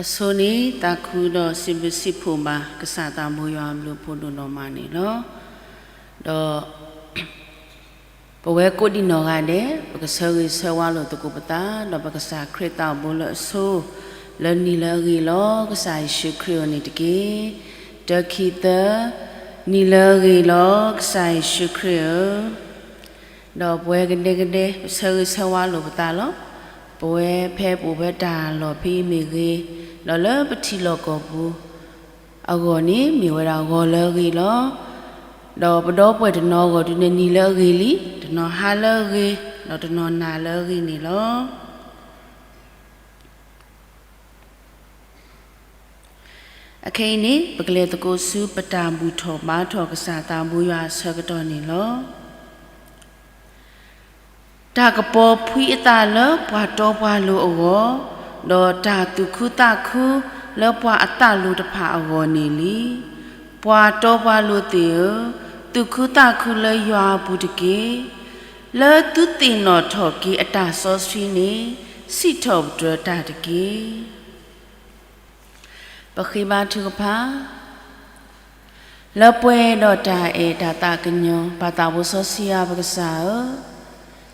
အဆိန့ၣ် သးခုဒီးစံးဘျုးစံးဖှိၣ်ဘၣ် ကစၢ်သးဘိယွၤအဘျုးအဖှိၣ်ဒိၣ်နီၢ်မးန့ၣ်လီၤ. ဒီး ပဝဲကိးဒံးနီၢ်ဂၤဒဲး ပကဆၢဂ့ၤဆၢဝါလိာ်သကိးပသး ဒီးပကစၢ်ခရံာ်သးဘိလၢအဆိ လၢနံၤလၢအဂ့ၤလီၤ ကစၢ်ယ့ၣ်ၡူးခရံာ်ဧၢန့ၣ်တက့ၢ်. တၢ ခံ သၢ, နံၤလၢအဂ့ၤလီၤ ကစၢ်ယ့ၣ်ၡူးခရံာ်ဧၢ. ဒီးပဝဲကဒဲကဒဲ ပဆၢဂ့ၤဆၢဝါလိာ်ပသးလီၤ. ပဝဲဖဲပအိၣ်ဖဲတၢ်လီၢ်ဖဲအံၤမ့ၢ်ဂ့ၤ, ဒီးလၢပထံလီၢ်ကီၢ်ပူၤ အဂီၢ်န့ၣ် မ့ၢ်ဝဲဒၣ်ဂီၤလၢအဂ့ၤလီၤ. ဒီးပဒီပုၢ်ဝဲၢ်တနီၤအဂီၢ်ဒုးန့ၣ် နံၤလၢအဂ့ၤလံ, တနီၤဟါလၢအဂ့ၤ, ဒီးတနီၤနၤလၢအဂ့ၤန့ၣ်လီၤ. အခဲအံၤန့ၣ် ပကလဲၤသကိးဆူပတၢ်ဘူၣ်ထီၣ်ဘါထီၣ်ကစၢ်သးဘိယွၤအဆၢကတီၢ်န့ၣ်လီၤ. တၢ်ကပီၤဖှံအသးလၢပှၤတီပှၤလိၤအဂီၢ်, ဒီးတၢ်သူၣ်ခုသးခုလၢပှၤအသးလိၤတဖၣ်အဂီၢ်န့ၣ်လံ. ပှၤတီပှၤလိၤသ့ၣ်ဧၢ, သူၣ်ခုသးခုလၢယွၤအပူၤတက့ၢ်. လၢသုသ့ၣ်နီၣ်ထီၣ်က့ၤအတၢ်စီဆှံန့ၣ် စံးထီၣ်ပတြၢၤတၢ်တက့ၢ်. ပဃ့ဘါထုကဖၣ်. လၢပှဲၤဒီးတၢ်အဲၣ်တၢ်သးကညီၤ ပၢ်သးဘိစီဆှံယွၤပကစၢ်ဧ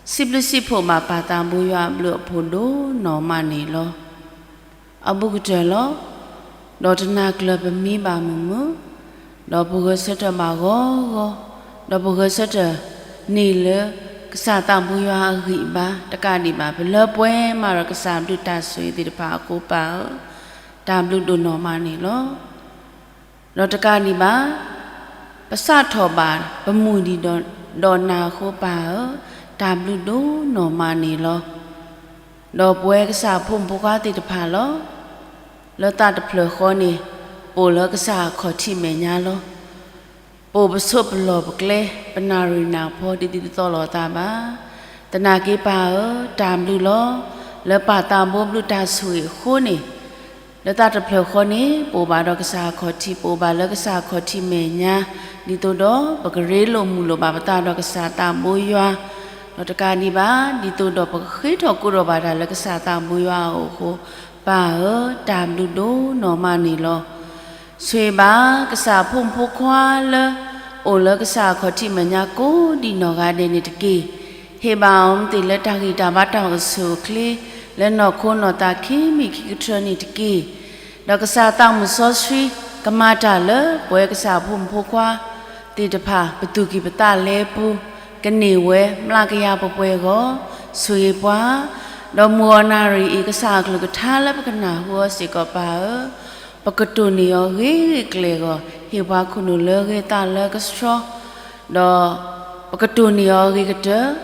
ၢ, စံးဘျုးစံးဖှိၣ်ဘၣ်ပၢ်သးဘိယွၤအဘျုးအဖှိၣ်ဒိၣ်နီၢ်မးန့ၣ်လီၤ. အဘူးကတၢၢ်လီၤ. ဒီးတနၤကျၢၤပမံဘၣ်မုာ်မုာ်, ဒီးပဂဲၤဆၢထၢၣ်ဘၣ်ဂီၤဂီၤ, ဒီးပဂဲၤဆၢထၢၣ်န့ၢ်လၢ ကစၢ်သးဘိယွၤအဂံၢ်အဘါ, တကးဒံးဘၣ် ပလၢပှဲၤမးဒီးကစၢ်ဘျုးတၢ်ဆိၣ်ဂ့ၤသ့ၣ်တဖၣ်အဃိပၢ်ဧၢ, တၢ်ဘျုးဒိၣ်နီၢ်မးန့ၣ်လီၤ. ဒီးတကးဒံးဘၣ် ပစးထီၣ်ဘၣ်ပမုၢ်ဒံးဒီးနၤအဃိပၢ်ဧၢ, တၢ်ဘျုးဒိၣ်နီၢ်မးန့ၣ်လီၤ. ဒီးပဝဲကစၢ်အဖိမုၣ်ဖိခွါသ့ၣ်တဖၣ်လီၤ. လၢသးတဖျၢၣ်ဃီန့ၣ် ပအိၣ်လၢကစၢ်အခီၣ်ထံးမဲာ်ညါလီၤ. ပအိၣ်ပဆိးပလီၢ်ပကျဲ ပနၣ်ရံၣ်နၢ်ဖီ ဒ်သိးတသီၣ်လီၤသးဘၣ်. သနာ်က့ပၢ်ဧၢ, တၢ်ဘျုးလီၤ. လၢပၢ်သးဘိဘျုးတၢ်ဆိၣ်ဂ့ၤအဃိန့ၣ် လၢသးတဖျၢၣ်ဃီန့ၣ် ပအိၣ်ဘၣ်ဒီးကစၢ်အခီၣ်ထံး, ပအိၣ်ဘၣ်လၢကစၢ်အခီၣ်ထံးမဲာ်ညါ, ဒ်သိးဒီးပကရ့လိာ်မုာ်လိာ်ဘၣ်ပသးဒီးကစၢ်သးဘိယွၤ, ဒီးတကးဒံးဘၣ် ဒ်သိးဒီးပကဃ့ထီၣ်ကိးထီၣ်ဘၣ်တၢ်လၢကစၢ်သးဘိယွၤအအိၣ်အဃိ, ပၢ်ဧၢ, တၢ်ဘျုးဒိၣ်နီၢ်မးန့ၣ်လီၤ. ဆိၣ်ဂ့ၤဘၣ်ကစၢ်အဖိမုၣ်ဖိခွါလၢ အိၣ်လၢကစၢ်အခီၣ်ထံးမဲာ်ညါကိးဒံးနီၢ်ဂၤဒဲးန့ၣ်တက့ၢ်. ဟ့ၣ်ဘၣ်အီၤမ့ၢ်သ့ၣ်လၢတၢ်ဂံၢ်တၢ်ဘါတၢ်အိၣ်ဆူၣ်အိၣ်ချ့ လၢနီၢ်ခိနီၢ်သးခံမံၤခံကထၢန့ၣ်တက့ၢ်. ဒီးကစၢ်သးမုၣ်စီဆှံ ကမၤတၢ်လၢပဝဲကစၢ်အဖိမုၣ်ဖိခွါသ့ၣ်တဖၣ် ပသူၣ်ကံၢ်ပသးလဲပူၤ ကန့ၢ်ဝဲမျးကယၤပှဲၤပှဲၤအဂီၢ် ဆိၣ်ဂ့ၤပှၤ, ဒီးမုၢ်ဂီၤနၣ်ရံၣ်အံၤ ကစၢ်အကလုၢ်ကထါလၢပကနၢ်ဟူအီၤစ့ၢ်ကီးပၢ်ဧၢ, ပကတိၢ်န့ၢ်အီၤဂ့ၤဂ့ၤကျဲၤအဂီၢ် ဟ့ၣ်ပှၤခိၣ်နူာ်လၢအဂ့ၤသးလၢကဆှီ ဒီးပကတိၢ်န့ၢ်အီၤအဂ့ၤကတၢၢ်,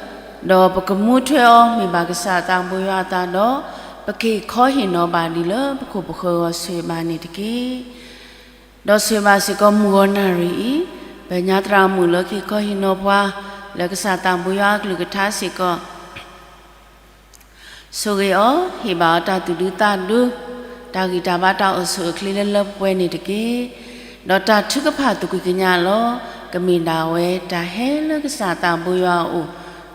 ဒီးပကမူထွဲအီၤမ့ၢ်ဘၣ်ကစၢ်သးဘိယွၤအသးဒီး ပက့ၤခီဟ့ၣ်နီၤဘၣ်ဒံးလၢပခိၣ်ပဃၢၤအဂီၢ် ဆိၣ်ဂ့ၤဘၣ်န့ၣ်တက့ၢ်. ဒီးဆိၣ်ဂ့ၤဘၣ်စ့ၢ်ကီးမုၢ်ဂီၤနၣ်ရံၣ်အံၤ ပညါသရၣ်မုၣ်လၢက့ၤခီဟ့ၣ်နီၤပှၤ လၢကစၢ်သးဘိယွၤအကလုၢ်ကထါစ့ၢ်ကီး ဆိၣ်ဂ့ၤအီၤ ဟ့ၣ်ဘၣ်အီၤတၢ်သူၣ်ဒူသးဒူ, တၢ်ဂံၢ်တၢ်ဘါတၢ်အိၣ်ဆူၣ်အိၣ်ချ့လၢလၢပှဲၤပှဲၤန့ၣ်တက့ၢ်. ဒီးတၢ်ထုကဖၣ်သူၣ်ကံၢ်ကညးလီၤ. ကမ့ၢ်ဒၣ်ဝဲတၢ်ဟဲလၢကစၢ်သးဘိယွၤအအိၣ်,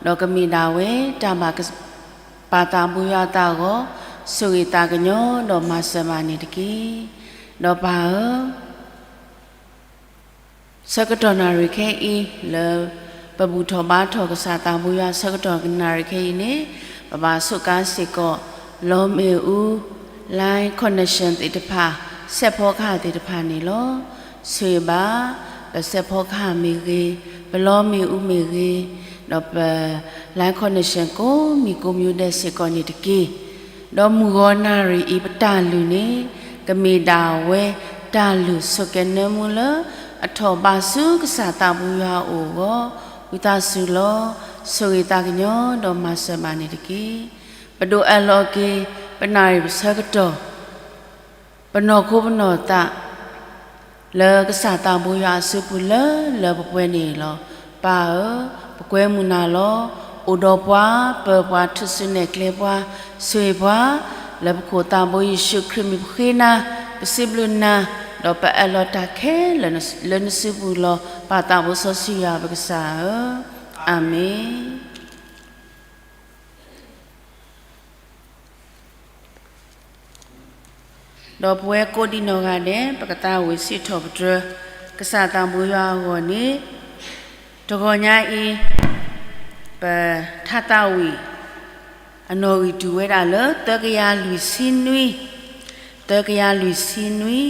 ဒီးကမ့ၢ်ဒၣ်ဝဲတၢ်ဘၣ်ကစၢ် ပၢ်သးဘိယွၤအသးအဂီၢ် ဆိၣ်ဂ့ၤသးကညီၤဒီးမၤစၢၤဘၣ်န့ၣ်တက့ၢ်. ဒီးပၢ်ဧၢ ဆၢကတီၢ်နၣ်ရံၣ်ခဲအံၤ လၢပဘူၣ်ထီၣ်ဘါထီၣ်ကစၢ်သးဘိယွၤဆၢကတီၢ်နၣ်ရံၣ်ခဲအံၤန့ၣ် ပဘၣ်ဆိးကါစ့ၢ်ကီး လီမ့ၣ်အူ line connection သ့ၣ်တဖၣ် စဲးဖီကဟၣ်သ့ၣ်တဖၣ်န့ၣ်လီၤ. ဆိၣ်ဂ့ၤဘၣ် ပစဲးဖီကဟၣ်မ့ၢ်ဂ့ၤ, ပလီမ့ၣ်အူမ့ၢ်ဂ့ၤ, ဒီးပ line connection ကိးမံၤကိးမံၤဒဲးစ့ၢ်ကီးန့ၣ်တက့ၢ်. ဒီးမုၢ်ဂီၤနၣ်ရံၣ်အံၤပတၢ်လုၢ်န့ၣ် ကမ့ၢ်ဒၣ်ဝဲတၢ်လုၢ်ဆိၣ်ကဲၤနၢမူလၢ အထီၣ်ဘၣ်ဆူကစၢ်သးဘိယွၤအအိၣ်အဂီၢ် ဝံသးစူၤလီၤ. ဆိၣ်ဂ့ၤသးကညီၤဒီးမၤစၢၤဘၣ်န့ၣ်တက့ၢ်. ပဒိးအၢၣ်လီၤက့ၤ ပနၣ်ရံၣ်ပဆၢကတီၢ် ပနီၢ်ခိပနီၢ်သး လၢကစၢ်သးဘိယွၤအစုပူၤလၢလၢပှဲၤပှဲၤန့ၣ်လီၤ. ပၢ်ဧၢ, ပကွဲမုာ်နၤလီၤ. အိၣ်ဒီးပှၤ ပၢပှၤ ထုးစုနဲၣ်ကျဲပှၤ ဆိၣ်ဂ့ၤပှၤ လၢပခိၣ်သးဘိယ့ၣ်ၡူးခရံာ်မံၤပဃ့နၤ, ပစံးဘျုးနၤ, ဒီးပအၢၣ်လီၤတၢ်ခဲလၢာ်လၢနစုပူၤလီၤ. ပၢ်သးဘိစီဆှံယွၤပကစၢ်ဧၢ, အၤမ့ၣ်. ဒီးပဝဲကိးဒံနီၢ်ဂၤဒဲး ပကသးဝံၣ်စံးထီၣ်ပတြၢၤ ကစၢ်သးဘိယွၤအဂီၢ်န့ၣ်, တဂီၤညါအံၤ ပထါသးဝံၣ် အနီၣ်ဂံၢ်တုၤဝဲဒၣ်လၢ သၢကယၤလွံၢ်ဆံနွံ, သၢကယၤလွံၢ်ဆံနွံ,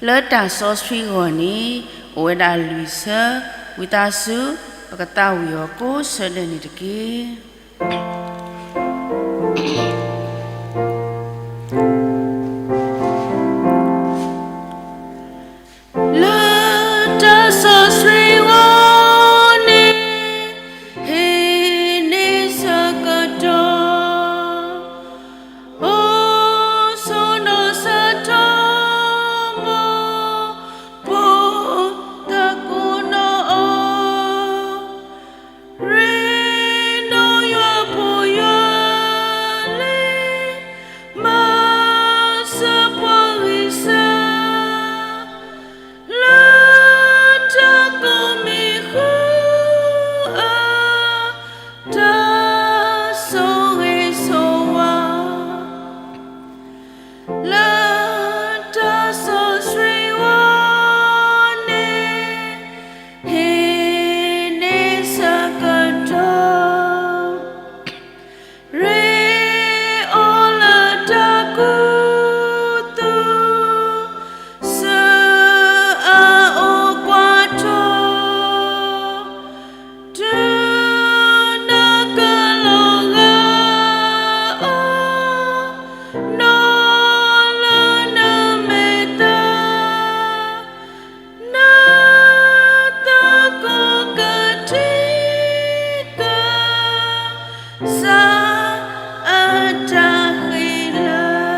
လၢတၢ်စီဆှံအဂီၢ်န့ၣ် အိၣ်ဝဲဒၣ်လွံၢ်ဆၢ, ဝံသးစူၤ ပကသးဝံၣ်အီၤကိးဆၢဒဲးန့ၣ်တက့ၢ်. လၢတၢ်စီဆှံအဂီၢ်န့ၣ် ဟ့ၣ်န့ၢ်ဆၢကတီၢ်, အိၣ်ဆိးနီၢ်ဆၢထီၣ်မီၢ်, ပိာ်သကိးနီၢ်အီၤ, ရ့ဒီးယွၤဖိယွၤလံ, မၤစၢၤပှၤဂံၢ်စၢ် လၢတၢ်ကိးမံၤဃုအါ, တၢ်ဆိၣ်ဂ့ၤဆိၣ်ဝါ, လၢတၢ်စီဆှံအဂီၢ်န့ၣ် ဟ့ၣ်န့ၢ်ဆၢကတီၢ်, ရ့အိၣ်လၢတၢ်ခူသူၣ်, စၢအအိၣ်ကွၢ်ထီၣ်, တုၤနကလီၤဂာ်အီၤ, နီၢ်လၢနမဲာ်သၣ် နသကိးကထံကစၢ်အတၢ်ဃံလၤ,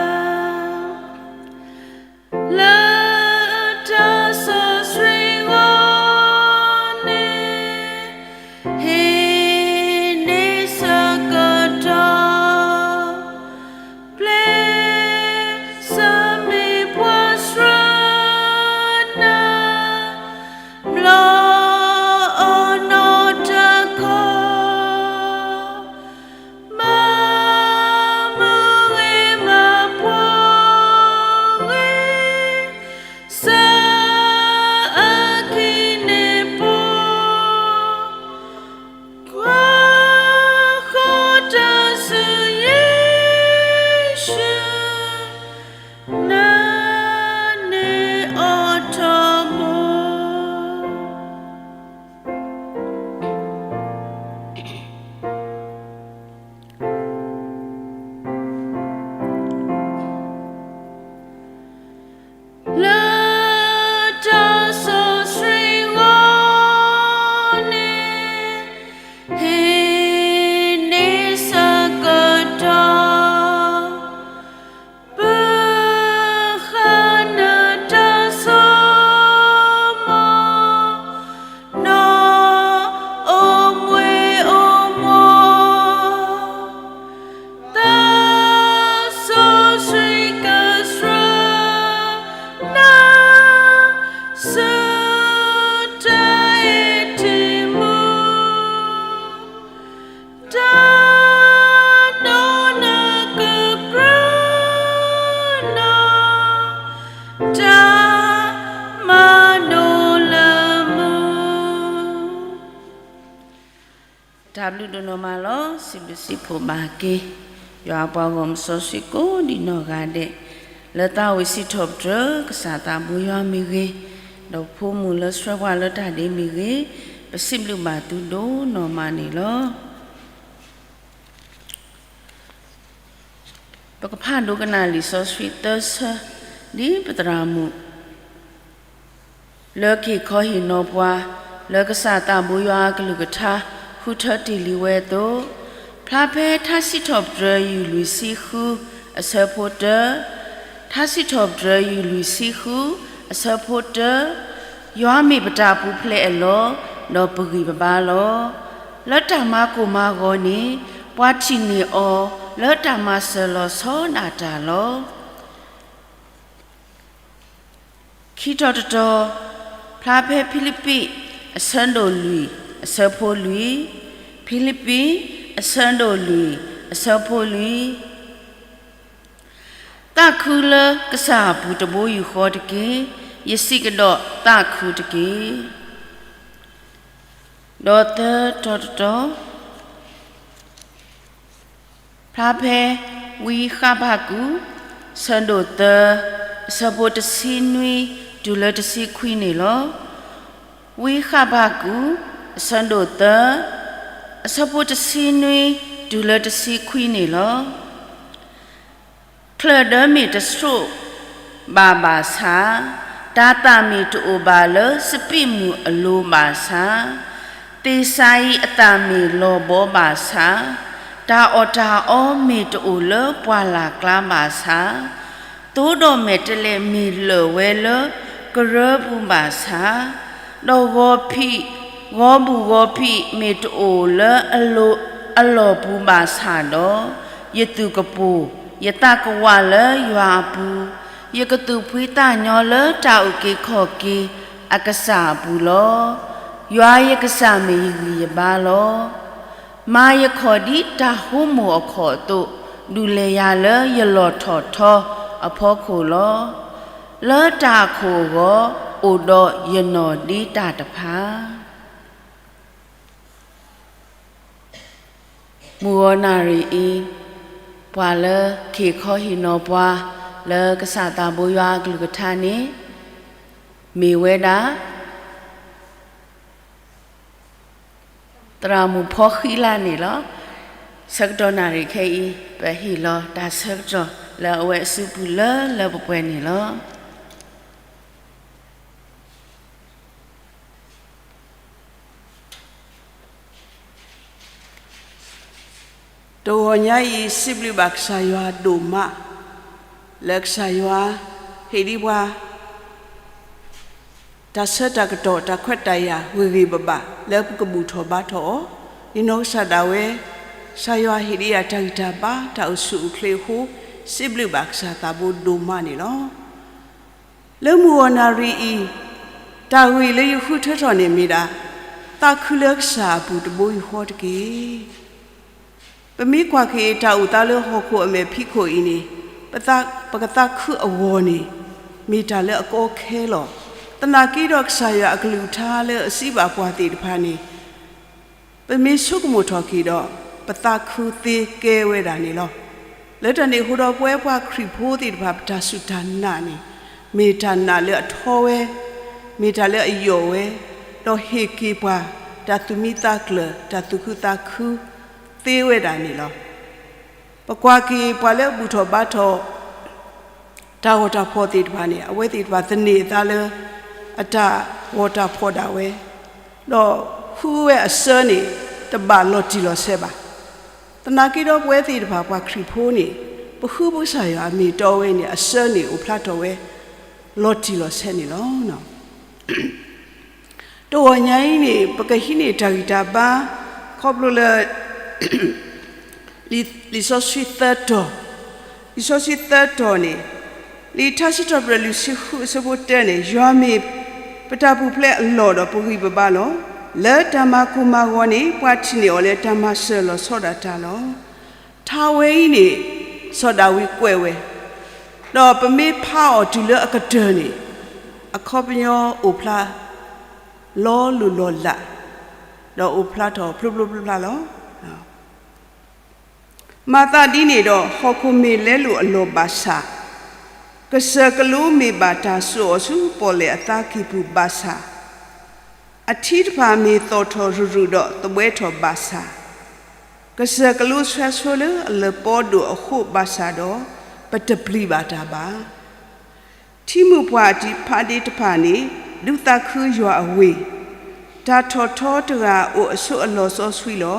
လၢတၢ်စီဆှံအဂီၢ်န့ၣ် ဟ့ၣ်န့ၢ်ဆၢကတီၢ်, ပျဲစၢမ့ၢ်ပှၤစှၤနၤ, ဘျီအီၤနီတခီ, မၤမုာ်ဂ့ၤမၤပှီၢ်ဂ့ၤ, စၢအခံန့ၣ်ပူၤ ကွၢ်ဃီတၢ်စူၢ်ယ့ၣ်ၡူး, နၤန့ၣ်အိးထီၣ်မူ လၢတၢ်စီဆှံအဂီၢ်န့ၣ် ဟ့ၣ်န့ၢ်ဆၢကတီၢ်, ပဃၣ်နတၢ်ဆိကမိၣ်, နီၢ်အိၣ်မွဲအိၣ်မီၢ်, သးစီဆှံကစၢ်နၤ, ဆူတၢ်အဲၣ်တံၢ်မူ, တၢ်နီၢ်နကကြၢးနီၢ်, တၢ်မၤဒိၣ်လၢမူ တၢ်ဘျုးဒိၣ်နီၢ်မးလီၤ. စံးဘျုးစံးဖှိၣ်ဘၣ်က့ၤ ယွၤအပှၤဂီၢ်မုၢ်စီဆှံကိးဒံနီၢ်ဂၤဒဲး, လၢသးဝံၣ်စံးထီၣ်ပတြၢၤ ကစၢ်သးဘိယွၤမ့ၢ်ဂ့ၤ, ဒီးဖိမုၣ်လၢဆှၢပှၤလၢတၢ်ဒ့မ့ၢ်ဂ့ၤ, ပစံးဘျုးဘၣ်သုဒိၣ်နီၢ်မးန့ၣ်လီၤ. ပကဖးဒိကနၣ်လံာ်စီဆှံသၢဆၢ ဒ်ပသရၣ်မုၣ် လၢကဟ့ၣ်ခီဟ့ၣ်နီၤပှၤ လၢကစၢ်သးဘိယွၤအကလုၢ်ကထါ ဃုထၢတ့ၢ်လံဝဲအသိး, ဖျါဖဲထါစံးထီၣ်ပတြၢၤ ယူၢ်လွံၢ်ဆံဃု အဆၢဖိတၢ, ထါစံးထီၣ်ပတြၢၤ ယူၢ်လွံၢ်ဆံဃု အဆၢဖိတၢ, ယွၤမ့ၢ်ပတၢ်ပူၤဖျဲးအလီၢ်, ဒီးပဂံၢ်ပဘါလီၤ. လၢတၢ်မၤကိၢ်မၤဂီၤန့ၣ် ပှၤထံၣ်န့ၢ်အီၤ လၢတၢ်မၤစၢၤလီၤဆီဒၣ်တၢ်လီၤ. ခံထီၣ်တထီၣ်, ဖျါဖဲဖံလံးပံး အဆၢဒိၣ်လွံၢ် အဆၢဖိလွံၢ်, ဖံလံးပံး အဆၢဒိၣ်လွံၢ် အဆၢဖိလွံၢ်. သးခုလၢကစၢ်အပူၤတဘိယူၢ်ဃီတက့ၢ်. ယစံးကဒီးသးခုတက့ၢ်. ဒီးသၢတီၤတတီၤ, ဖျါဖဲ ဝံဃဘးကူာ် ဆၢဒိၣ်သၢ, အဆၢဖိတဆံနွံ တုၤလၢတဆံခွံန့ၣ်လီၤ. ဝံဃဘးကူာ် အဆၢဒိၣ်သၢ, အဆၢဖိတဆံနွံ တုၤလၢတဆံခွံန့ၣ်လီၤ. ချၢၣ်ဒၢမ့ၢ်တဆှိၣ်ဘၣ်ဘၣ်ဆၣ်, တၤသၣ်မ့ၢ်တအိၣ်ဘၣ်လၢစပံးမုၢ်အလိၤဘၣ်ဆၣ်, သ့ၣ်စၤယံးအသၣ်မ့ၢ်လီၤဘီဘၣ်ဆၣ်, တၢ်အီၣ်တၢ်အီမ့ၢ်တအိၣ်လၢပှၢ်လၢ်ကျါဘၣ်ဆၣ်, သိဒီးမဲာ်တဲးလဲးမ့ၢ်လၢာ်ဝဲလၢကရၢပူၤဘၣ်ဆၣ်, ဒီးဂီၤဖံး, ဂီၤဘူၣ်ဂီၤဖံးမ့ၢ်တအိၣ်လၢအလီၢ်ပူၤဘၣ်ဆၣ်ဒီး, ယသူၣ်ကပိာ်, ယသးကဝးလၢယွၤအပူၤ, ယကသူၣ်ဖှံသးညီလၢတၢ်အုၣ်က့ၤခီၣ်က့ၤအကစၢ်အပူၤလီၤ. ယွၤယကစၢ်မ့ၢ်ယဂံၢ်ယဘါလီၤ. မၤယခီၣ်ဒ်တၢ်ဟိမိၣ်အခီၣ်အသိး, ဒုးလဲၤယၤလၢယလီၢ်ထီၣ်ထီအဖီခိၣ်လီၤ. လၢတၢ်အခိၣ်အဂီၢ်, အိၣ်ဒီးယနီၢ်ဒ့တၢ်တဖၣ်. မုၢ်ဂီၤနၣ်ရံၣ်အံၤ, ပှၤလၢကဟ့ၣ်ခီဟ့ၣ်နီၤပှၤလၢကစၢ်သးဘိယွၤအကလုၢ်ကထါန့ၣ်, မ့ၢ်ဝဲဒၣ် သရၣ်မုၣ်ဖီဃံလၤန့ၣ်လီၤ. ဆၢကတီၢ်နၣ်ရံၣ်ခဲအံၤ ပဟ့ၣ်လီၤတၢ်ဆၢကတီၢ်လၢအဝဲအစုပူၤလၢလၢပှဲၤပှဲၤန့ၣ်လီၤ. တဂီၤညါအံၤ စံးဘျုးဘၣ်ကစၢ်ယွၤဒိၣ်မး လၢကစၢ်ယွၤဟ့ၣ်ဒံးပှၤ တၢ်ဆၢတၢ်ကတီၢ် တၢ်ခွဲးတၢ်ယာ်ဂ့ၤဂ့ၤဘၣ်ဘၣ် လၢပကဘူၣ်ထီၣ်ဘါထီၣ်အီၤ, ယနီၢ်ကစၢ်ဒၣ်ဝဲ ကစၢ်ယွၤဟ့ၣ်ဒံးယၤတၢ်ဂံၢ်တၢ်ဘါ တၢ်အိၣ်ဆူၣ်အိၣ်ချ့အဃိ, စံးဘျုးဘၣ်ကစၢ်သးဘိဒိၣ်မးန့ၣ်လီၤ. လၢမုၢ်ဂီၤနၣ်ရံၣ်အံၤ, တၢ်ဂ့ၢ်လၢယဃုထၢထီၣ်န့ၣ်မ့ၢ်ဒၣ်, သးခုလၢကစၢ်အပူၤတဘိယူၢ်ဃီတက့ၢ်. ပမ့ၢ်ကွၢ်က့ၤတၢ်အိၣ်သးလၢဟီၣ်ခိၣ်အမဲာ်ဖံးခိၣ်အံၤန့ၣ်, ပကသးခုအဂီၢ်န့ၣ် မ့ၢ်တၢ်လၢအကီခဲလီၤ. သနာ်က့ဒီးကစၢ်ယွၤအကလုၢ်ကထါလၢအစံးဘၣ်ပှၤသ့ၣ်တဖၣ်န့ၣ် ပမ့ၢ်ဆိကမိၣ်ထီၣ်က့ၤဒီး ပသးခုသ့ကဲဝဲဒၣ်န့ၣ်လီၤ. လၢတၢ်န့ၣ်အဃိဒီး ပဝဲပှၤခရံာ်ဖိသ့ၣ်တဖၣ် ပတၢ်စူၢ်တၢ်နာ်န့ၣ် မ့ၢ်တၢ်နာ်လၢအထီဝဲ, မ့ၢ်တၢ်လၢအယိာ်ဝဲ, ဒီးဟ့ၣ်က့ၤပှၤ တၢ်သူၣ်မံသးကျၢၤ တၢ်သူၣ်ခုသးခုသ့ဝဲဒၣ်န့ၣ်လီၤ. ပကွၢ်က့ၤပှၤလၢအဘူၣ်ထီၣ်ဘါထီၣ် တၢ်ဂီၤတၢ်ဖီၣ်သ့ၣ်တဖၣ်န့ၣ် အဝဲသ့ၣ်တဖၣ်သန့ၤအသးလၢ အတၢ်ဂီၤတၢ်ဖီၣ်ဒၣ်ဝဲ, ဒီးဃုဝဲအဆၢန့ၣ် တဘၣ်လီၤတံၢ်လီၤဆဲးဘၣ်. သနာ်က့ဒီးပဝဲသ့ၣ်တဖၣ်ပှၤခရံာ်ဖိန့ၣ် ပဃုပကစၢ်ယွၤအမ့ၢ်တီဝဲန့ၣ် အဆၢန့ၣ်အိၣ်ဖျါထီၣ်ဝဲ လီၤတံၢ်လီၤဆဲးန့ၣ်လီၤ. တဂီၤညါအံၤန့ၣ် ပကဟံးန့ၢ်တၢ်ဂံၢ်တၢ်ဘါ ခီဖျိလၢ လံာ်စီဆှံသၢတီၤ, လံာ်စီဆှံသၢတီၤန့ၣ်, လံာ်ထါစံးထီၣ်ပတြၢၤလွံၢ်ဆံဃုအဆၢဖိတၢန့ၣ်, ယွၤမ့ၢ်ပတၢ်ပူၤဖျဲးအလီၢ်ဒီးပဂံၢ်ပဘါလီၤ. လၢတၢ်မၤကိၢ်မၤဂီၤန့ၣ် ပှၤထံၣ်န့ၢ်အီၤလၢတၢ်မၤစၢၤလီၤဆီဒၣ်တၢ်လီၤ. ထါဝဲအံၤန့ၣ် စီၤဒၤဝံးကွဲးဝဲ, ဒီးပမ့ၢ်ဖးအီၤတုၤလၢအကတၢၢ်န့ၣ်, အခီပညီအိၣ်ဖျါ လီၤလိၢ်လီၤလး, ဒီးအိၣ်ဖျါထီၣ်ဖျိဖျိဖျါဖျါလီၤ. မၤသးဒ်န့ၣ်ဒီး ဟီၣ်ခိၣ်မ့ၢ်လဲလိာ်အလီၢ်ဘၣ်ဆၣ်, ကစၢၢ်ကလိမ့ၢ်ဘၣ်တၢ်စိာ်အီၤဆူပီၣ်လဲၣ်အသးကံၢ်ပူၤဘၣ်ဆၣ်, အထံတဖၣ်မ့ၢ်သီၣ်ထီၣ်ရုၢ်ရုၢ်ဒီးသဘှဲထီၣ်ဘၣ်ဆၣ်, ကစၢၢ်ကလိဆှဲဆိလၢအလၢၢ်ပီဒိၣ်အဃိဘၣ်ဆၣ်ဒီး, ပတပျံၤဘၣ်တၢ်ဘၣ်. ထံမိၢ်ပှၢ်အတံၤဖးဒ့တဖၣ်န့ၣ် ဒုးသးခုယွၤအဝ့ၢ်, တၢ်ထီၣ်ထီတဂၤအိၣ်အဆိးအလီၢ်စီဆှံလီၤ.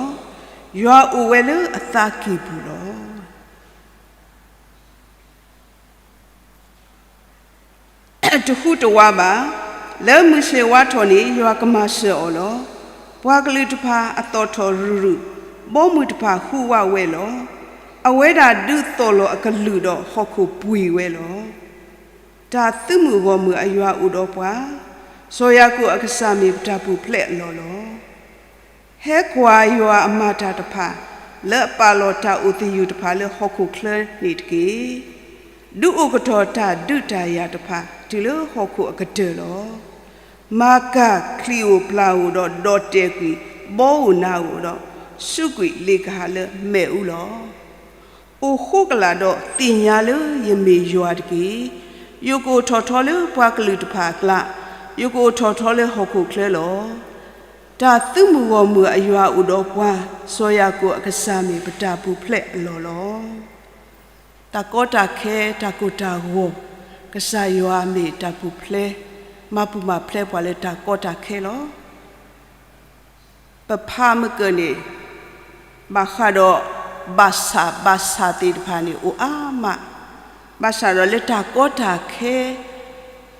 ယွၤအိၣ်ဝဲလၢအသးကံၢ်ပူၤလီၤ. တဟူးတဝးဘၣ်. လၢမုၢ်ဆ့ၣ်ဝါထီၣ်န့ၣ် ယွၤကမၤစၢၤအီၤလီၤ. ပှၤကလုာ်တဖၣ်အသီၣ်ထီၣ်ရုၢ်ရုၢ်, ဘီမုၢ်တဖၣ်ဟူးဝးဝဲလီၤ. အဝဲဒၣ်ဒုးသီၣ်လီၤအကလုာ်ဒီးဟီၣ်ခိၣ်ပှ့ၤဝဲလီၤ. တၢ်သုးမုၢ်ဂီၢ်မုၢ်အယွၤအိၣ်ဒီးပှၤ, စီၤယၤကိာ်အကစၢ်မ့ၢ်ပတၢ်ပူၤဖျဲးအလီၢ်လီၤ. ဟဲကွၢ်ယွၤအမၤတၢ်တဖၣ်, လၢအပာ်လီၤတၢ်အိၣ်သယုၢ်တဖၣ်လၢဟီၣ်ခိၣ်ချၢန့ၣ်တက့ၢ်. ဒုးအိၣ်ကတီၢ်တၢ်ဒုးတၢ်ယၤတဖၣ် တုၤလၢဟီၣ်ခိၣ်အကတၢၢ်လီၤ. မၤကၢ်ချံၣ်ဧိၤပျၢ်ဧိၤဒီး ဒီးတဲာ်ကွံာ်ဘီဧိၤနၤဧိၤဒီး စူးကွံာ်လ့ၣ်ကဟၣ်လၢမ့ၣ်အူလီၤ. အိၣ်ဃိကလာ်ဒီးသ့ၣ်ညါလၢယမ့ၢ်ယွၤတက့ၢ်. ယကအိၣ်ထီၣ်ထီလၢပှၤကလုာ်တဖၣ်အကျါ, ယကအိၣ်ထီၣ်ထီလၢဟီၣ်ခိၣ်ချၢလီၤ. တၢ်သုးမုၢ်ဂီၢ်မုၢ်အယွၤအိၣ်ဒီးပှၤ, စီၤယၤကိာ်အကစၢ်မ့ၢ်ပတၢ်ပူၤဖျဲးအလီၢ်လီၤ. တၢ်ကီတၢ်ခဲ တၢ်ကိၢ်တၢ်ဂီၤ, ကစၢ်ယွၤမ့ၢ်တၢ်ပူၤဖျဲး, မၤပူၤမၤဖျဲးပှၤလၢတၢ်ကီတၢ်ခဲလီၤ. ပဖးမုၢ်ကၢၢ်န့ၣ် ဘၣ်ဃးဒီး ဘၣ်ဆၣ်ဘၣ်ဆၣ်သ့ၣ်တဖၣ်န့ၣ် အိၣ်အါမး, ဘၣ်ဆၣ်ဒီးလၢတၢ်ကီတၢ်ခဲ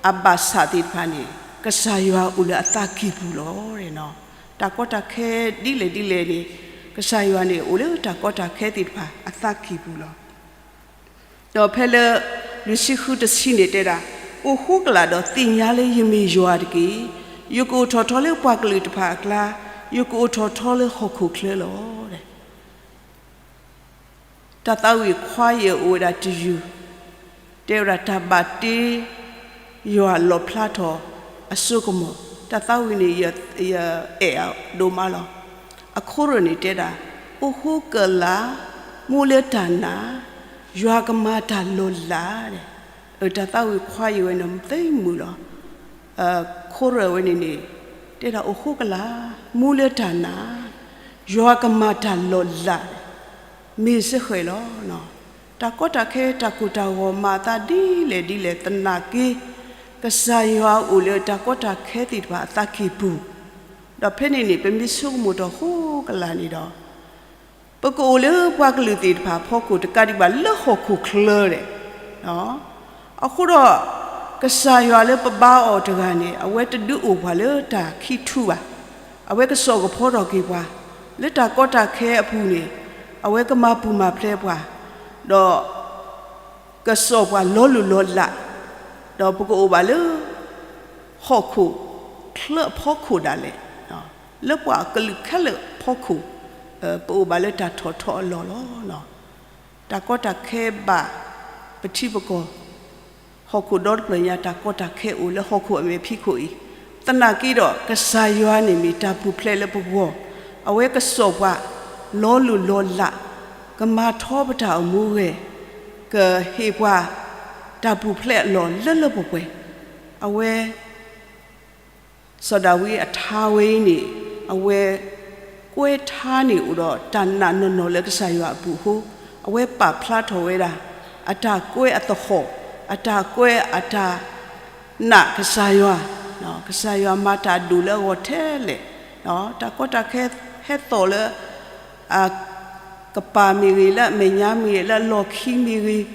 အဘၣ်ဆၣ်သ့ၣ်တဖၣ်န့ၣ် ကစၢ်ယွၤအိၣ်လၢအသးကံၢ်ပူၤလီၤ. တၢ်ကီတၢ်ခဲဒ်လဲၣ်ဒ်လဲၣ်န့ၣ် ကစၢ်ယွၤန့ၣ် အိၣ်လၢတၢ်ကီတၢ်ခဲသ့ၣ်တဖၣ်အသးကံၢ်ပူၤလီၤ. ဒီးဖဲလၢ လွံၢ်ဆံဃုတဆံန့ၣ်တဲဒၣ်, အိၣ်ဃိကလာ်ဒီးသ့ၣ်ညါလၢယမ့ၢ်ယွၤတက့ၢ်. ယကအိၣ်ထီၣ်ထီလၢပှၤကလုာ်တဖၣ်အကျါ, ယကအိၣ်ထီၣ်ထီလၢဟီၣ်ခိၣ်ချၢလီၤ. တၢ်သးဝံၣ်ခွါယဲၢ်အိၣ်ဝဲဒၣ်တယုၢ်, တဲဝဲဒၣ်တၢ်ဘၣ်တ့ ယွၤလီၣ်ဖျါထီၣ်အစိကမီၤ, တၢ်သးဝံၣ်န့ၣ် ယအဲၣ်အဒိၣ်မးလီၤ. အခိၣ်ရၢၣ်န့ၣ်တဲဒၣ်, အိၣ်ဃိကလာ်, မူလၢတၢ်နာ်, ယွၤကမၤတၢ်လီၤလး, တၢ်သးဝံၣ်ခွါယဲၢ်ဝဲန့ၣ် မ့ၢ်သ့မုာ်လီၤ. ခိၣ်ရၢၣ်ဝဲန့ၣ်န့ၣ် တဲဒၣ်အိၣ်ဃိကလာ်, မူလၢတၢ်နာ်, ယွၤကမၤတၢ်လီၤလး, မ့ၢ်စ့ၢ်ကီးလီၤ. တၢ်ကီတၢ်ခဲ တၢ်ကိၢ်တၢ်ဂီၤမၤအသးဒ်လဲၣ်ဒ်လဲၣ်သနာ်က့, ကစၢ်ယွၤအိၣ်လၢတၢ်ကီတၢ်ခဲသ့ၣ်တဖၣ်အသးကံၢ်ပူၤ, ဒီးဖဲန့ၣ်န့ၣ် ပမ့ၢ်ဆိကမိၣ်ထီၣ်ဃိကလာ်န့ၣ်ဒီး ပကအိၣ်လၢပှၤကလုာ်သ့ၣ်တဖၣ်အဖီခိၣ်တကးဒံးဘၣ်လၢဟီၣ်ခိၣ်ချၢဒဲး အဃိဒီး ကစၢ်ယွၤလၢပဘါအီၤတဂၤန့ၣ် အဝဲတဒုးအိၣ်ပှၤလၢတၢ်ခံထူဘၣ်. အဝဲကစိာ်ကဖီထီၣ်က့ၤပှၤ လၢတၢ်ကီတၢ်ခဲအပူၤန့ၣ် အဝဲကမၤပူၤမၤဖျဲးပှၤ, ဒီး ကစိာ်ပှၤလီၤလိၢ်လီၤလး, ဒီးပကအိၣ်ဘၣ်လၢ ဟီၣ်ခိၣ်ချၢအဖီခိၣ်ဒၣ်လဲာ်, လၢပှၤကလုာ်ခဲလၢာ်အဖီခိၣ်, ပအိၣ်ဘၣ်လၢတၢ်ထီၣ်ထီအလီၢ်လီၤ. တၢ်ကီတၢ်ခဲဘၣ် ပထံပကီၢ် ဟီၣ်ခိၣ်ဒီတဖျၢၣ်ညါ တၢ်ကီတၢ်ခဲအိၣ်လၢဟီၣ်ခိၣ်အမဲာ်ဖံးခိၣ်အံၤ, သနာ်က့ဒီး ကစၢ်ယွၤန့ၣ်မ့ၢ်တၢ်ပူၤဖျဲးလၢပဂီၢ်, အဝဲကစိာ်ပှၤ လီၤလိၢ်လီၤလး, ကမၤထီပတၢ်အိၣ်မူဂဲၤ, ကဟ့ၣ်ပှၤ တၢ်ပူၤဖျဲးအလီၢ်လၢလၢပှဲၤပှဲၤ, အဝဲ စီၤဒၤဝံးအထါဝဲအံၤန့ၣ် အဝဲကွဲးထါန့ၣ်အိၣ်ဒီးတၢ်နာ်နီၢ်နီၢ်လၢကစၢ်ယွၤအပူၤအဃိ, အဝဲပာ်ဖျါထီၣ်ဝဲဒၣ် အတၢ်ကွဲးအသဟီၣ်, အတၢ်ကွဲးအတၢ်နာ်ကစၢ်ယွၤ, ကစၢ်ယွၤမၤတၢ်ဒိၣ်လၢအဂီၢ်ထဲလဲၣ်, တၢ်ကီတၢ်ခဲဟဲသီၣ်လၢ အကပၤမ့ၢ်ဂ့ၤ, လၢအမဲာ်ညါမ့ၢ်ဂ့ၤ, လၢအလီၢ်ခံမ့ၢ်ဂ့ၤ,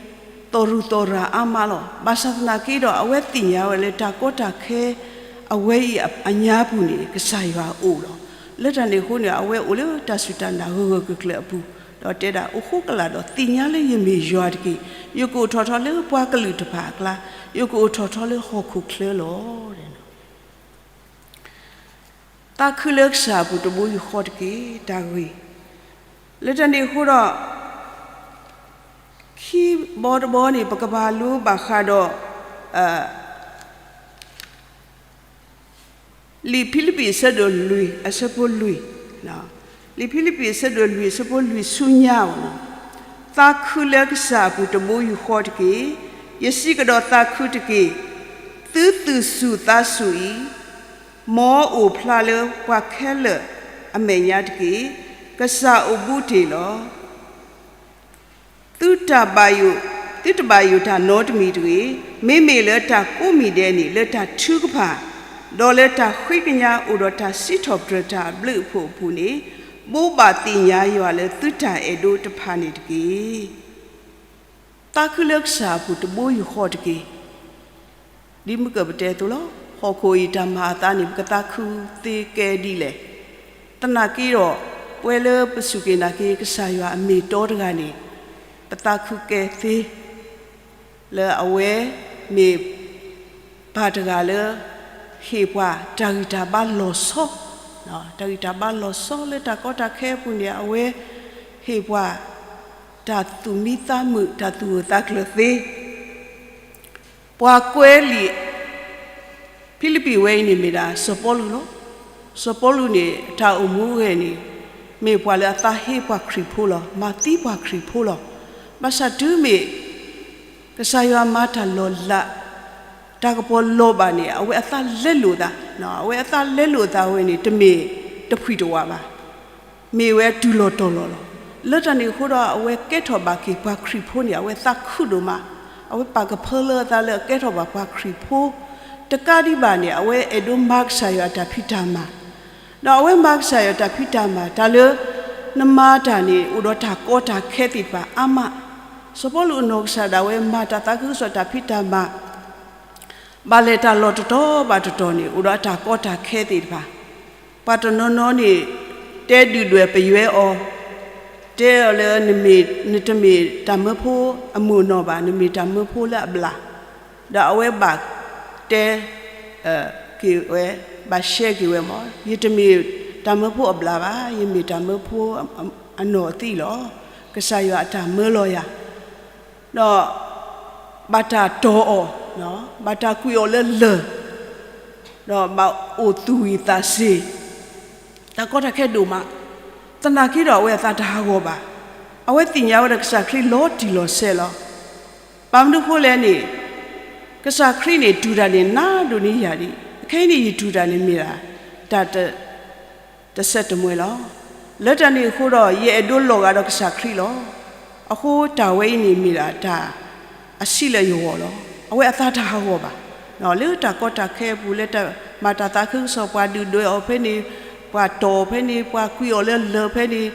သီၣ်ရူၢ်သီၣ်ရၤအါမးလီၤ. ဘၣ်ဆၣ်သနာ်က့ဒီး အဝဲသ့ၣ်ညါဝဲလၢတၢ်ကီတၢ်ခဲ အဝဲအံၤအညါပူၤန့ၣ် ကစၢ်ယွၤအိၣ်လီၤ. လၢတၢ်န့ၣ်အဃိန့ၣ် အဝဲအိၣ်လၢတၢ်စူၢ်တၢ်နာ်ဂၢၢ်ဂၢၢ်ကျၢၤကျၢၤအပူၤ, ဒီးတဲဒၣ် အိၣ်ဃိကလာ်ဒီးသ့ၣ်ညါလၢယမ့ၢ်ယွၤတက့ၢ်. ယကအိၣ်ထီၣ်ထီလၢပှၤကလုာ်တဖၣ်အကျါ, ယကအိၣ်ထီၣ်ထီလၢဟီၣ်ခိၣ်ချၢလီၤ. သးခုလၢကစၢ်အပူၤတဘိယူၢ်ဃီတက့ၢ်. တၢ်ဂ့ၢ် လၢတၢ်န့ၣ်အဃိဒီး ခံဘီတဘီန့ၣ် ပကဘၣ်လိဘၣ်ဃးဒီး လံာ်ဖံလံးပံးအဆၢဒိၣ်လွံၢ်အဆၢဖိလွံၢ်, လံာ်ဖံလံးပံးအဆၢဒိၣ်လွံၢ်အဆၢဖိလွံၢ်ဆူညါအီၤ, သးခုလၢကစၢ်အပူၤတဘိယူၢ်ဃီတက့ၢ်. ယစံးကဒီးသးခုတက့ၢ်. သုသုၣ်သူၣ်သးဆူၣ်အံၤ မ်အအိၣ်ဖျါလၢပှၤခဲလၢာ်အမဲာ်ညါတက့ၢ်. ကစၢ်အိၣ်ဘူးတ့ၢ်လီၤ. သုတဘၣ်ယိၣ်, သုတဘၣ်ယိၣ်တၢ်နီတမံၤတဂ့ၤ. မ့မ့ၢ်လၢတၢ်ကိးမံၤဒဲးန့ၣ် လၢတၢ်ထုကဖၣ်, ဒီးလၢတၢ်ဃ့ကညးအိၣ်ဒီးတၢ်စံးထီၣ်ပတြၢၤတၢ်အဘျုးအဖှိၣ်အပူၤန့ၣ်, ဘိးဘၣ်သ့ၣ်ညါယွၤလၢသုတၢ်အဲၣ်ဒိးတဖၣ်န့ၣ်တက့ၢ်. သးခုလၢကစၢ်အပူၤတဘိယူၢ်ဃီတက့ၢ်. ဒ်မုၢ်ကၢၢ်ပတဲအသိးလီၤ. ဟီၣ်ခိၣ်အံၤတၢ်မၤအသးန့ၣ် ပကသးခုသ့ကဲဒ်လဲၣ်. သနာ်က့ဒီး ပဝဲလၢပစူၢ်က့ၤနာ်က့ၤကစၢ်ယွၤအမ့ၢ်တီတဂၤန့ၣ် ပသးခုကဲသ့ လၢအဝဲမ့ၢ်ပၢ်တဂၤလၢ ဟ့ၣ်ပှၤတၢ်ဂံၢ်တၢ်ဘါလီၤဆီ, တၢ်ဂံၢ်တၢ်ဘါလီၤဆီလၢတၢ်ကီတၢ်ခဲအပူၤန့ၣ် အဝဲဟ့ၣ်ပှၤ တၢ်သူၣ်မံသးမုာ် တၢ်သူၣ်ဂၢၢ်သးကျၢၤသ့ ပှၤကွဲးလံာ်ဖံလံးပံးဝဲအံၤန့ၣ်မ့ၢ်ဒၣ်စီၤပီလူးလီၤ. စီၤပီလူးန့ၣ် အတၢ်အိၣ်မူဂဲၤန့ၣ် မ့ၢ်ပှၤလၢအသးဟ့ပှၤခရံာ်ဖိလီၤ. မၤသံပှၤခရံာ်ဖိလီၤ. ဘၣ်ဆၣ်တုၤမ့ၢ် ကစၢ်ယွၤမၤတၢ်လီၤလး တၢ်ကပီၤလီၤဘၣ်န့ၣ် အဝဲအသးလဲလိာ်သး, အဝဲအသးလဲလိာ်သးဝဲန့ၣ် တမ့ၢ်တဖှံတဝးဘၣ်. မ့ၢ်ဝဲတုၤလီၤတီၤလီၤလီၤ. လၢတၢ်န့ၣ်အဃိဒီး အဝဲကဲထီၣ်ဘၣ်က့ၤပှၤခရံာ်ဖိန့ၣ် အဝဲသးခုဒိၣ်မး, အဝဲပာ်ကဖၢလၢအသးလၢအကဲထီၣ်ဘၣ်ပှၤခရံာ်ဖိ, တကးဒံးဘၣ်န့ၣ် အဝဲအဲၣ်ဒိးမၤကစၢ်ယွၤအတၢ်ဖံးတၢ်မၤ, ဒီးအဝဲမၤကစၢ်ယွၤအတၢ်ဖံးတၢ်မၤ တၢ်လၢ နမၤတၢ်န့ၣ် အိၣ်ဒီးတၢ်ကီတၢ်ခဲသ့ၣ်တဖၣ်အါမး, စီၤပီလူးအနီၢ်ကစၢ်ဒၣ်ဝဲမၤတၢ်သးခုကစီၣ်တၢ်ဖံးတၢ်မၤ ဘၣ်လဲၤတၢ်လီၢ်တတီၤဘၣ်တတီၤန့ၣ် အိၣ်ဒီးအတၢ်ကီတၢ်ခဲသ့ၣ်တဖၣ်, ပှၤတနီၤနီၤန့ၣ် တဲဒုၣ်ဒွဲၣ်ပယွဲအီၤ, တဲအီၤလၢ နတမ့ၢ်တၢ်မၢဖိအမုၢ်အနီၢ်ဘၣ်, နမ့ၢ်တၢ်မၢဖိလၢအဘျၣ်, ဒီးအဝဲဘၣ်တဲ က့ၤဝဲ, ဘၣ်ရှဲက့ၤဝဲမး, ယတမ့ၢ်တၢ်မၢဖိအဘျၣ်ဘၣ်, ယမ့ၢ်တၢ်မၢဖိအနီၢ်အသံလီၤ. ကစၢ်ယွၤအတၢ်မၢလီၤယၤ ဒီးဘၣ်တၢ်တီၢ်အီၤ, ဘၣ်တၢ်ကွံာ်အီၤလၢလၢၢ်, ဒီးဘၣ်အိၣ်သူၣ်ဝံၣ်သးစ့ၤ, တၢ်ကီတၢ်ခဲဒိၣ်မး, သနာ်က့ဒီးအဝဲအသးတဟးဂီၤဘၣ်. အဝဲသ့ၣ်ညါဝဲဒီးကစၢ်ခရံာ်လီၤတံၢ်လီၤဆဲးလီၤ. ဘၣ်မနုၤအဃိလဲၣ်န့ၣ်, ကစၢ်ခရံာ်န့ၣ် တူၢ်တၢ်န့ၣ်နးဒိၣ်န့ၢ်ယၤဒံး, အခဲအံၤန့ၣ် ယတူၢ်တၢ်န့ၣ်မ့ၢ်ဒၣ် တၢ်တ တဆဲးတမှဲလီၤ. လၢတၢ်န့ၣ်အဃိဒီး ယအဲၣ်ဒိးလီၤဂာ်ဒီးကစၢ်ခရံာ်လီၤ. အဃိတၢ်ဝဲအံၤန့ၣ်မ့ၢ်ဒၣ်တၢ်အဆံးလၢယဂီၢ်လီၤ. အဝဲအသးတဟးဂီၤဘၣ်. လၢတၢ်ကီတၢ်ခဲအပူၤ လၢတၢ်မၤတၢ်သးခုကစီၣ် ပှၤဒုၣ်ဒွဲၣ်အီၤဖဲန့ၣ်, ပှၤတီၢ်အီၤဖဲန့ၣ်, ပှၤကွံာ်အီၤလၢလၢၢ်ဖဲန့ၣ်,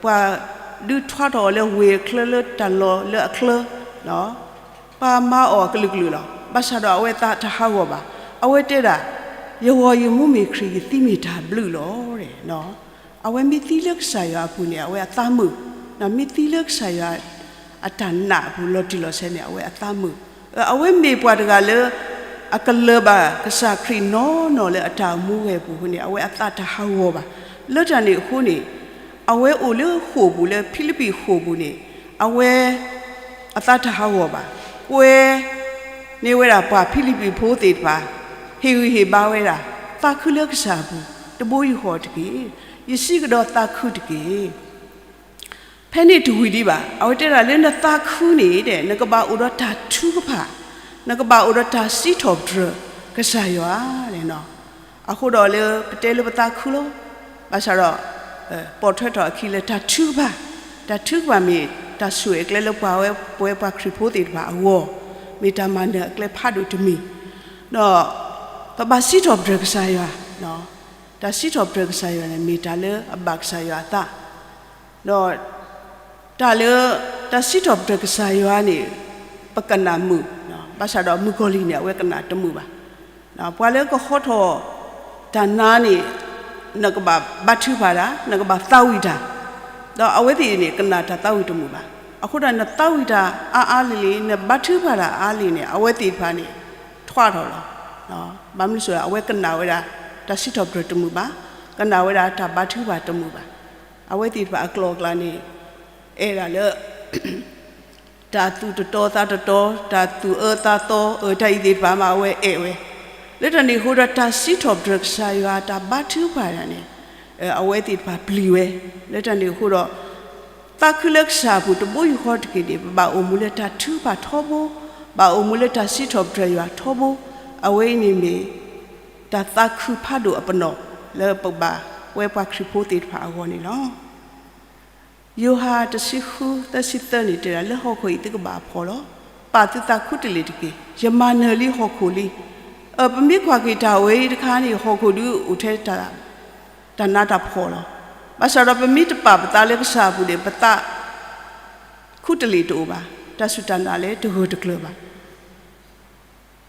ပှၤဒုးထွါထီၣ်အီၤလၢဝ့ၢ်အချၢလၢတၢ်လီၢ်လၢအချၢ ပှၤမၤအီၤအကလုာ်ကလုာ်လီၤ. ဘၣ်ဆၣ်ဒီးအဝဲသးတဟးဂီၤဘၣ်. အဝဲတဲဒၣ်, ယဂီၢ်ယမူမ့ၢ်ခရံာ် ယသံမ့ၢ်တၢ်ဘျုးလီၤ. အဝဲမ့ၢ်သံလၢကစၢ်ယွၤအပူၤန့ၣ် အဝဲအသးမုာ်, မ့ၢ်သံလၢကစၢ်ယွၤအတၢ်နာ်အပူၤ လီၤတံၢ်လီၤဆဲးန့ၣ် အဝဲအသးမုာ်. အဝဲမ့ၢ်ပှၤတဂၤလၢ အကလၢၤဘၣ်ကစၢ်ခရံာ်နီၢ်နီၢ်လၢအတၢ်အိၣ်မူဂဲၤအပူၤအဃိန့ၣ် အဝဲအသးတဟးဂီၤဘၣ်. လၢတၢ်န့ၣ်အဃိန့ၣ် အဝဲအိၣ်လၢဃိာ်ပူၤ လၢဖံလံးပံးဃိာ်ပူၤန့ၣ် အဝဲအသးတဟးဂီၤဘၣ်. ကွဲန့ၢ်ဝဲဒၣ်ပှၤဖံလံးပံးဖိသ့ၣ်တဖၣ်, ဟ့ၣ်ဂံၢ်ဟ့ၣ်ဘါဝဲဒၣ်, သးခုလၢကစၢ်အပူၤ တဘိယူၢ်ဃီတက့ၢ်. ယစံးကဒီးသးခုတက့ၢ်. ဖဲန့ၣ်တဝံၤဒံးဘၣ်, အဝဲတဲဒၣ်လၢနသးခုန့ၣ် နကဘၣ်အိၣ်ဒီးတၢ်ထုကဖၣ်, နကဘၣ်အိၣ်ဒီးတၢ်စံးထီၣ်ပတြၢၤကစၢ်ယွၤ. အဃိဒီးလၢပတဲလၢပသးခုလီၤ. ဘၣ်ဆၣ်ဒီး ပိာ်ထွဲထီၣ်အခံလၢတၢ်ထုကဖၣ်, တၢ်ထုကဖၣ်မ့ၢ်တၢ်ဆိၣ်ဂ့ၤအကျဲလၢပှၤဝဲပဝဲပှၤခရံာ်ဖိသ့ၣ်တဖၣ်အဂီၢ်, မ့ၢ်တၢ်မၤနၢၤအကျဲဖးဒိၣ်တမံၤ, ဒီးပဘၣ်စံးထီၣ်ပတြၢၤကစၢ်ယွၤ, တၢ်စံးထီၣ်ပတြၢၤကစၢ်ယွၤန့ၣ် မ့ၢ်တၢ်လၢအဘၣ်ကစၢ်ယွၤအသး, ဒီးတၢ်လၢ တၢ်စံးထီၣ်ပတြၢၤကစၢ်ယွၤန့ၣ် ပကနၣ်မုာ်, ဘၣ်ဆၣ်ဒီးမုၣ်ကီၤလံၢ်န့ၣ် အဝဲကနၣ်တမုာ်ဘၣ်. ပှၤလၢကဟီထီၣ်တၢ်နါန့ၣ် နကဘၣ်ဘါထုကဖၣ်တၢ်, နကဘၣ်သးဝံၣ်တၢ်, ဒီးအဝဲသ့ၣ်န့ၣ် ကနၣ်တၢ်သးဝံၣ်တမုာ်ဘၣ်. အဃိဒီးနသးဝံၣ်တၢ်အါအါလံၤလံၤ, နဘါထုကဖၣ်တၢ်အါလံၤန့ၣ် အဝဲသ့ၣ်တဖၣ်န့ၣ် ထွါထီၣ်လီၤ. ဘၣ်မနုၤအဃိ အဝဲကနၣ်ဝဲဒၣ် တၢ်စံးထီၣ်ပတြၢၤတမုာ်ဘၣ်, ကနၣ်ဝဲဒၣ်တၢ်ဘါထုကဖၣ်တမုာ်ဘၣ်. အဝဲသ့ၣ်တဖၣ်အကျိၤအကျဲန့ၣ် အဲၣ်ဒၣ်လၢ တၢ်သူၣ်တတီသးတတီ, တၢ်သူၣ်အၢသးသီ, အတၢ်အံၤသ့ၣ်တဖၣ်မး အဝဲအဲၣ်ဝဲ. လၢတၢ်န့ၣ်အဃိဒီး တၢ်စံးထီၣ်ပတြၢၤကစၢ်ယွၤ, တၢ်ဘါထုကဖၣ်တၢ်န့ၣ် အဝဲသ့ၣ်တဖၣ်ပျံၤဝဲ. လၢတၢ်န့ၣ်အဃိဒီး သးခုလၢကစၢ်အပူၤ တဘိယူၢ်ဃီတက့ၢ်န့ၣ် ပဘၣ်အိၣ်မူလၢတၢ်ထုကဖၣ်ထီဘိ, ဘၣ်အိၣ်မူလၢတၢ်စံးထီၣ်ပတြၢၤယွၤထီဘိ. အဝဲအံၤန့ၣ်မ့ၢ် တၢ်သးခုဖးဒိၣ်အပနီၣ် လၢပဘၣ်ဝဲပှၤခရံာ်ဖိသ့ၣ်တဖၣ်အဂီၢ်န့ၣ်လီၤ. ယိၤဟၣ်တဆံဃု သၢဆံသၢန့ၣ်တဲဒၣ်, လၢဟီၣ်ခိၣ်အံၤသုကဘၣ်ဖှီၣ်လီၤ. ပာ်သုသးခုတလ့ၢ်တက့ၢ်. ယမၤနၢၤလံဟီၣ်ခိၣ်လံ. ပမ့ၢ်ကွၢ်က့ၤတၢ်ဝဲအံၤတခါန့ၣ် ဟီၣ်ခိၣ်ဒုးအိၣ်ထဲတၢ်နးတၢ်ဖှီၣ်လီၤ. ဘၣ်ဆၣ်ဒီးပမ့ၢ်တပာ်ပသးလၢကစၢ်အပူၤန့ၣ် ပသးခုတလ့ၢ်တအိၣ်ဘၣ်. တၢ်စူၢ်တၢ်နာ်လၢတဂၢၢ်တကျၢၤဘၣ်.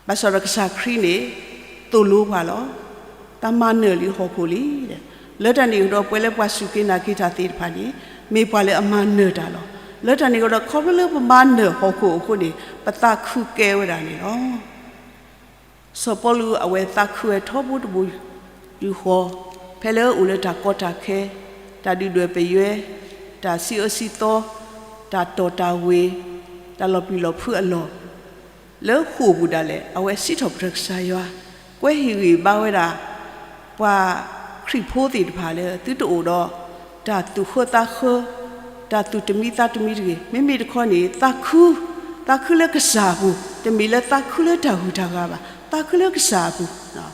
ဘၣ်ဆၣ်ဒီးကစၢ်ခရံာ်န့ၣ် သိၣ်လိပှၤလီၤ. တၢ်မၤနၢၤလံဟီၣ်ခိၣ်လံ. လၢတၢ်န့ၣ်အဃိဒီး ပဝဲလၢပှၤစူၢ်က့ၤနာ်က့ၤတၢ်သ့ၣ်တဖၣ်န့ၣ် မ့ၢ်ပှၤလၢအမၤနၢၤတၢ်လီၤ. လၢတၢ်န့ၣ်အဃိဒီး ခီဖျိလၢပမၤနၢၤဟီၣ်ခိၣ်အဃိန့ၣ် ပသးခုကဲဝဲဒၣ်န့ၣ်လီၤ. စီၤပီလူးအဝဲသးခုဝဲထီဘိတဘိယူၢ်ဃီ, ဖဲလၢအအိၣ်လၢတၢ်ကီတၢ်ခဲ, တၢ်ဒုၣ်ဒွဲၣ်ပယွဲ, တၢ်စံးအၢစံးသီ, တၢ်တီၢ်တၢ်ဝ့ၤ, တၢ်လီၤပျံၤလီၤဖုးအလီၢ် လၢဃိာ်ပူၤဒၣ်လဲာ် အဝဲစံးထီၣ်ပတြၢၤကစၢ်ယွၤ, ကွဲဟ့ၣ်ဂံၢ်ဘါဝဲဒၣ် ပှၤခရံာ်ဖိသ့ၣ်တဖၣ်လၢ သုတအိၣ်ဒီးတၢ်သူၣ်ဃၢသးဃၢ, တၢ်သူၣ်တမံသးတမံတဂ့ၤ. မ့မ့ၢ်တခီန့ၣ် သးခု, သးခုလၢကစၢ်အပူၤ, တမ့ၢ်လၢသးခုလၢတၢ်ဂုၤတၢ်ဂၤဘၣ်, သးခုလၢကစၢ်အပူၤ,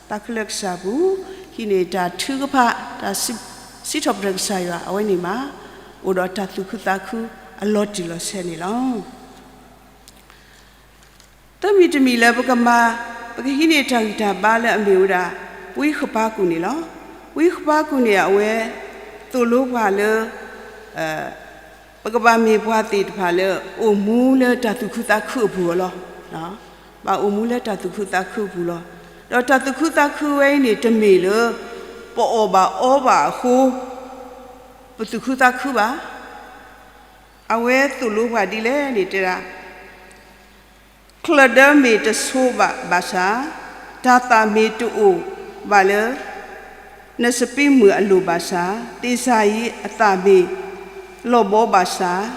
သးခုလၢကစၢ်အပူၤ, ဟံးန့ၢ်တၢ်ထုကဖၣ်, တၢ်စံးထီၣ်ပတြၢၤကစၢ်ယွၤ အဝဲန့ၣ်မး အိၣ်ဒီးတၢ်သူၣ်ခုသးခုအလီၤတံၢ်လီၤဆဲးန့ၣ်လီၤ. သၢမံၤတမံၤလၢပကမၤ, ပကဟံးန့ၢ်တၢ်ဂံၢ်တၢ်ဘါလၢအမ့ၢ်ဝဲဒၣ် ဝံဃပၤကူၣ်န့ၣ်လီၤ. ဝံဃပၤကူၣ်န့ၣ် အဝဲသိၣ်လိပှၤလၢ ပကဘၣ်မ့ၢ်ပှၤသ့ၣ်တဖၣ်လၢ အိၣ်မူလၢတၢ်သူၣ်ခုသးခုအပူၤအလီၢ်, ဘၣ်အိၣ်မူလၢတၢ်သူၣ်ခုသးခုအပူၤလီၤ. ဒီးတၢ်သူၣ်ခုသးခုဝဲအံၤန့ၣ် တမ့ၢ်လၢ ပအီၣ်ဘၣ်အီဘၣ်အဃိ ပသူၣ်ခုသးခုဘၣ်. အဝဲသိၣ်လိပှၤဒ်လဲၣ်န့ၣ်တဲဒၣ်, ချၢၣ်ဒၢမ့ၢ်တဆိးဘၣ်ဘၣ်ဆၣ်, တၢ်သၣ်မ့ၢ်တအိၣ်ဘၣ်လၢ နစပံးမုၢ်အလိၤဘၣ်ဆၣ်, သ့ၣ်စၢ်အံၤအသၣ်မ့ၢ်လီၤဘီဘၣ်ဆၣ်,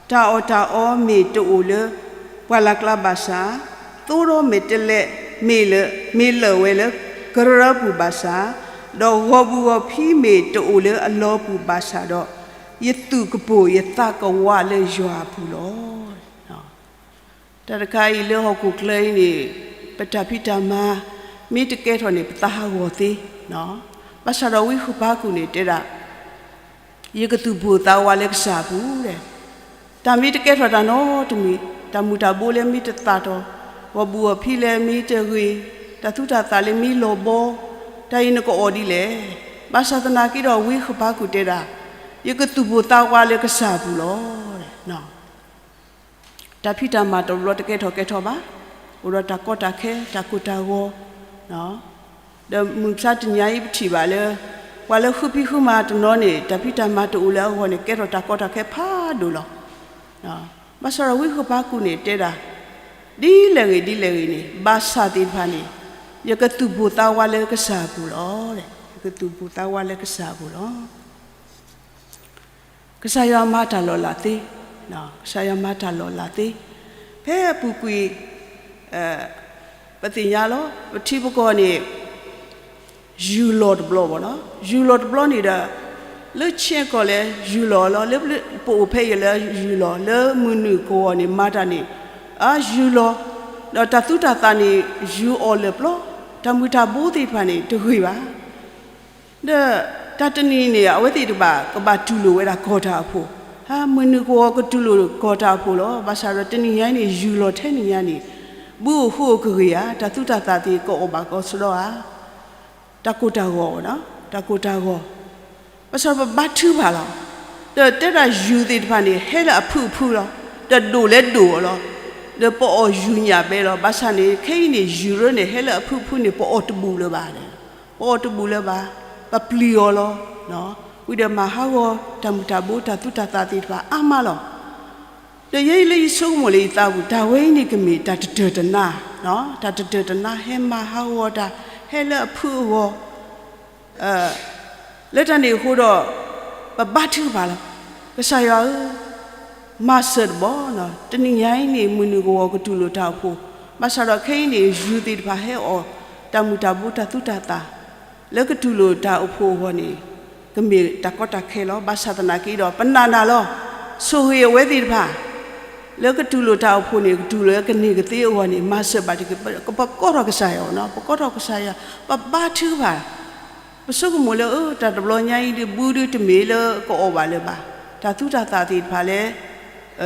တၢ်အီၣ်တၢ်အီမ့ၢ်တအိၣ်လၢပှၢ်လၢ်ကျါဘၣ်ဆၣ်, သိဒီးမဲာ်တဲးလဲးမ့ၢ်လၢာ်, မ့ၢ်လၢာ်ဝဲလၢကရၢပူၤဘၣ်ဆၣ်, ဒီးဂီၤဘူးဂီၤဖံးမ့ၢ်တအိၣ်လၢအလီပူၤဘၣ်ဆၣ်ဒီး, ယသူၣ်ကပိာ်ယသးကဝးလၢယွၤအပူၤလီၤ. တၢ်တခါအံၤလၢဟီၣ်ခိၣ်ချၢအံၤန့ၣ် ပတၢ်ဖံးတၢ်မၤ မ့ၢ်တကဲထီၣ်န့ၣ် ပသးဟးဂီၤသ့, ဘၣ်ဆၣ်ဒီးဝံဃပၤကူၣ်န့ၣ်တဲဒၣ်, ယကသူၣ်ပိာ်သးဝးလၢကစၢ်အပူၤ, တၢ်မ့ၢ်တကဲထီၣ်တၢ်နီတမံၤ, တၢ်မူၤတၢ်ဘိလၢမ့ၢ်တသၣ်ထီၣ်, ဂီၤဘူးဂီၤဖံးလၢမ့ၢ်တဂ့ၤ, တၢ်သူတၢ်သၣ်လၢမ့ၢ်လီၤဘီ, တၢ်အံၤနကအီၣ်ဒ်လဲၣ်. ဘၣ်ဆၣ်သနာ်က့ဒီးဝံဃပၤကူၣ်တဲဒၣ်, ယကသူၣ်ပိာ်သးဝးလၢကစၢ်အပူၤလီၤ. တၢ်ဖံးတၢ်မၤတဘျီတကဲထီၣ်ကဲထီၣ်ဘၣ်, အိၣ်ဒီးတၢ်ကီတၢ်ခဲ တၢ်ကိၢ်တၢ်ဂီၤ, ဒီးမုၢ်မဆါတနံၤအံၤပထံၣ်ဘၣ်လၢ ပှၤလၢဃုဖံးဃုမၤတနီၤန့ၣ် တၢ်ဖံးတၢ်မၤတအိၣ်လၢအဂီၢ်န့ၣ် ကဲထီၣ်တၢ်ကီတၢ်ခဲဖးဒိၣ်လီၤ. ဘၣ်ဆၣ်ဒီးဝံဃပၤကူၣ်န့ၣ်တဲဒၣ်, ဒ်လဲၣ်ဂ့ၤဒ်လဲၣ်ဂ့ၤန့ၣ် ဘၣ်ဆၣ်သ့ၣ်တဖၣ်န့ၣ် ယကသူၣ်ပိာ်သးဝးလၢကစၢ်အပူၤလီၤ. ယကသူၣ်ပိာ်သးဝးလၢကစၢ်အပူၤလီၤ. ကစၢ်ယွၤမၤတၢ်လီၤလးသ့, ကစၢ်ယွၤမၤတၢ်လီၤလးသ့, ဖဲအပူၤကွံာ် ပသ့ၣ်ညါလီၤ ပထံပကီၢ်န့ၣ် ယူၤလီၤတဘျီဘၣ်နီၤ, ယူၤလီၤတဘျီန့ၣ်ဒီး လၢဆဲးကီၢ်လဲၤယူၤလီၤလီၤ, လၢပအိၣ်ဖဲအံၤလၢယူၤလီၤ, လၢမုၢ်နုာ်ကဝီၤန့ၣ် မၤတၢ်န့ၣ် အယူၤလီၤ, ဒီးတၢ်သူတၢ်သၣ်န့ၣ် ယူၤအီၤလၢာ်ပျီ, တၢ်မုၢ်တၢ်ဘိသ့ၣ်တဖၣ်န့ၣ် တဂ့ၤဘၣ်. ဒီးတၢ်တနံၤန့ၣ် အဝဲသ့ၣ်တဖၣ် ကဘၣ်တူၢ်လိာ်ဝဲဒၣ်ကီၢ်တၢ်အိၣ်ဖှိၣ်, မုၢ်နုာ်ကဝီၤကတူၢ်လိာ်ကီၢ်တၢ်အိၣ်ဖှိၣ်လီၤ. ဘၣ်ဆၣ်ဒီးတနံၤညါအံၤန့ၣ် ယူၤလီၤထဲန့ၣ်ညါန့ၣ် ဘုဧိၤဃုဧိၤကဂ့ၤဧါ, တၢ်သူတၢ်သၣ်သ့ၣ်ကအိၣ်ဘၣ်ကီးစရီဧါ, တၢ်ကိၢ်တၢ်ဂီၤ, တၢ်ကိၢ်တၢ်ဂီၤ ဘၣ်ဆၣ်ဒီးပဘါထုကဖၣ်လီၤ. ဒီးတဲဒၣ်ယူၤသ့ၣ်တဖၣ်န့ၣ် ဟဲလၢအဖုအဖုလီၤ. ဒီးဒိၣ်လဲဒိၣ်လီၤ. ဒီးပအီၣ်ယူၤညၣ်ဘဲလီၤ. ဘၣ်ဆၣ်န့ၣ် ခဲအံၤန့ၣ် ယူၤရၢန့ၣ် ဟဲလၢအဖုအဖုန့ၣ် ပအီၣ်တဘူၣ်လၢၤဘၣ်. ပအီၣ်တဘူၣ်လၢၤဘၣ်. ပပျံၤအီၤလီၤ. ဝံၤဒီးမၤဟးဂီၤတၢ်မုၢ်တၢ်ဘိ တၢ်သူတၢ်သၣ်သ့ၣ်တဖၣ်အါမးလီၤ. ဒီးယဲအံၤလၢယဆိကမိၣ်လၢယသးပူၤ တၢ်ဝဲအံၤန့ၣ်ကမ့ၢ်တၢ်တတၢၢ်တနါ, တၢ်တတၢၢ်တနါ ဟဲမၤဟးဂီၤတၢ် ဟဲလၢအဖုအဂီၢ် လၢတၢ်န့ၣ်အဃိဒီး ပဘါထုကဖၣ်လီၤ. ကစၢ်ယွၤဧၢ, မၤစၢၤတဘျီ, တနံၤညါအံၤန့ၣ် မုၢ်နုာ်ကဝီၤကတူၢ်လိာ်တၢ်အိၣ်ဖှိၣ်, ဘၣ်ဆၣ်ဒီးခဲအံၤန့ၣ် ယူၤသ့ၣ်တဖၣ်ဟဲအီၣ်တၢ်မုၢ်တၢ်ဘိ တၢ်သူတၢ်သၣ် လၢကတူၢ်လိာ်တၢ်အိၣ်ဖှိၣ်အဂီၢ်န့ၣ် ကမ့ၢ်တၢ်ကီတၢ်ခဲလီၤ. ဘၣ်ဆၣ်သနာ်က့ဒီး ပနာ်နၤလီၤ. ဆိၣ်ဂ့ၤအဝဲသ့ၣ်တဖၣ် လၢကတူၢ်လိာ်တၢ်အိၣ်ဖှိၣ်န့ၣ် ကတူၢ်လိာ်ကန့ၢ်ကသ့အဂီၢ်န့ၣ် မၤစၢၤဘၣ်တက့ၢ်. ပကိးထီၣ်ကစၢ်ယွၤ, ပကိးထီၣ်ကစၢ်ယွၤ, ပဘါထုကဖၣ် ပဆိကမိၣ်လၢ အၢ တၢ်တဘျီညါအံၤဒုး ဘုဒုးတမ့ၢ်လၢကအီၣ်ဘၣ်လၢၤဘၣ်, တၢ်သူတၢ်သၣ်သ့ၣ်တဖၣ်လၢ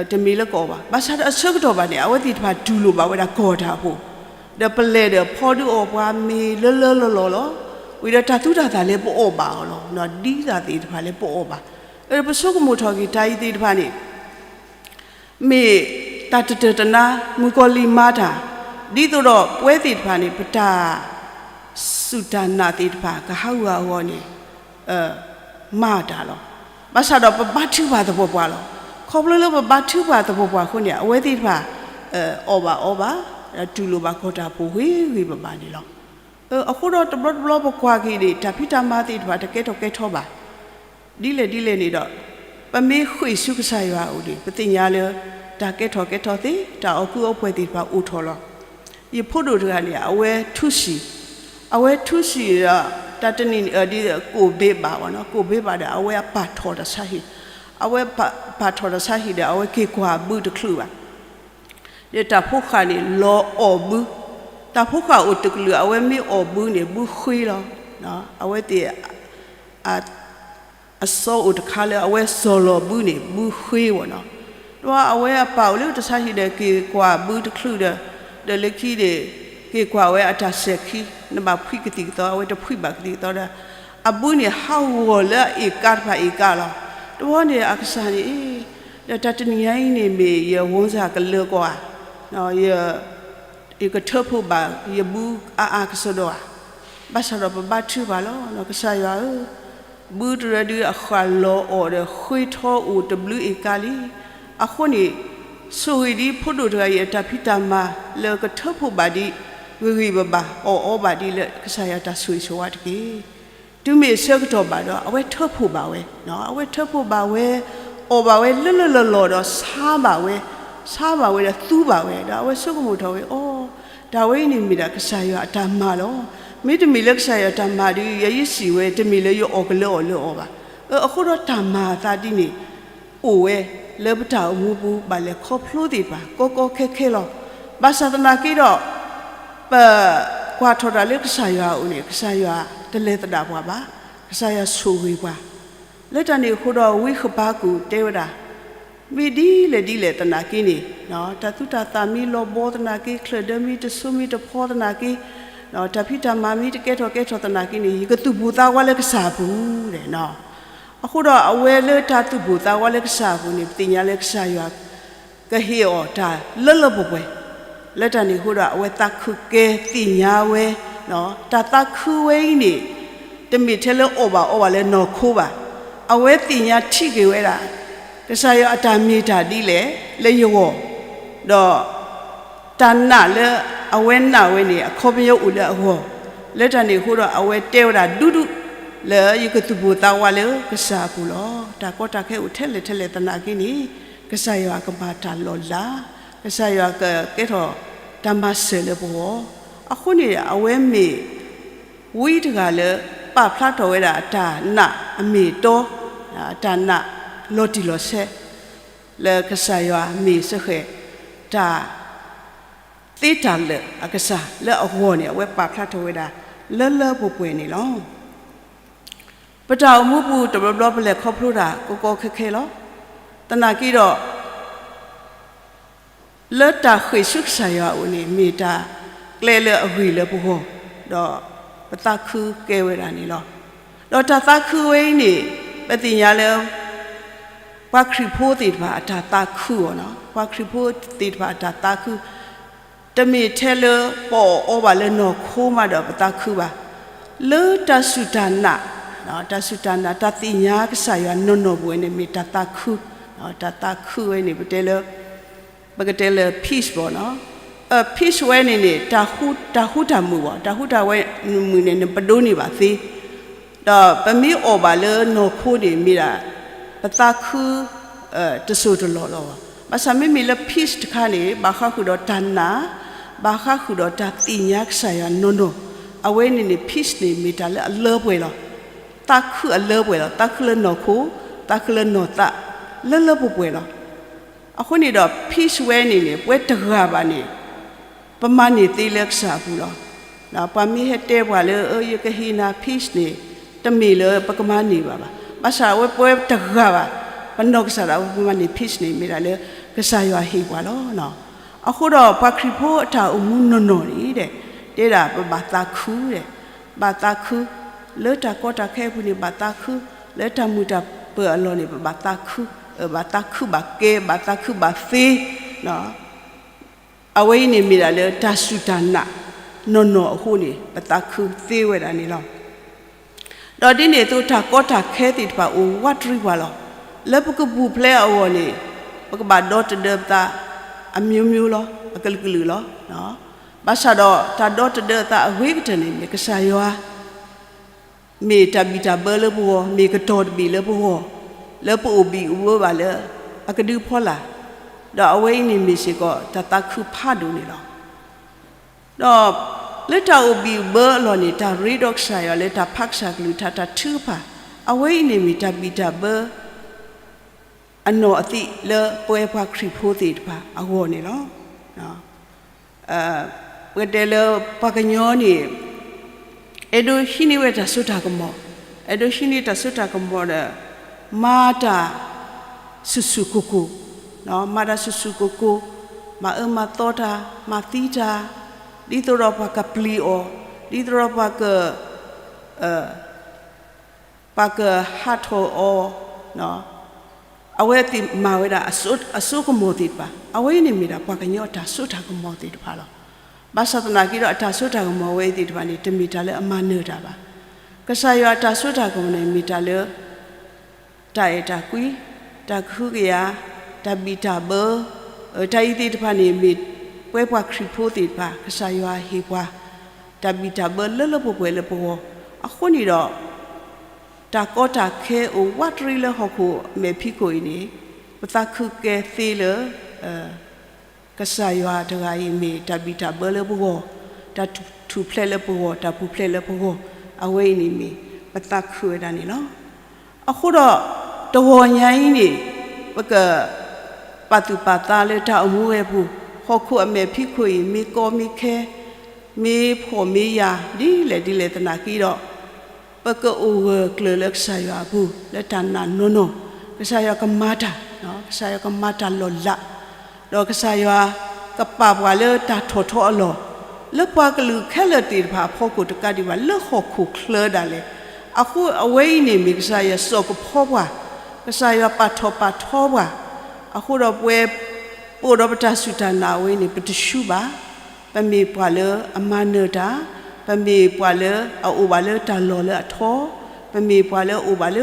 တမ့ၢ်လၢကအီၣ်ဘၣ်. ဘၣ်ဆၣ်ဒီးအဆၢကတီၢ်ဘၣ်န့ၣ် အဝဲသ့ၣ်တဖၣ်တူၢ်လိာ်ဘၣ်ဝဲဒၣ်ကီၢ်တၢ်အိၣ်ဖှိၣ်, ဒီးပလဲၤဒီးဖီဒုးအီၣ်ပှၤမ့ၢ်လၢလၢလီၢ်လီၢ်လီၤ. ဝံၤဒီးတၢ်သူတၢ်သၣ်လၢပအီၣ်ဘၣ်အီၤလီၤ. ဒ်တၢ်သ့ၣ်တဖၣ်လၢပအီၣ်ဘၣ်, ပဆိကမိၣ်ထီၣ်က့ၤတၢ်အံၤသ့ၣ်တဖၣ်န့ၣ် မ့ၢ်တၢ်တတၢၢ်တနါ မုၣ်ကီၤလံၢ်မၤတၢ်, ဒ်သိးဒီးပဝဲသ့ၣ်တဖၣ်န့ၣ် ပတၢ်စူၢ်တၢ်နာ်သ့ၣ်တဖၣ် ကဟးဂူာ်ဟးဂီၤန့ၣ် မၤတၢ်လီၤ. ဘၣ်ဆၣ်ဒီးပဘါထုကဖၣ်သပှၢ်ပှၢ်လီၤ. ခီဖျိလၢပဘါထုကဖၣ်သပှၢ်ပှၢ်အဃိန့ၣ် အဝဲသ့ၣ်တဖၣ် အီၣ်ဘၣ်အီဘၣ်, တူၢ်လိာ်ဘၣ်ကီၢ်တၢ်အိၣ်ဖှိၣ်ဂ့ၤဂ့ၤဘၣ်ဘၣ်န့ၣ်လီၤ. အဃိဒီးတဘျီတဘျီပကွၢ်က့ၤန့ၣ် တၢ်ဖံးတၢ်မၤသ့ၣ်တဖၣ် တကဲထီၣ်ကဲထီၣ်ဘၣ်. ဒ်လဲၣ်ဒ်လဲၣ်န့ၣ်ဒီး ပမ့ၢ်ဃ့ၢ်ဆူကစၢ်ယွၤအအိၣ်န့ၣ် ပသ့ၣ်ညါလၢ တၢ်ကဲထီၣ်ကဲထီသ့, တၢ်အီၣ်ကူအီပှဲၤသ့ၣ်တဖၣ်အိၣ်ထီၣ်လီၤ. ယဖိဒိၣ်တဂၤန့ၣ် အဝဲထူစံၣ်, အဝဲထူစံၣ်ဒီး တၢ်တနံၤန့ၣ် ဒ် ကိၣ်ဘ့ဘၣ်ဝဲနီၤ, ကိၣ်ဘ့ဘၣ်ဒီး အဝဲအပာ်ထီၣ်တၢ်ဆါဟံၣ်, အဝဲပာ်ထီၣ်တၢ်ဆါဟံၣ်ဒီး အဝဲက့ၤကွၢ်ဘုတချုးဘၣ် ဒီးတၢ်ဖိဃာ်န့ၣ် လီၤအီၣ်ဘု, တၢ်ဖိဃာ်အိၣ်တကလုာ် အဝဲမ့ၢ်အီၣ်ဘုန့ၣ် ဘုဃ့လီၤ. အဝဲသ့ၣ် အစီအိၣ်တခါလၢအဝဲစီၤလီၤဘုန့ၣ် ဘုဃ့ဝဲနီၤ. ဒီးအဝဲအပာ်အိၣ်လၢတၢ်ဆါဟံၣ်ဒီး က့ၤကွၢ်ဘုတချုးဒီး, ဒီးလၢခံန့ၣ် က့ၤကွၢ်ဝဲအတၢ်စဲၤခံ, နဘၣ်ဖှံကသံၣ်ကသီ, အဝဲတဖှံဘၣ်ကသံၣ်ကသီဒီး အဘုန့ၣ်ဟးဂီၤလၢအအ့ၣ်ကါတဖၣ်အ့ၣ်ကါလီၤ. တဘျီန့ၣ်အကစၢ်န့ၣ် ဒီးတၢ်တနံၤညါအံၤန့ၣ်မ့ၢ်ယ ဝီစၢ် ကလၢာ်ကီးဧါ, ယ ယကထၢဖှိၣ်ဘၣ်ယဘုအါအါကစီဒီဧါ, ဘၣ်ဆၣ်ဒီးပဘါထုကဖၣ်လီၤ. ကစၢ်ယွၤဧၢ, ဘုတရၢဒုးအဃၣ်လီၤအီၣ်ဒီးဃ့ထီအိၣ်တဘျုးအ့ၣ်ကါလံ. အဃိန့ၣ် ဆိၣ်ဂ့ၤဒ်ဖိဒိၣ်တဂၤအံၤအတၢ်ဖံးတၢ်မၤလၢကထၢဖှိၣ်ဘၣ်ဒံး, ဂ့ၤဂ့ၤဘၣ်ဘၣ်, အီၣ်အီဘၣ်ဒံးလၢကစၢ်ယွၤတၢ်ဆိၣ်ဂ့ၤဆိၣ်ဝါတက့ၢ်. တုၤမ့ၢ်ဆၢကတီၢ်ဘၣ်ဒီး အဝဲထၢဖှိၣ်ဘၣ်ဝဲ, အဝဲထၢဖှိၣ်ဘၣ်ဝဲ, အီၣ်ဘၣ်ဝဲလၢလၢလီၢ်လီၢ်ဒီး ဆါဘၣ်ဝဲ, ဆါဘၣ်ဝဲဒီးသူဘၣ်ဝဲ, ဒီးအဝဲဆိကမိၣ်ထီၣ်ဝဲအီၤ, တၢ်ဝဲအံၤန့ၣ်မ့ၢ်ဒၣ်ကစၢ်ယွၤအတၢ်မၤလီၤ. မ့တမ့ၢ်လၢကစၢ်ယွၤတၢ်မၤဒီး ယဲယစံးဝဲ တမ့ၢ်လၢယအီၣ်ကလၢအီၣ်လၢအီဘၣ်. အဃိဒီးတၢ်မၤအသးဒ်န့ၣ် အိၣ်ဝဲလၢပတၢ်အိၣ်မူပူၤ ဘၣ်လဲၤခီဖျိသ့ၣ်တဖၣ် ကီကီခဲခဲလီၤ. ဘၣ်ဆၣ်သနာ်က့ဒီး ပကွၢ်ထီၣ်တၢ်လၢကစၢ်ယွၤအအိၣ်န့ၣ် ကစၢ်ယွၤတလဲၤသဒၣ်ပှၤဘၣ်, ကစၢ်ယွၤဆိၣ်ဂ့ၤပှၤ. လၢတၢ်န့ၣ်အဃိဒီး ဝံဃပၤကူၣ်တဲဝဲဒၣ်, မ့ၢ်ဒ်လဲၣ်ဒ်လဲၣ်သနာ်က့န့ၣ်, တၢ်သူၣ်တၢ်သးမ့ၢ်လီၤဘီသနာ်က့, ချၢၣ်ဒၢမ့ၢ်တဆိမ့ၢ်တဖီသနာ်က့, တၢ်ဖံးတၢ်မၤမ့ၢ်တကဲထီၣ်ကဲထီၣ်သနာ်က့န့ၣ် ယကသူၣ်ပိၢ်သးဝးလၢကစၢ်အပူၤဒဲး. အဃိဒီးအဝဲလၢတၢ်သူၣ်ပိၢ်သးဝးလၢကစၢ်အပူၤန့ၣ် ပသ့ၣ်ညါလၢကစၢ်ယွၤ ကဟ့ၣ်အီၤတၢ်လၢလၢပှဲၤပှဲၤ, လၢတၢ်န့ၣ်အဃိဒီး အဝဲသးခုကဲသ့ၣ်ညါဝဲ, တၢ်သးခုဝဲအံၤန့ၣ် တမ့ၢ်ထဲလၢအီၣ်ဘၣ်အီဘၣ်လၢနီၢ်ခိဘၣ်. အဝဲသ့ၣ်ညါထံၣ်က့ၤဝဲဒၣ် ကစၢ်ယွၤအတၢ်မ့ၢ်တၢ်ဒ်လဲၣ်လၢယဂီၢ်, ဒီး တၢ်နာ်လၢအဝဲနာ်ဝဲန့ၣ် အခီပညီအိၣ်လၢအဂီၢ်, လၢတၢ်န့ၣ်အဃိဒီး အဝဲတဲဝဲဒၣ်ဒူဒူ လၢယကသူၣ်ပိၢ်သးဝးလၢကစၢ်အပူၤလီၤ. တၢ်ကီတၢ်ခဲအိၣ်ထဲလဲၣ်ထဲလဲၣ်သနာ်က့န့ၣ် ကစၢ်ယွၤကမၤတၢ်လီၤလး, ကစၢ်ယွၤကကဲထီၣ်တၢ်မၤစၢၤလၢပဂီၢ်. အဃိန့ၣ် အဝဲမ့ၢ် ဝံတဂၤလၢ ပာ်ဖျါထီၣ်ဝဲဒၣ်အတၢ်နာ်အမ့ၢ်အတီ, အတၢ်နာ်လီၤတံၢ်လီၤဆဲး လၢကစၢ်ယွၤမ့ၢ်စဃဲး တၢ် သ့တၢ်လၢာ်အကစၢ်လၢအဂီၢ်န့ၣ် အဝဲပာ်ဖျါထီၣ်ဝဲဒၣ် လၢလၢပှဲၤပှဲၤန့ၣ်လီၤ. ပတၢ်အိၣ်မူပူၤတဘျီဘျီပလဲၤခီဖျိတၢ်ကီကီခဲခဲလီၤ. သနာ်က့ဒီး လၢတၢ်ဃ့ၢ်ဆူကစၢ်ယွၤအအိၣ်န့ၣ် မ့ၢ်တၢ်ကျဲလၢအဂ့ၤလၢပဂီၢ်, ဒီးပသးခုကဲဝဲဒၣ်န့ၣ်လီၤ. ဒီးတၢ်သးခုဝဲအံၤန့ၣ် ပသ့ၣ်ညါလၢ ပှၤခရံာ်ဖိသ့ၣ်တဖၣ်အတၢ်သးခုအီၤနီၤ, ပှၤခရံာ်ဖိသ့ၣ်တဖၣ်အတၢ်သးခု တမ့ၢ်ထဲလၢပအီၣ်အီဘၣ်လၢနီၢ်ခိမးဒီးပသးခုဘၣ်. လၢတၢ်စူၢ်တၢ်နာ်, တၢ်စူၢ်တၢ်နာ် တၢ်သ့ၣ်ညါကစၢ်ယွၤနီၢ်နီၢ်ပဝဲန့ၣ် မ့ၢ်တၢ်သးခု, တၢ်သးခုဝဲန့ၣ် ပတဲလၢ ပကတဲလၢ peace ဘၣ်နီၤ, peace ဝဲန့ၣ်န့ၣ် တၢ်ဟူတၢ်မုာ်ဘၣ်, တၢ်ဟူတၢ်မုာ်န့ၣ် နပဒိးန့ၢ်ဘၣ်သ့, ဒီးပမ့ၢ်အီၣ်ဘၣ်လၢနီၢ်ခိန့ၣ် မ့ၢ်ဒၣ် ပသးခု တစိၢ်တလီၢ်လီၤဘၣ်. ဘၣ်ဆၣ်မ့မ့ၢ်လၢ peace တခါန့ၣ် ဘၣ်ဃးဃုာ်ဒီးတၢ်နာ်, ဘၣ်ဃးဃုာ်ဒီးတၢ်သ့ၣ်ညါကစၢ်ယွၤနီၢ်နီၢ်, အဝဲန့ၣ်န့ၣ် peace န့ၣ် မ့ၢ်တၢ်လၢအလၢပှဲၤလီၤ. သးခုအလၢပှဲၤလီၤ, သးခုလၢနီၢ်ခိ, သးခုလၢနီၢ်သး, လၢလၢပှဲၤပှဲၤလီၤ. အဃိန့ၣ်ဒီး peace ဝဲန့ၣ်န့ၣ် ပဝဲတဂၤဘၣ်န့ၣ် ပမၤန့ၢ်သ့လၢကစၢ်အပူၤလီၤ. ပှၤမ့ၢ်ဟဲတဲပှၤလၢ ယကဟ့ၣ်နၤ peace န့ၣ် တမ့ၢ်လၢပကမၤန့ၢ်ဘၣ်ဘၣ်. ဘၣ်ဆၣ်ဝဲပဝဲတဂၤဘၣ် ပနီၢ်ကစၢ်ဒၣ်ဝဲ ပမၤန့ၢ် peace န့ၣ် မ့ၢ်ဒၣ်လၢကစၢ်ယွၤဟ့ၣ်ပှၤလီၤ. အဃိဒီးပှၤခရံာ်ဖိအတၢ်အိၣ်မူနီၢ်နီၢ်န့ၣ် တဲဒၣ်ပဘၣ်သးခု, ဘၣ်သးခု, လၢတၢ်ကီတၢ်ခဲအပူၤန့ၣ် ဘၣ်သးခု, လၢတၢ်မုာ်တၢ်ပၢၤအလီၢ်န့ၣ် ပဘၣ်သးခု, ဘၣ်သးခုဘၣ်ကဲ, ဘၣ်သးခုဘၣ်သ့ အဝဲအံၤန့ၣ်မ့ၢ်ဒၣ်လၢတၢ်စူၢ်တၢ်နာ်နီၢ်နီၢ်အဃိန့ၣ် ပသးခုသ့ဝဲဒၣ်န့ၣ်လီၤ. ဒီးဒ်န့ၣ်အသိး တၢ်ကီတၢ်ခဲသ့ၣ်တဖၣ်အိၣ်ဝးတရံးပှၤလီၤ. လၢပကပူၤဖျဲးအဂီၢ်န့ၣ် ပကဘၣ်ဒီသဒၢပသး အမျိုးမျိုး လီၤ, အကလုာ်ကလုာ်လီၤ. ဘၣ်ဆၣ်ဒီးတၢ်ဒီသဒၢအသးအဂ့ၤကတၢၢ်န့ၣ် မ့ၢ်ကစၢ်ယွၤ မ့ၢ်တၢ်ဘံၣ်တၢ်ဘၢလၢပဂီၢ်, မ့ၢ်ကတီၤတဘ့ၣ်လၢပဂီၢ်, လၢပအိၣ်ဘံၣ်အိၣ်ဘၢဘၣ်လၢအကဒုဖီလာ်, ဒီးအဝဲအံၤန့ၣ်မ့ၢ်စ့ၢ်ကီးတၢ်သးခုဖးဒိၣ်န့ၣ်လီၤ. ဒီးလၢတၢ်အိၣ်ဘံၣ်အိၣ်ဘၢအလီၢ်န့ၣ် တၢ်ရ့ဒီးကစၢ်ယွၤလၢတၢ်ဖးကစၢ်ကလုၢ်ကထါတၢ်ထုကဖၣ်, အဝဲအံၤန့ၣ်မ့ၢ်တၢ်ဘံၣ်တၢ်ဘၢ အနီၢ်အသံးလၢပဝဲပှၤခရံာ်ဖိသ့ၣ်တဖၣ်အဂီၢ်န့ၣ်လီၤ. ပကတဲလၢပှၤကညီန့ၣ် အဲၣ်ဒိးဟံးန့ၢ်ဝဲတၢ်စိတၢ်ကမီၤ, အဲၣ်ဒိးဟံးန့ၢ်တၢ်စိတၢ်ကမီၤဒီး မၤတၢ်ဆူၣ်ဆူၣ်ကိၢ်ကိၢ်, မၤတၢ်ဆူၣ်ဆူၣ်ကိၢ်ကိၢ်, မၤအၢမၤသီတၢ်, မၤသံတၢ်, ဒ်သိးဒီးပှၤကပျံၤအီၤ, ဒ်သိးဒီးပှၤက ပှၤကဟးထီၣ်အီၤ, အဝဲသ့ၣ်မၤဝဲဒၣ်အစိကမီၤသ့ၣ်တဖၣ်, အဝဲအံၤန့ၣ်မ့ၢ်ဒၣ်ပှၤကညီအတၢ်စိတၢ်ကမီၤသ့ၣ်တဖၣ်လီၤ. ဘၣ်ဆၣ်သနာ်က့ဒီးအတၢ်စိတၢ်ကမီၤဝဲအံၤသ့ၣ်တဖၣ်န့ၣ် တမ့ၢ်တၢ်လၢအမၤနၢၤတၢ်ဘၣ်. ကစၢ်ယွၤအတၢ်စိတၢ်ကမီၤန့ၣ်မ့ၢ်တၢ်လၢ တၢ်အဲၣ်တၢ်ကွံ, တၢ်ကဟုကယာ်, တၢ်ဘံၣ်တၢ်ဘၢ, တၢ်အံၤသ့ၣ်တဖၣ်န့ၣ်မ့ၢ်ပဝဲပှၤခရံာ်ဖိသ့ၣ်တဖၣ် ကစၢ်ယွၤဟ့ၣ်ပှၤ တၢ်ဘံၣ်တၢ်ဘၢလၢလၢပှဲၤပှဲၤလၢပဂီၢ်, အဃိန့ၣ်ဒီး တၢ်ကီတၢ်ခဲအိၣ်ဝးတရံးလၢဟီၣ်ခိၣ်အမဲာ်ဖံးခိၣ်အံၤန့ၣ် ပသးခုကဲသ့လၢ ကစၢ်ယွၤတဂၤအံၤမ့ၢ်တၢ်ဘံၣ်တၢ်ဘၢလၢပဂီၢ်, တၢ်ထူၣ်ဖျဲးလၢပဂီၢ်, တၢ်ပူၤဖျဲးလၢပဂီၢ်, အဝဲအံၤန့ၣ်မ့ၢ်ပသးခုဝဲဒၣ်န့ၣ်လီၤ. အဃိဒီး တဂီၤညါအံၤန့ၣ် ပကပာ်သူၣ်ပာ်သးလၢတၢ်အိၣ်မူဝဲအပူၤ, ဟီၣ်ခိၣ်အမဲာ်ဖံးခိၣ်အံၤ မ့ၢ်ကီမ့ၢ်ခဲ, မ့ၢ်ဖှီၣ်မ့ၢ်ယာ် ဒ်လဲၣ်ဒ်လဲၣ်သနာ်က့ဒီး ပကအိၣ်ဂၢၢ်ကျၢၤလၢကစၢ်ယွၤအပူၤ လၢတၢ်နာ်နီၢ်နီၢ်, ကစၢ်ယွၤကမၤတၢ်, ကစၢ်ယွၤကမၤတၢ်လီၤလး, ဒီးကစၢ်ယွၤကပာ်ပှၤလၢတၢ်ထီၣ်ထီအလီၢ်, လၢပှၤကလုာ်ခဲလၢာ်သ့ၣ်တဖၣ်အဖီခိၣ်တကးဒံးဘၣ် လၢဟီၣ်ခိၣ်ချၢဒၣ်လဲာ်, အဃိအဝဲအံၤန့ၣ်မ့ၢ်ကစၢ်ယွၤစိာ်ကဖီပှၤ, ကစၢ်ယွၤပာ်ထီၣ်ပာ်ထီပှၤ, အဃိဒီးပဝဲ ပအိၣ်ဒီးပတၢ်စူၢ်တၢ်နာ်အဝဲန့ၣ် ပတဆူးဘၣ်, ပမ့ၢ်ပှၤလၢအမၤနၢၤတၢ်, ပမ့ၢ်ပှၤလၢအအိၣ်ဘၣ်လၢတၢ်လီၢ်လၢအထီ, ပမ့ၢ်ပှၤလၢအအိၣ်ဘၣ်လၢ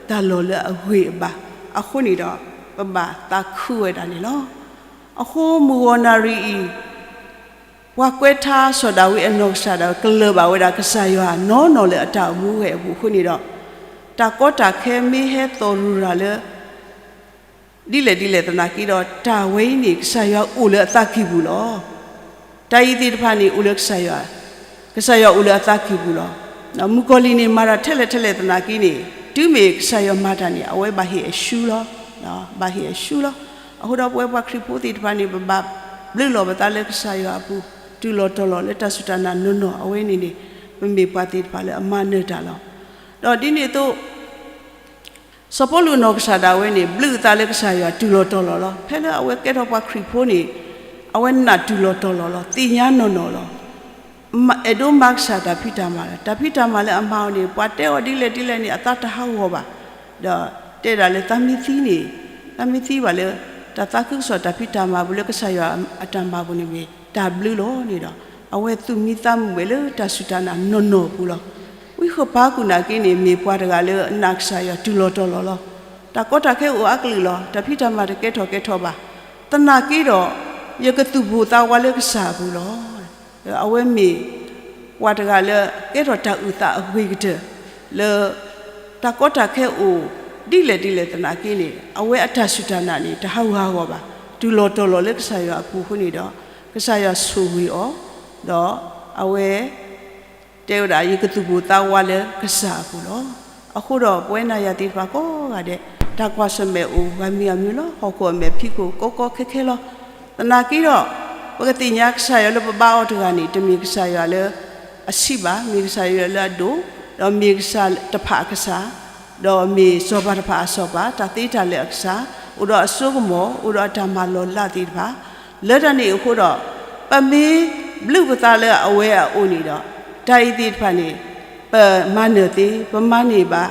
တၢ်လီၢ်လၢအဂ့ၤအဘၣ်, အဃိန့ၣ်ဒီး ပဘၣ်သးခုဝဲဒၣ်န့ၣ်လီၤ. အဃိမုၢ်ဂီၤနၣ်ရံၣ်အံၤ ပှၤကွဲးထါစီၤဒၤဝံးအနီၢ်ကစၢ်ဒၣ်ဝဲ ကလၢၤဘၣ်ဝဲဒၣ်ကစၢ်ယွၤနီၢ်နီၢ်လၢအတၢ်အိၣ်မူဝဲအပူၤအဃိန့ၣ်ဒီး တၢ်ကီတၢ်ခဲမ့ၢ်ဟဲသီၣ်ရူၤရၤလၢ ဒ်လဲၣ်ဒ်လဲၣ်သနာ်က့ဒီး တၢ်ဝဲအံၤန့ၣ် ကစၢ်ယွၤအိၣ်လၢအသးကံၢ်ပူၤလီၤ. တၢ်အံၤသ့ၣ်တဖၣ်န့ၣ် အိၣ်လၢကစၢ်ယွၤ, ကစၢ်ယွၤအိၣ်လၢအသးကံၢ်ပူၤလီၤ. မုၣ်ကီၤလံၢ်န့ၣ် မၤတၢ်ထဲလဲၣ်ထဲလဲၣ်သနာ်က့န့ၣ် တုၤမ့ၢ်ကစၢ်ယွၤမၤတၢ်န့ၣ် အဝဲဘၣ်ဟ့ၣ်အရှုံးလီၤ. ဘၣ်ဟ့ၣ်အရှုံးလီၤ. အဃိဒီးပဝဲပှၤခရံာ်ဖိသ့ၣ်တဖၣ်န့ၣ် ပဘၣ်ဘျုးလီၤပသးလၢကစၢ်ယွၤအပူၤ တုၤလီၤတီၤလီၤလၢတၢ်စူၢ်တၢ်နာ်နီၢ်နီၢ်အဝဲန့ၣ်န့ၣ် ပမ့ၢ်ပှၤသ့ၣ်တဖၣ်လၢအမၤနၢၤတၢ်လီၤ. ဒီးဒ်န့ၣ်အသိး စီၤပီလူးအနီၢ်ကစၢ်ဒၣ်ဝဲန့ၣ် ဘျုးအသးလၢကစၢ်ယွၤတုၤလီၤတီၤလီၤလီၤ. ဖဲလၢအဝဲကဲထီၣ်ပှၤခရံာ်ဖိန့ၣ် အဝဲနာ်တုၤလီၤတီၤလီၤလီၤ. သ့ၣ်ညါနီၢ်နီၢ်လီၤ. အဲၣ်ဒိးမၤကစၢ်တၢ်ဖံးတၢ်မၤလီၤ. တၢ်ဖံးတၢ်မၤလၢအမၤအီၤန့ၣ် ပှၤတဲအီၤဒ်လဲၣ်ဒ်လဲၣ်န့ၣ် အသးတဟးဂီၤဘၣ်. ဒီးတဲဒၣ်လၢသးမ့ၢ်သံန့ၣ် သးမ့ၢ်သံဘၣ်လၢ တၢ်သးခုကစီၣ်တၢ်ဖံးတၢ်မၤပူၤလၢကစၢ်ယွၤအတၢ်မၤပူၤန့ၣ်မ့ၢ်တၢ်ဘျုးလီၤန့ၣ်ဒီး အဝဲသူၣ်မံသးမုာ်ဝဲလၢတၢ်စူၢ်တၢ်နာ်နီၢ်နီၢ်အပူၤလီၤ. ဝံဃပၤကူၣ်နာ်က့န့ၣ် မ့ၢ်ပှၤတဂၤလၢအနာ်ကစၢ်ယွၤတုၤလီၤတီၤလီၤလီၤ. တၢ်ကီတၢ်ခဲအိၣ်အါကလုာ်လီၤ. တၢ်ဖံးတၢ်မၤတကဲထီၣ်ကဲထီၣ်ဘၣ်. သနာ်က့ဒီး ယကသူၣ်ပိၢ်သးဝးလၢကစၢ်အပူၤလီၤ. အဝဲမ့ၢ်ပှၤတဂၤလၢကဲထီၣ်တၢ်အုၣ်သးအဂ့ၤကတၢၢ် လၢ တၢ်ကီတၢ်ခဲအိၣ်ဒ်လဲၣ်ဒ်လဲၣ်သနာ်က့န့ၣ် အဝဲအတၢ်စူၢ်တၢ်နာ်န့ၣ် တဟးဂူာ်ဟးဂီၤဘၣ်. တုၤလီၤတီၤလီၤလၢကစၢ်ယွၤအပူၤအဃိန့ၣ်ဒီး ကစၢ်ယွၤဆိၣ်ဂ့ၤအီၤ ဒီးအဝဲ တဲဝဲဒၣ် ယကသူၣ်ပိၢ်သးဝးလၢကစၢ်အပူၤလီၤ. အဃိဒီးပဝဲနၤယၤသ့ၣ်တဖၣ်ကိးဂၤဒဲး တၢ်ကွၢ်ဆၢၣ်မဲာ်အိၣ်ဂၤမံၤဂၤမံၤလီၤ. ဟီၣ်ခိၣ်အမဲာ်ဖံးခိၣ်ကီကီခဲခဲလီၤ. သနာ်က့ဒီး ပကသ့ၣ်ညါကစၢ်ယွၤလၢပဘါအီၤတဂၤန့ၣ် တမ့ၢ်ကစၢ်ယွၤလၢအဆံးဘၣ်, မ့ၢ်ကစၢ်ယွၤလၢအဒိၣ်, ဒီးမ့ၢ်ကစၢ်တဖၣ်အကစၢ်, ဒီးမ့ၢ်စီၤပၤတဖၣ်အစီၤပၤ, တၢ်သ့တၢ်လၢာ်အကစၢ်, အိၣ်ဒီးအစိကမီၤ, အိၣ်ဒီးအတၢ်မၤလီၤလးသ့ၣ်တဖၣ်, လၢတၢ်န့ၣ်အဃိဒီး ပမ့ၢ်ဘျုးပသးလၢအဝဲအအိၣ်န့ၣ်ဒီး တၢ်အံၤသ့ၣ်တဖၣ်န့ၣ် ပမၤနၢၤသ့, ပမၤန့ၢ်ဘၣ်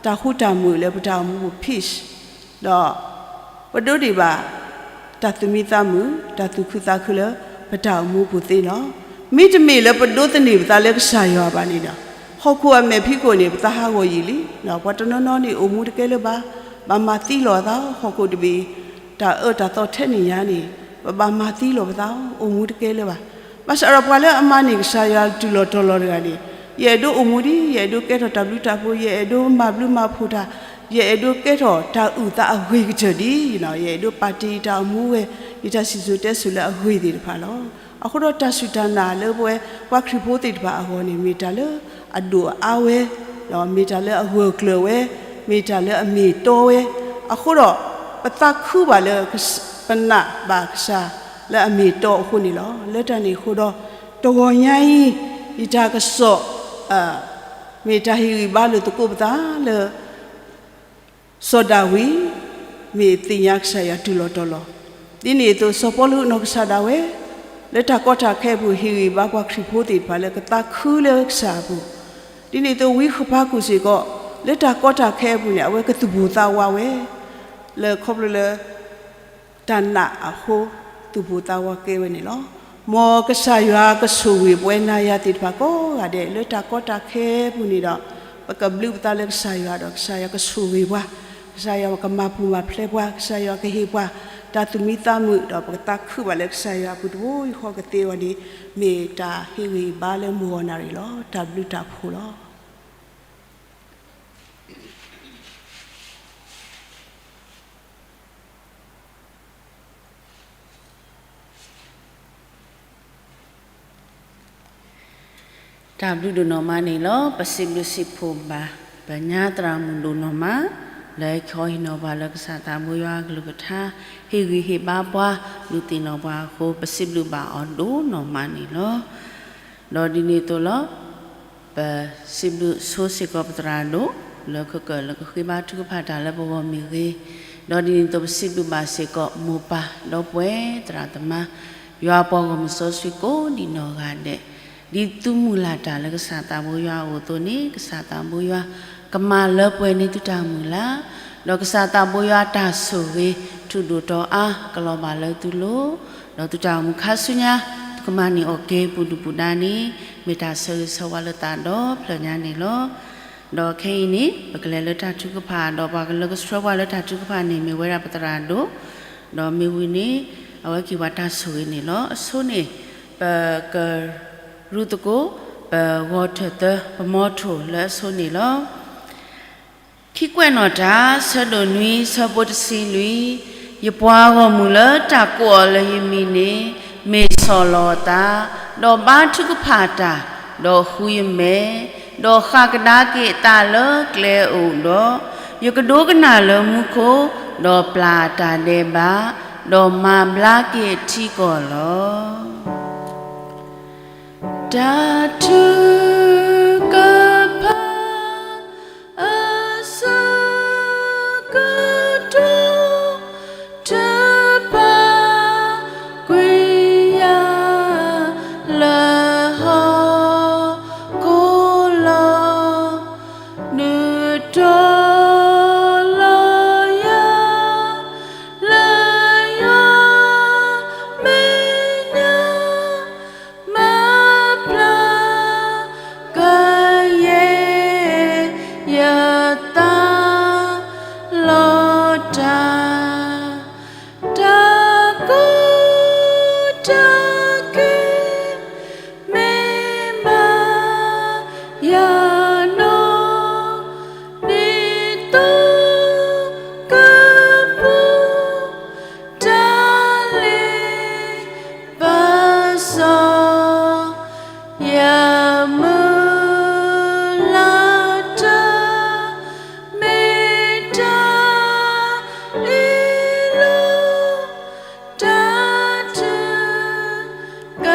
တၢ်ဃူတၢ်မုာ်လၢပတၢ်အိၣ်မူပူၤ peace ဒီး ပဒိးန့ၢ်ဘၣ် တၢ်သူၣ်မံသးမုာ်, တၢ်သူၣ်ခုသးခုလၢပတၢ်အိၣ်မူပူၤသ့လီၤ. မ့တမ့ၢ်လၢပဒိးသန့ၤပသးလၢကစၢ်ယွၤဘၣ်န့ၣ်ဒီး ဟီၣ်ခိၣ်အမဲာ်ဖံးခိၣ်န့ၣ် ပသးဟးဂီၤယံာ်လံ. ပှၤတနီၤနီၤန့ၣ် အိၣ်မူတကဲလၢၤဘၣ်, ဘၣ်မၤသံလီၤအသး ဟီၣ်ခိၣ်တဘ့ၣ် တၢ်အၢတၢ်သီထဲန့ၣ်ညါန့ၣ် ပဘၣ်မၤသံလီၤပသး အိၣ်မူတကဲလၢၤဘၣ်. ဘၣ်ဆၣ်ဒီးပှၤလၢအမၤန့ၢ်ကစၢ်ယွၤတုၤလီၤတီၤလီၤတဂၤန့ၣ် ယအဲၣ်ဒိးအိၣ်မူဒ် ယအဲၣ်ဒိးကဲထီၣ်တၢ်ဘျုးတၢ်ဖှိၣ်, ယအဲၣ်ဒိးမၤဘျုးမၤဖှိၣ်တၢ် ယအဲၣ်ဒိးကဲထီၣ်တၢ်အုၣ်သးအဂ့ၤကတၢၢ်ဒ်, ယအဲၣ်ဒိးပာ်တ့ၢ်ယတၢ်အိၣ်မူဝဲ, ယတၢ်စံၣ်စိၤတဲစိၤလၢအဂ့ၤသ့ၣ်တဖၣ်လီၤ. အဃိဒီးတၢ်စူၢ်တၢ်နာ်လၢပဝဲ ပှၤခရံာ်ဖိသ့ၣ်တဖၣ်အဂီၢ်န့ၣ် မ့ၢ်တၢ်လၢအဒိၣ်အအါဝဲ, ဒီးမ့ၢ်တၢ်လၢအဂၢၢ်ကျၢၤဝဲ, မ့ၢ်တၢ်လၢအမ့ၢ်တီဝဲ, အဃိဒီး ပသးခုဘၣ်လၢ ပနာ်ဘၣ်ကစၢ်လၢအမ့ၢ်တီအဃိန့ၣ်လီၤ. လၢတၢ်န့ၣ်အဃိဒီး တဂီၤညါအံၤ ယတၢ်ကစီၣ် မ့ၢ်တၢ်ဟ့ၣ်ဂံၢ်ဘါလိာ်သကိးပသးလၢ စီၤဒၤဝံး မ့ၢ်သ့ၣ်ညါကစၢ်ယွၤတုၤလီၤတီၤလီၤ. ဒ်န့ၣ်အသိး စီၤပီလူးနီၢ်ကစၢ်ဒၣ်ဝဲ လၢတၢ်ကီတၢ်ခဲအပူၤ ဟ့ၣ်ဂံၢ်ဘါပှၤခရံာ်ဖိသ့ၣ်တဖၣ်လၢကသးခုလၢကစၢ်အပူၤ, ဒ်န့ၣ်အသိး ဝံဃပၤကူၣ်စ့ၢ်ကီး လၢတၢ်ကီတၢ်ခဲအပူၤန့ၣ် အဝဲကသူၣ်ပိၢ်သးဝးဝဲ လၢခီဖျိလၢ တၢ်နာ်အဃိ သူၣ်ပိၢ်သးဝးကဲဝဲန့ၣ်လီၤ. မ်ကစၢ်ယွၤကဆိၣ်ဂ့ၤပဝဲနၤယၤသ့ၣ်တဖၣ်ကိးဂၤဒဲး လၢတၢ်ကီတၢ်ခဲအပူၤန့ၣ်ဒီး ပကဘျုးပသးလၢကစၢ်ယွၤဒီး ကစၢ်ယွၤကဆိၣ်ဂ့ၤပှၤ, ကစၢ်ယွၤကမၤပူၤမၤဖျဲးပှၤ, ကစၢ်ယွၤကဟ့ၣ်ပှၤ တၢ်သူၣ်မံသးမုာ်ဒီး ပကသးခုဘၣ်လၢကစၢ်ယွၤအပူၤတဘိယူၢ်ဃီကသ့အဂီၢ်န့ၣ် မ့ၢ်တၢ်ဟ့ၣ်ဂံၢ်ဘါလၢမုၢ်ဂီၤနၣ်ရံၣ်လီၤ. တၢ်ဘျုးတၢ်ဖှိၣ်လီၤ. တၢ်ဘျုးဒိၣ်နီၢ်မးန့ၣ်လီၤ. ပစံးဘျုးစံးဖှိၣ်ဘၣ် ပညါသရၣ်မုၣ်ဒိၣ်နီၢ်မး လၢဟဲခီဟ့ၣ်နီၤပှၤလၢကစၢ်သးဘိယွၤအကလုၢ်ကထါ ဟ့ၣ်ဂံၢ်ဟ့ၣ်ဘါပှၤ ဒုးသ့ၣ်နီၣ်ပှၤအဃိ ပစံးဘျုးဘၣ်အီၤဒိၣ်နီၢ်မးန့ၣ်လီၤ. ဒီးဒ်န့ၣ်အသိးလီၤ. ပစံးဘျုးဆိစ့ၢ်ကီးပသရၣ်ဒိၣ် လၢကကၢၢ်လၢကဃ့ဘါထုကဖၣ်တၢ်လၢပဂီၢ်မ့ၢ်ဂ့ၤ, ဒီးဒ်န့ၣ်အသိးပစံးဘျုးဘၣ်စ့ၢ်ကီး မိၢ်ပၢ်ဒီပုၢ်ဝဲၢ်သရၣ်သမါ ယွၤပှၤဂီၢ်မုၢ်စီဆှံကိးဒံးနီၢ်ဂၤဒဲး, ဒ်သုမုၢ်လၢ်တၢ်လၢကစၢ်သးဘိယွၤအအိၣ်အသိးန့ၣ် ကစၢ်သးဘိယွၤ ကမၤလၢပှဲၤန့ၢ်သုတၢ်မုၢ်လၢ်, ဒီးကစၢ်သးဘိယွၤတၢ်ဆိၣ်ဂ့ၤ ထူးဒိၣ်တီၤအါ ကလီၤဘၣ်လၢသုလိၤ, ဒီးသုတၢ်အိၣ်မူခါဆူညါ သုကမၤန့ၢ်အီၣ်က့ၤပူၤဒုၣ်ပူၤဒါန့ၣ် မ့ၢ်တၢ်ဆၢဂ့ၤဆၢဝါလၢသးဒီဖျၢၣ်ညါန့ၣ်လီၤ. ဒီးခဲအံၤန့ၣ် ပကလဲၤလၢတၢ်ထုကဖၣ် ဒီးပှၤလၢကဆှၢပှၤလၢတၢ်ထုကဖၣ်န့ၣ် မ့ၢ်ဝဲဒၣ်ပသရၣ်ဒိၣ်, ဒီးမ့ၢ်ဝံၤန့ၣ် အဝဲက့ၤပှၤတၢ်ဆိၣ်ဂ့ၤန့ၣ်လီၤ. အဆိန့ၣ် ပကရူသကိး ပဂီၤထၢၣ်သၢ ပမီထိၣ်လၢအဆိန့ၣ်လီၤ. ခံကွဲးနီၣ်တၢ် ဆၢဒိၣ်နွံ ဆၢဖိတဆံလွံၢ်, ယပှၤဂီၢ်မုၢ်လၢတၢ်ကိးအီၤလၢယမံၤန့ၣ် မ့ၢ်ဆီၣ်လီၤအသး, ဒီးဘါထုကဖၣ်တၢ်, ဒီးဃုယမဲာ်, ဒီးဃၣ်ကဒါက့ၤအသးလၢကျဲအအိၣ်ဒီး, ယကဒိကနၣ်လၢမူခိၣ်, ဒီးပျၢ်အတၢ်ဒဲးဘး, ဒီးမၤဘျါက့ၤအထံကီၢ်လီၤ. တၢ်ထုကဖၣ် အဆၢကတီၢ် တၢ်ပာ်ကွံာ်ယၤ လၢဟီၣ်ခိၣ်လီၤ. ဒုးတီၤလီၤယၤ လၢယွၤမဲာ်ညါ မၤပျၢ်ကယဲၢ်ယသး လီၤတၢ် တၢ်ကီတၢ်ခဲ မ့ၢ်ဘၣ်ယၤနီၢ် ဒ်သိးကပူၤ တၢ်လ့ပစီ ယမုၢ်လၢ်တၢ် မ့ၢ်တၢ်အ့ၣ်လိာ် တၢ်ထုက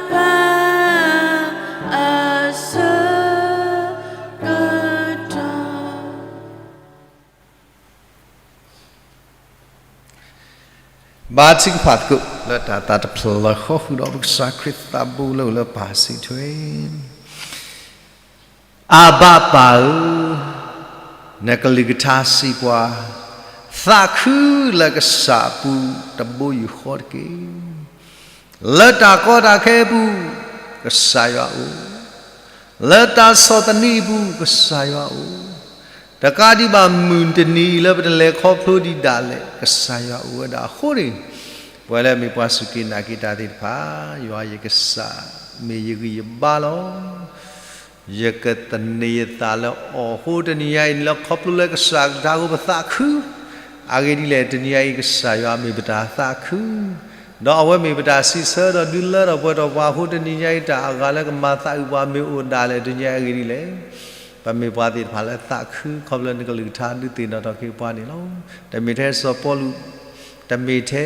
ဖၣ် အဆၢကတီၢ် ဘါထုကဖၣ်သကိး လၢတၢ်သးတဖျၢၣ်ဃီ ဃုာ်ဒီးပကစၢ်ခရံာ်သးဘိလၢအိၣ်လၢပၢ်စံးထွဲ, အဘၣ်ပၢ်ဧၢ, နကလုၢ်ကထါစံးပှၤ, သးခုလၢကစၢ်အပူၤတဘိယူၢ်ဃီတက့ၢ်. လၢတၢ်ကီတၢ်ခဲအပူၤ ကစၢ်ယွၤအိၣ်, လၢတၢ်ဆီၣ်သနံးအပူၤ ကစၢ်ယွၤအိၣ်, တကးဒံးဘၣ်မုၢ်တနံၤအံၤလၢပတလဲၤခီဖျိဒံးဒၣ်လဲာ် ကစၢ်ယွၤအိၣ်ဝဲဒၣ်အဃိန့ၣ်, ပဝဲလၢအမ့ၢ်ပှၤစူၢ်က့ၤနာ်က့ၤတၢ်သ့ၣ်တဖၣ် ယွၤယကစၢ်မ့ၢ်ယဂံၢ်ယဘါလီၤ. ယကသန့ၤယသးလၢအီၤအဃိ တနံၤညါအံၤန့ၣ်လီၤ. ခီဖျိလၢကစၢ်အကလုၢ်ကထါအဃိ ပသးခု, အဂ့ၢ်ဒ်လဲၣ်, တနံၤညါအံၤ ကစၢ်ယွၤမ့ၢ်ပတၢ်သးခု, ဒီးအဝဲမ့ၢ်ပတၢ်စံးဆၢဒီးဒုးလၢထီၣ်ပှဲၤထီၣ်ပှၤအဃိ တနံၤညါအံၤ တၢ်အဂၤလၢကမၤသးအုးပှၤမ့ၢ်အိၣ်ဒၣ်လဲာ် တနံၤညါအံၤအဂ့ၢ်ဒ်လဲၣ်, ပမ့ၢ်ပှၤသ့ၣ်တဖၣ်လၢသးခု ခီဖျိလၢနကလုၢ်ကထါဒုးသ့ၣ်နီၣ်ထီၣ်က့ၤပှၤန့ၣ်လီၤ. တမ့ၢ်ထဲစီၤပီလူး, တမ့ၢ်ထ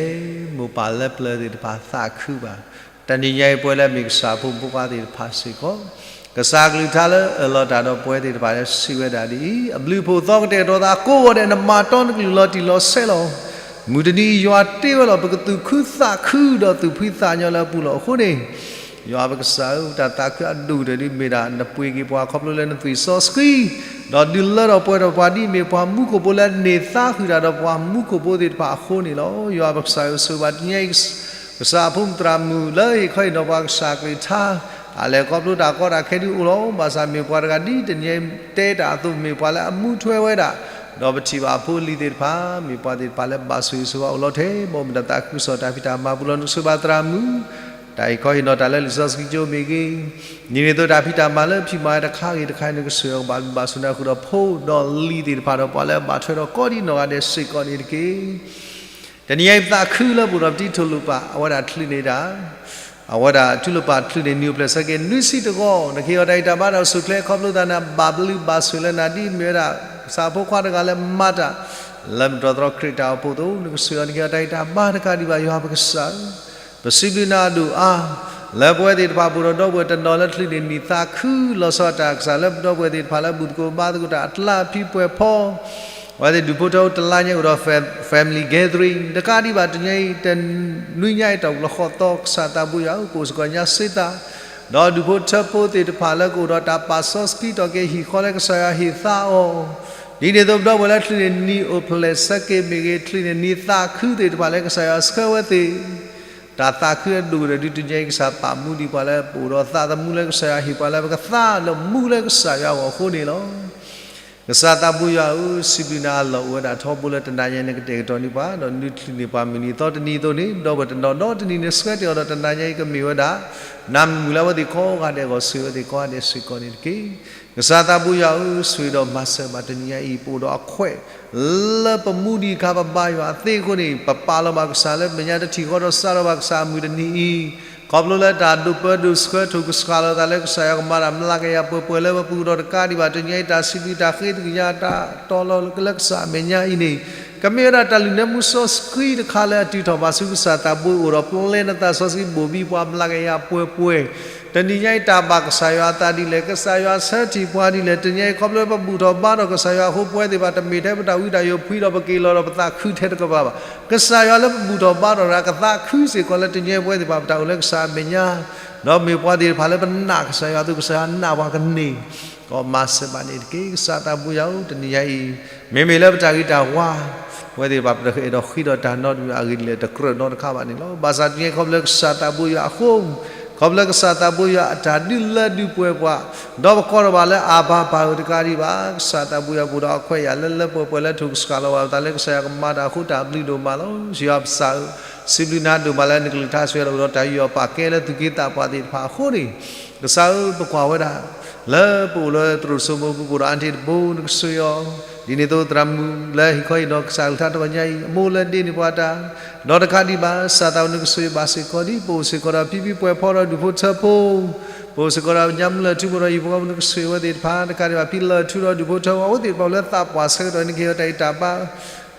ဲမိၢ်ပၢ်လၢပျၢၤသ့ၣ်တဖၣ်သးခုဘၣ်. တနံၤညါအံၤပဝဲလၢမ့ၢ်ကစၢ်အဖိမုၣ်ဖိခွါသ့ၣ်တဖၣ်စ့ၢ်ကီး ကစၢ်အကလုၢ်ကထါလၢအၢၣ်လီၤတၢ်ဒီးပဝဲသ့ၣ်တဖၣ်လၢစံးဝဲဒၣ်ဒ်အံၤ, အဘျုးအဖှိၣ်သီကတဲာ်ကတီၤသးကိးဂီၤဒဲး နမၤတီနကလုၢ်လီၤတံၢ်လီၤဆဲးလီၤ. မုၢ်တနံၤအံၤယွၤတ့ဝဲလီၤ ပကသူၣ်ခုသးခုဒီးသူၣ်ဖှံသးညီလၢအပူၤလီၤ. အဃိန့ၣ် ယွၤပကစၢ်ဧၢ, တၢ်သးခုအဒိၣ်ကတၢၢ်ဒ်မ့ၢ်ဒၣ် နပှ့ၤက့ၤပှၤခီဖျိလၢနသွံၣ်စီဆှံ, ဒီးဒုးလၢထီၣ်ပှဲၤထီၣ်ပှၤဒ်မ့ၢ်ပှၤမူခိၣ်ဖိလၢန့ၢ်သးဃုာ်တၢ်ဒီးပှၤမူခိၣ်ဖိသ့ၣ်တဖၣ်အဃိန့ၣ်လီၤ. ယွၤပကစၢ်ဧၢ, ဆိၣ်ဂ့ၤဘၣ်တနံၤညါအံၤ ကစၢ်အဖိမုၣ်သရၣ်မုၣ်လၢဟ့ၣ်ခီဟ့ၣ်နီၤပှၤကစၢ်အကလုၢ်ကထါ, တၢ်လဲၤခီဖျိတၢ်ကီတၢ်ခဲဒုးအိၣ်လီၤ. ဘၣ်ဆၣ်မ့ၢ်ပှၤတဂၤဒ်တနံၤညါအံၤတဲတၢ်အသိး မ့ၢ်ပှၤလၢအမူထွဲဝဲဒၣ်, ဒီးပထံၣ်ဘၣ်အဖိအလံၤသ့ၣ်တဖၣ် မ့ၢ်ပှၤသ့ၣ်တဖၣ်လၢဘၣ်ဆိၣ်ဂ့ၤဆိၣ်ဝါအိၣ်လီၤထဲ ဘၣ်မုာ်တၢ်သးခုကစီၣ်တၢ်ဖံးတၢ်မၤပူၤလီၤ. နကဆိၣ်ဂ့ၤဘၣ်သရၣ်မုၣ် တၢ်ဟ့ၣ်ခီဟ့ၣ်နီၤတၢ်လၢလံာ်စီဆှံကၠိမ့ၢ်ဂ့ၤ, ဒ်န့ၣ်အသိးတၢ်ဖံးတၢ်မၤလၢဖံးမၤတခါဂ့ၤတခါ နကဆိၣ်ဂ့ၤဘၣ်ဘၣ်ဆိၣ်ဂ့ၤနၤဃုာ်ဒီးဖိဒီးလံၤသ့ၣ်တဖၣ်ဒီး ပှၤလၢဘၣ်ထွဲဒီးကိးဒံးနီၢ်ဂၤဒဲးစ့ၢ်ကီးန့ၣ်တက့ၢ်. တနံၤညါအံၤပသးခုလၢပအိၣ်ဒီးပတံထူၣ်လိာ်ပာ် အဝဲဒၣ်ချုးန့ၢ်ဒၣ် အဝဲဒၣ်ထူၣ်လိာ်ပာ်ချုးန့ၢ်နံၣ်အိၣ်ဖျဲၣ်ဆၢက့ၤနွံဆံတဂီၤ နကဟ့ၣ်အီၤတၢ်ဂံၢ်တၢ်ဘါဒီးအိၣ်ဆူၣ်အိၣ်ချ့ ခီဖျိသးန့ၣ် ဘၣ်ဘျုးဘၣ်ဆိၣ်ဂ့ၤလၢနၤဒ်မ့ၢ်ဝဲဒၣ် ကစၢ်ဖိခွါတဂၤလၢမၤတၢ် လၢမုၢ်တြီၢ်သရီခရံာ်တၢ်အိၣ်ဖှိၣ်အသိး နကဆိၣ်ဂ့ၤအီၤ နကဟ့ၣ်အီၤတၢ်ဂံၢ်တၢ်ဘါတကးဒံးဘၣ် ယွၤပကစၢ်ဧၢ. ပစံးဘျုးနၤဒိၣ်အါ လၢပဝဲသ့ၣ်တဖၣ်ပအိၣ်ဒီးဒီပုၢ်ဝဲၢ်တနီၤလၢချုးန့ၢ်နံၣ်သးခုလီၤဆီဒၣ်တၢ် ကစၢ်လၢပဒီပုၢ်ဝဲၢ်သ့ၣ်တဖၣ်လၢဘူၣ်သကိးဘါသကိးတၢ်အကျါဖံးပှဲၤဖီ အဝဲသ့ၣ်ဒူၣ်ဖိထၢဖိတလါညါအိၣ်ဒီး family gathering တကးဒံးဘၣ်တနံၤညါအံၤ တနွံညါအံၤတၢ်အိၣ်လီၤဃီသီ ကစၢ်သးဘိယွၤဧၢ ပအိၣ်စ့ၢ်ကီးညါစ့သး ဒီးဒူၣ်ဖိထၢဖိသ့ၣ်တဖၣ်လၢကအိၣ်ဒီးတၢ်ပာ်စီဆှံထီၣ်က့ၤဟံၣ်ဃီလၢကစၢ်ယွၤဟ့ၣ်သါအီၤ ဒ်န့ၣ်အသိးပဒီပုၢ်ဝဲၢ်လၢချုးန့ၢ်နံၣ်အိၣ်ဖျဲၣ်ဆၢက့ၤမ့ၢ်ဂ့ၤ ချုးန့ၢ်နံၣ်သးခုသ့ၣ်တဖၣ်လၢကစၢ်ယွၤဆှၢဝဲသ့ၣ် တၢ်သးခုအဒိၣ်ကတၢၢ်ဒုးတနံၤညါအံၤ ကစၢ်ပာ်မူဒံးပှၤလၢပအိၣ်ဒီးသးသမူလၢကစၢ်ယွၤဟ့ၣ်ပှၤလၢပကသါလၢမူလၢကစၢ်ယွၤအဂီၢ်အဃိန့ၣ်လီၤ. ကစၢ်သးဘိယွၤဧၢ, စံးဘျုးနၤအလီၢ်အိၣ်ဝဲဒၣ်ထီဘိလၢတနံၤညါအံၤ နကတဲာ်ကတီၤန့ၢ်ပှၤ ဒီးနုာ်ချုးန့ၢ်ပှၤမုၢ်နံၤသီတနံၤအသိးန့ၣ် ပဒီပုၢ်ဝဲၢ်တနီၤဒီတနံၤန့ၣ် ဆှၢတ့ၢ်အီၤဒီးတနံၤညါအံၤကမ့ၢ်ဝဲဒၣ် နၤမုာ်လၢအဝဲသ့ၣ်ကိးဂၤဒဲးအဂီၢ် ဆိၣ်ဂ့ၤအဝဲသ့ၣ်ကိးဂၤဒဲးစ့ၢ်ကီးန့ၣ်တက့ၢ်. ကစၢ်သးဘိယွၤဧၢ, ဆိၣ်ဂ့ၤဒီးမၤစၢၤဘၣ်တနံၤညါအံၤ ပအိၣ်ဒီးအခွဲး လၢပမူဒံးအခါ ပဘါယွၤအသ့အဃိန့ၣ် ပပာ်လီၤဘၣ်ကစၢ်လၢမဲာ်ညါ တထံၣ်ဃီဒီးစးထီၣ်ဘၣ်ကစၢ်အမုၢ်တနံၤအံၤ ခီဖျိလၢတၢ်ဒိၣ်ပၢဒိၣ်ဆှၢ ထိၣ်ကဆှၣ်လီၤသးလၢကစၢ်ယွၤကမၤတၢ်မျးကယၤပှဲၤပှဲၤလၢပပူၤဒီးတကးဒံးဘၣ် တနံၤညါအံၤ တၢ်စံးဘျုးတၢ်ဃ့ကညးတၢ်တီလီၤလၢကစၢ်အမဲာ်ညါအံၤန့ၣ် ကမ့ၢ်ဝဲဒၣ်တၢ်လုၢ်နၢမူစီဆှံတခါလၢအတုၤထီၣ်ဘၣ်ဆူကစၢ်သးဘိအအိၣ်ဒီး ပျဲနသးစီဆှံဘိၣ်ဘံပှၤမျးကယၤပှဲၤပှဲၤ တနံၤညါအံၤ တၢ်ဘၣ်ကစၢ်ယွၤအသးဒ်လဲၣ်, ကစၢ်ယွၤဆၢထံၣ်ပှၤဒ်လဲၣ်, တနံၤညါအံၤ ခီဖျိလၢပဘူၣ်ထီၣ်ဘါထီၣ်ကစၢ်ယွၤအဃိ ပဝဲသ့ၣ်တဖၣ် တမ့ၢ်ထဲပတၢ်ဝံတၢ်ယိးဖှံဒီးပက့ၤလီၤဒီးပသးခုထဲတကပၤဘၣ်. ကစၢ်ယွၤလၢပဘူၣ်ထီၣ်ဘါထီၣ်တၢ် ကသးခုစ့ၢ်ကီးလၢတနံၤညါအံၤ ပဝဲသ့ၣ်တဖၣ်ပတၢ်အိၣ်လၢကစၢ်အမဲာ်ညါ ဒီးမ့ၢ်ပှၤသ့ၣ်တဖၣ်လၢပနာ်ကစၢ်ယွၤအသိး ကစၢ်ယွၤနာ်ပှၤကန့ၢ် ကီးမၤစၢၤဘၣ်န့ၣ်တက့ၢ်. ကစၢ်သးဘိယွၤဧၢ, တနံၤညါအံၤ မ့မ့ၢ်လၢပတၢ်ဂ့ၤတၢ်ဝါ ပဝဲသ့ၣ်တဖၣ် ပတအဲၣ်ဒိးဃ့ဒီးတၢ်နီတမံၤအဂ့ၢ်ဒ်လဲၣ် တကြၢးနီတခါဘၣ်န့ၣ်လီၤ. ဘၣ်ဆၣ်တနံၤညါအံၤ ခီဖျိလၢကစၢ်သးဘိယွၤအဃိ ခီဖျိလၢကစၢ်သးဘိယွၤအတၢ်ဒုးလၢဒုးပှဲၤပှၤ ဒီးပကိးထီၣ်ဘၣ်လၢအဘၤပၢ်ဧၢတကးဒံးဘၣ် ကစၢ်သးဘိယွၤပအိၣ်ဒီးအခွဲးယာ်လၢလၢပှဲၤပှဲၤလၢထိၣ်ကဆှၣ်လီၤဘၣ်ပသးလၢကစၢ်ယွၤကမၤတၢ်အဃိ တၢ်ဘျုးဒိၣ်မးလီၤ. ယွၤပကစၢ်ဧၢ, စံးဘျုးနၤဒိၣ်မးလၢနကလုၢ်ကထါဆိၣ်ဂ့ၤဒီးတၢ်ယူးယီၣ်ပာ်ကဲလၢသူၣ်က့သးပှၢ်သ့ၣ်တဖၣ်အဃိန့ၣ် ကစၢ်ဧၢ, ပကွၢ်ဝဲဒၣ် လၢပအိၣ်လၢသရိာ်စိမိၤပူၤ ပအိၣ်ဒီးအါတံၤတဘိ နကဆိၣ်ဂ့ၤအီၤ ဒ်န့ၣ်အသိးသရၣ်မုၣ်လၢဟ့ၣ်ခီဟ့ၣ်နီၤကစၢ်ကလုၢ်ကထါတဂီၤညါအံၤ အမိၢ်လၢဒ့န့ၢ်ပှၤတၢ် ဒီးတကးဒံးဘၣ် ကစၢ်သးဘိယွၤနကဆိၣ်ဂ့ၤဘၣ်စ့ၢ်ကီး ဒ်ပအိၣ်စ့ၢ်ကီးဒီးဖံဖံပှဲၤဖီဒီးဒူၣ်ဖိထၢဖိ ပအိၣ်စ့ၢ်ကီးဒီးညါမုၢ်လၢထူမိၢ်ဒီးယံၤဖိ နကဆိၣ်ဂ့ၤအဝဲသ့ၣ်တဖၣ် တကးဒံးဘၣ် ဖံလၢၢ်ထူဒီးဒူၣ်ဖိထၢဖိ အဝဲသ့ၣ်တဖၣ်လၢသးပှၢ်ဆၢကတီၢ် နကဟ့ၣ်အီၤတၢ်ဂံၢ်တၢ်ဘါ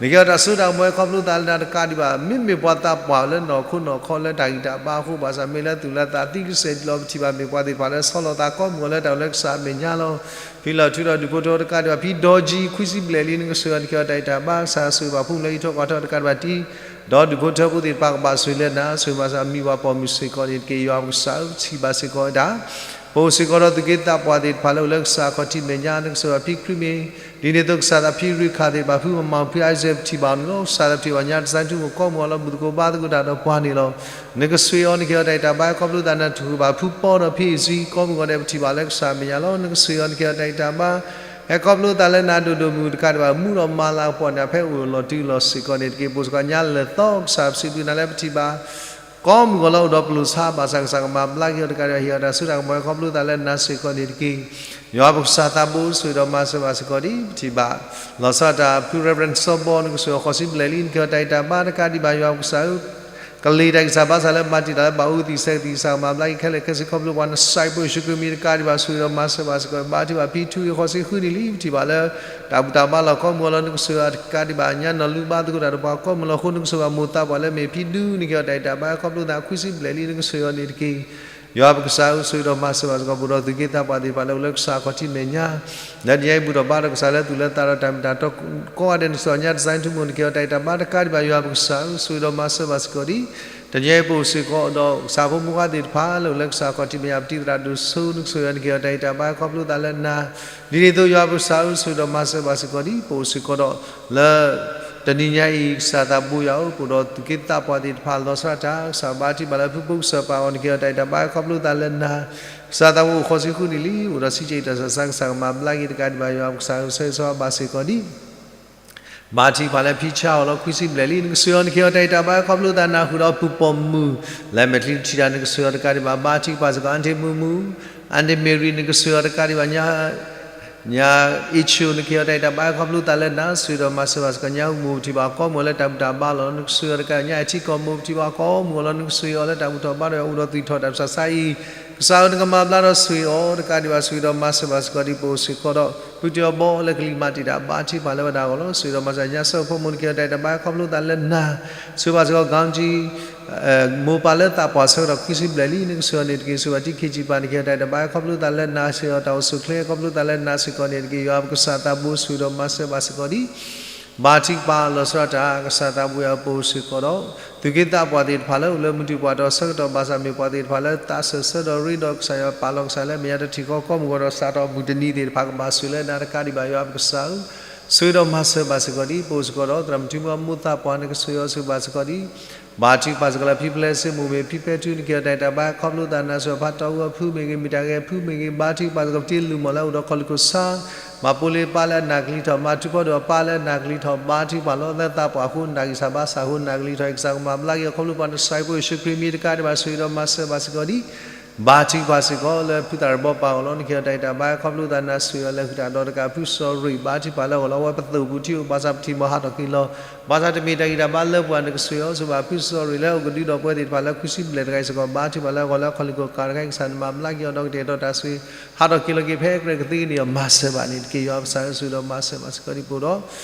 နကဟ့ၣ်အီၤတၢ်စိတၢ်ကမီၤ ခီဖျိသးလၢတၢ်တကးဒံးဘၣ် မ့မ့ၢ်ပှၤသးပှၢ်လၢနီၢ်ခိနီၢ်ခီလၢတၢ်ဂံၢ်တၢ်ဘါအဃိ ဘၣ်ဆၣ်မ့ၢ်လၢသူၣ်လၢသးသံကစဲာ်ဒ်လီၤ ပထံၣ်ဘၣ်မ့ၢ်ပှၤသ့ၣ်တဖၣ်လၢဆီလီၤသးကိးမုၢ်ဂီၤလၢတၢ်အိၣ်လၢကစၢ်အမဲာ်ညါလီၤ. ဖံလၢၢ်ထူဒီးဒူၣ်ဖိထၢဖိတကးဒံးဘၣ် ဖံဒီကံခွံဆံဘျဲၣ်လံ နကဆိၣ်ဂ့ၤအီၤ နကဟ့ၣ်အီၤတၢ်ဂံၢ်တၢ်ဘါ ကစၢ်ဆိၣ်ဂ့ၤဘၣ်ဖိလၢဟံၣ်ထိးဃီထိးတကးဒံးဘၣ်တံၢ် ဒီးဒူၣ်ဖိထၢဖိသ့ၣ်တဖၣ်ကဘၣ်ဆိၣ်ဂ့ၤလၢနၤ ဆိၣ်ဂ့ၤမၤစၢၤအမံၤပှၤပိာ်မုၣ်စ့ၢ်ကီးန့ၣ်တက့ၢ်. ယွၤပကစၢ်ဧၢ ပထံၣ်ဘၣ်စ့ၢ်ကီးဝဲဒၣ် ပအိၣ်စ့ၢ်ကီးဒီးသူၣ်က့သးပှၢ်သ့ၣ်တဖၣ်လၢအိၣ်လၢကစၢ်ခီၣ်ထံးမဲာ်ညါ နကဆိၣ်ဂ့ၤဘၣ်ဖံခရံာ်မ့ၢ် ဒ်န့ၣ်အသိးကစၢ်သးဖံရ့ခၣ်သ့ၣ်တဖၣ် ဖုမၤမၤဖုအါစဲး ပထံၣ်ဘၣ်အီၤန့ၣ်လီၤ. ကစၢ်သးဖံဝဲညါတစဲးထူၣ်မုၢ်ကိးမုၢ်ဂီၤလၢဘူၣ်သကိးဘါသကိးတၢ်ဒီးပှၤန့ၣ်လီၤ. နကဆိၣ်ဂ့ၤအီၤ နကဟ့ၣ်အီၤတၢ်ဂံၢ်တၢ်ဘါ ဟဲခီဖျိသးနၤ ထုးဃုာ်ဘၣ်ဖုပီဒီးဖံအ့ၣ်စံ ကိးမုၢ်ဂီၤဒဲး ပထံၣ်ဘၣ်လၢကစၢ်အမဲာ်ညါလီၤ. နကဆိၣ်ဂ့ၤအီၤ နကဟ့ၣ်အီၤတၢ်ဂံၢ်တၢ်ဘါ ဟဲခီဖျိသးလၢနၤဒိၣ်ဒိၣ်မုၢ်မုၢ်တကးဒံးဘၣ် မူဒီးမၤလၤကပီၤန့ၣ် ဖဲအိၣ်လီၤတုၤလီၤစ့ၢ်ကီးန့ၣ်တက့ၢ်. ပအိၣ်စ့ၢ်ကီးညါလၢာ်သီ ကစၢ်ပစံးဘျုးနၤလၢပထံၣ်ဘၣ် ကိးမုၢ်ဂီၤလၢအိၣ်ဒီးပလိာ်ဆါဘၣ်ဆၣ် ကစၢ်ကမၤဘျါက့ၤအီၤတကးဒံးဘၣ် ဟ့ၣ်အီၤတၢ်စိတၢ်ကမီၤ ခီဖျိသးလၢနၤစ့ၢ်ကီးန့ၣ်တက့ၢ်. ယွၤပကစၢ်သးဘိ ဆိၣ်ဂ့ၤဒီးမၤစၢၤဘၣ်စ့ၢ်ကီးဒံး ပထံၣ်ဘၣ် လီၤဆီဒၣ်တၢ်ဖု Reverend စီၤဘီ နကဆိၣ်ဂ့ၤအီၤ ဃီၤစံဘျဲၣ်လံ နကဟ့ၣ်အီၤတၢ်ဂံၢ်တၢ်ဘါတကးဒံးဘၣ် ယွၤပကစၢ်ဧၢ ကလံၤတၢ်ဂံၢ်စၢ်ဘါစၢ်လၢမၤတံာ်တာ်လၢဘၣ်အူသံးစဲးကသံၣ် ကစၢ်ကမၤဘျါက့ၤခဲလၢာ်ခဲဆ့ ခီဖျိပှၤ နစံးပှဲၤယ့ၣ်ၡူးခရံာ်မံၤတကးဒံးဘၣ် ဆိၣ်ဂ့ၤဒီးမၤစၢၤဘၣ်စ့ၢ်ကီး ဘါထုကဖၣ် ဖံထူအံၤ ဃီၤစံဃုနံၣ်လံ ပထံၣ်ဘၣ်လၢ တၢ်ဘူၣ်တၢ်ဘါလီၢ်ကိးမုၢ်ဂီၤလၢနကဆိၣ်ဂ့ၤအီၤတကးဒံးဘၣ် ညါနီၢ်လူဘါသကိးတၢ်ဒီးပှၤကိးမုၢ်လီၤအဃိ နကဆိၣ်ဂ့ၤအမိၢ်သးပှၢ်လၢမ့ၢ်ဖံဒူ နကဟ့ၣ်အီၤတၢ်ဂံၢ်တၢ်ဘါ ခီဖျိသး ခွံဆံဘျဲၣ်လံ နကဆိၣ်ဂ့ၤအီၤန့ၣ်တက့ၢ်. ယွၤပကစၢ်ဧၢ ဆိၣ်ဂ့ၤဒီးမၤစၢၤဘၣ်စ့ၢ်ကီး ပအိၣ်ဒီးသူၣ်က့သးပှၢ်သ့ၣ်တဖၣ်လၢအိၣ်လၢကစၢ်အခီၣ်ထံးမဲာ်ညါ လၢတနံၤအံၤဘူၣ်ထီၣ်ဘါထီၣ်ကစၢ်လၢသူၣ်လၢသးဒီးတၢ်မ့ၢ်တၢ်တီ ကိးဂၤဒဲး နကစၢ်ညါ design ထူမိၢ် နကဟ့ၣ်အီၤတၢ်ဂံၢ်တၢ်ဘါတကးဒံးဘၣ် ယွၤပကစၢ်ဧၢ ဆိၣ်ဂ့ၤဒီးမၤစၢၤဘၣ်စ့ၢ်ကီးဒံး တနံၤအံၤပအိၣ်စ့ၢ်ကီးဒီးကစၢ်ဖိမုၣ်ခွါသ့ၣ်တဖၣ်လၢအိၣ်လၢကစၢ်အခီၣ်ထံးမဲာ်ညါ ပတံၤသရၣ်ဒိၣ်စိ နကဆိၣ်ဂ့ၤအီၤ နကဟ့ၣ်အီၤတၢ်ဂံၢ်တၢ်ဘါ ခီဖျိသးလၢနၤ ဒ်န့ၣ်အသိး ယွၤပကစၢ်ဧၢ ဆိၣ်ဂ့ၤဒီးမၤစၢၤဘၣ်စ့ၢ်ကီးဒံး ပအိၣ်စ့ၢ်ကီးဒီးလၢ တနံၤညါအံၤ ကစၢ်သးဘိယွၤဧၢ ပအိၣ်ဒီးသူၣ်က့သးပှၢ်သ့ၣ်တဖၣ် လီၤဆီဒၣ်တၢ် ကစၢ်ဘါထုကဖၣ်လၢဖုဖိကစၢၢ်ပာ်အီၤ နကဟ့ၣ်အီၤတၢ်ဂံၢ်တၢ်ဘါ ခီဖျိသးလၢနၤ ကစၢ်သးဘိအိၣ်ဃီၤစံဃုနံၣ်လံ အိၣ်ဒီးဆံးစဲအံၤတၢ်ဆူးတၢ်ဆါ ကစၢ်ကမၤဘျါက့ၤတကးဒံးဘၣ် ယွၤပကစၢ်ဧၢ ဆိၣ်ဂ့ၤဆိၣ်ဂ့ၤဘၣ်စ့ၢ်ကီးဒံး ဘါထုကဖၣ်လၢဖံဆါအီၤလီၤ ခွံဆံဘျဲၣ်လံ နကဆိၣ်ဂ့ၤအီၤ နကဟ့ၣ်အီၤတၢ်ဂံၢ်တၢ်ဘါ ခီဖျိသးနၢ်ဟူဒီးပုၢ်ပိာ်မုၣ် လၢမဲာ်ချံထံၣ်တၢ် နကဆိၣ်ဂ့ၤအီၤတကးဒံးဘၣ် ဘါထုကဖၣ်စ့ၢ်ကီး အၣ်တ့ၣ်မူမူ အၣ်တ့ၣ်မ့ၣ်ရံ နကဆိၣ်ဂ့ၤအီၤတကးဒံးဘၣ် ညါ ညါအ့ၣ်ဆိၣ် နကဟ့ၣ်အီၤတၢ်ဂံၢ်တၢ်ဘါ ခီဖျိသးလၢနၤ ဆိၣ်ဂ့ၤဒီးမၤစၢၤဘၣ်စ့ၢ်ကီး ညါအူမူး ပထံၣ်ဘၣ်ကိးမုၢ်ဂီၤလၢတၢ်ဘူၣ်တၢ်ဘါလီၢ် နကဆိၣ်ဂ့ၤအီၤတကး ညါအ့ၣ်ထံကိာ်မူး ပထံၣ်ဘၣ်ကိးမုၢ်ဂီၤလၢနကဆိၣ်ဂ့ၤအီၤလၢတၢ်ဘူၣ်ထီၣ်ဘါထီၣ် အိၣ်ဒီးသူၣ်ထီၣ်တၢ်ဆူးတၢ်ဆါအံၤ ကစၢ်ဧၢ နကမၤဘျါဒီးဆိၣ်ဂ့ၤအီၤတကးဒံးဘၣ် ဆိၣ်ဂ့ၤဒီးမၤစၢၤဘၣ်စ့ၢ်ကီးဒံး ပအိၣ်စ့ၢ်ကီးဒီး ပုၢ်တံၢ်အီၤဘီလၢကလံၤမၤတံာ်တာ် ဘါထုကဖၣ်လၢဝဲဒၣ်အဂီၢ်လီၤ ဆိၣ်ဂ့ၤဒီးမၤစၢၤ ဖိမုၣ် နကဟ့ၣ်အီၤတၢ်ဂံၢ်တၢ်ဘါ ခီဖျိသးလၢနၤ ဆိၣ်ဂ့ၤဘၣ်စ့ၢ်ကီး ကီၣ်ကၠံ မိၢ်ပၢ်လၢသးပှၢ်ဆၢကတီၢ် ခွံဆံဘျဲၣ်လံ နကဆိၣ်ဂ့ၤအီၤန့ၣ်တက့ၢ် ဆိၣ်ဂ့ၤဘၣ်တံၤ ခ့ၣ်ကၠံပၢ် နကဟ့ၣ်အီၤတၢ်ဂံၢ်တၢ်ဘါ ခီဖျိသးလၢနၤ ဆိၣ်ဂ့ၤအီၤတၢ်အိၣ်ဆူၣ်အိၣ်ချ့ ခီဖျိသးလၢနၤစ့ၢ်ကီးန့ၣ်တက့ၢ် ယွၤပကစၢ်သးဘိ ဆိၣ်ဂ့ၤဒီးမၤစၢၤဘၣ်စ့ၢ်ကီးဒံး ဘါထုကဖၣ်လီၤဆီဒၣ်တၢ် ကစၢ်သးဘိယွၤဧၢ ပအိၣ်စ့ၢ်ကီးဒီး သူၣ်က့သးပှၢ်သ့ၣ်တဖၣ်လၢအိၣ်လၢမုၢ်တူာ်ပှၢ်တီၤဆၢကတီၢ် ဘၣ်ဆၣ်မ့ၢ်ပှၤသ့ၣ်တဖၣ်လၢသးစၢၢ်ဆၢဒီးရ့ဒီး ကစၢ်ယွၤပာ်လီၤကစၢ်လၢမဲာ်ညါတထံၣ်ဃီ ကိးမုၢ်ဂီၤဒီးစးထီၣ်အပူၤတနံၤသ့ၣ်တဖၣ် ကဘၣ်ဆိၣ်လၢနၤတကးဒံးဘၣ် ယွၤပကစၢ်ဧၢ ဆိၣ်ဂ့ၤဒီးမၤစၢၤဘၣ်စ့ၢ်ကီးဒံး ပအိၣ်စ့ၢ်ကီးဒီး သရၣ်မုၣ်ထံမူအမိၢ်သးပှၢ် နကဆိၣ်ဂ့ၤအီၤ ဆိၣ်ဂ့ၤဘၣ်စ့ၢ်ကီးဒံး ဘါထုကဖၣ်စ့ၢ်ကီးလၢဖံပျဲၢ်စ့ၢ်မိၢ် မ့ၢ်ဖံပဲထူ နကဟ့ၣ်အီၤတၢ်ဂံၢ်တၢ်ဘါ ခီဖျိသးနၤ ဆိၣ်ဂ့ၤဖးတီအူအဖုမ့ၢ်ဂ့ၤ မ့ၢ်တၢ်ဂဲၤဖုမ့ၢ်ဂ့ၤ ဘါထုကဖၣ်စ့ၢ်ကီး ပတံၤလူၢ်မီၢ်လၢအိၣ်ဒီးခီၣ်လ့ၢ်ခိၣ်ဆါ မၤပိာ်လံအပၢ်လၢအနၢ်ကလံၤထီၣ် မၤထူဖီဒိၣ်အပၢ်လၢအနၢ်ကလံၤထီၣ် ဘါထုကဖၣ်လီၤ လၢသးပှၢ်အဃိ နတၢ်ဂံၢ်စၢ်ဘါစၢ်အဃိ နၢ်ကလံၤထီၣ်အံၤ ကစၢ်ကမၤဘျါက့ၤအီၤ ခီဖျိပှၤ နစံးပှဲၤယ့ၣ်ၡူးခရံာ်မံၤတကးဒံးဘၣ် ဆိၣ်ဂ့ၤဒီးမၤစၢၤဘၣ်စ့ၢ်ကီးဒံး ဘါထုကဖၣ်စ့ၢ်ကီးလၢဖုသၣ်ရံၣ်ဘီပၢ်အဂီၢ်လီၤ နကဟ့ၣ်အီၤတၢ်ဂံၢ်တၢ်ဘါ ခီဖျိသးနၤ ဆိၣ်ဂ့ၤအီၤလၢဟုၣ်တၢ်ဒီးတကး ဖုစီၤရ့ၣ် ဘါထုကဖၣ်လၢအဂီၢ်လီၤ အဝဲပသိၣ်ပူၤထံအိၣ် ဘၣ်ဆၣ်ပထံၣ်မီၤဟးထီၣ်က့ၤလီၤ ဘၣ်ဆၣ်တမ့ၢ်တၢ်ဂံၢ်တၢ်ဘါလၢပှၤ နကဆိၣ်ဂ့ၤအီၤ ဆိၣ်ဂ့ၤဘၣ်ဖုစီၤရ့ၣ်လၢအအိၣ်ကဒုဒီးပဝဲသ့ၣ်တဖၣ်လၢခွံဆံဘျဲၣ်တဂၤအံၤစ့ၢ်ကီး ဘါထုကဖၣ်လၢအဂီၢ်လၢအခီၣ်လ့ၢ်ခိၣ်ကးတခါအံၤ ကစၢ်နမၤဘျါက့ၤအီၤဒီးကတဲာ်ကတီၤတၢ်ဆိၣ်ဂ့ၤ ဟးထီၣ်က့ၤလီၤက့ၤဖဲအကြၢးကသ့ကန့ၢ်အီၤ မၤစၢၤဘၣ်န့ၣ်တက့ၢ် ယွၤပကစၢ်ဧၢ ဆိၣ်ဂ့ၤဒီးမၤစၢၤဘၣ်စ့ၢ်ကီးဒံး ပအိ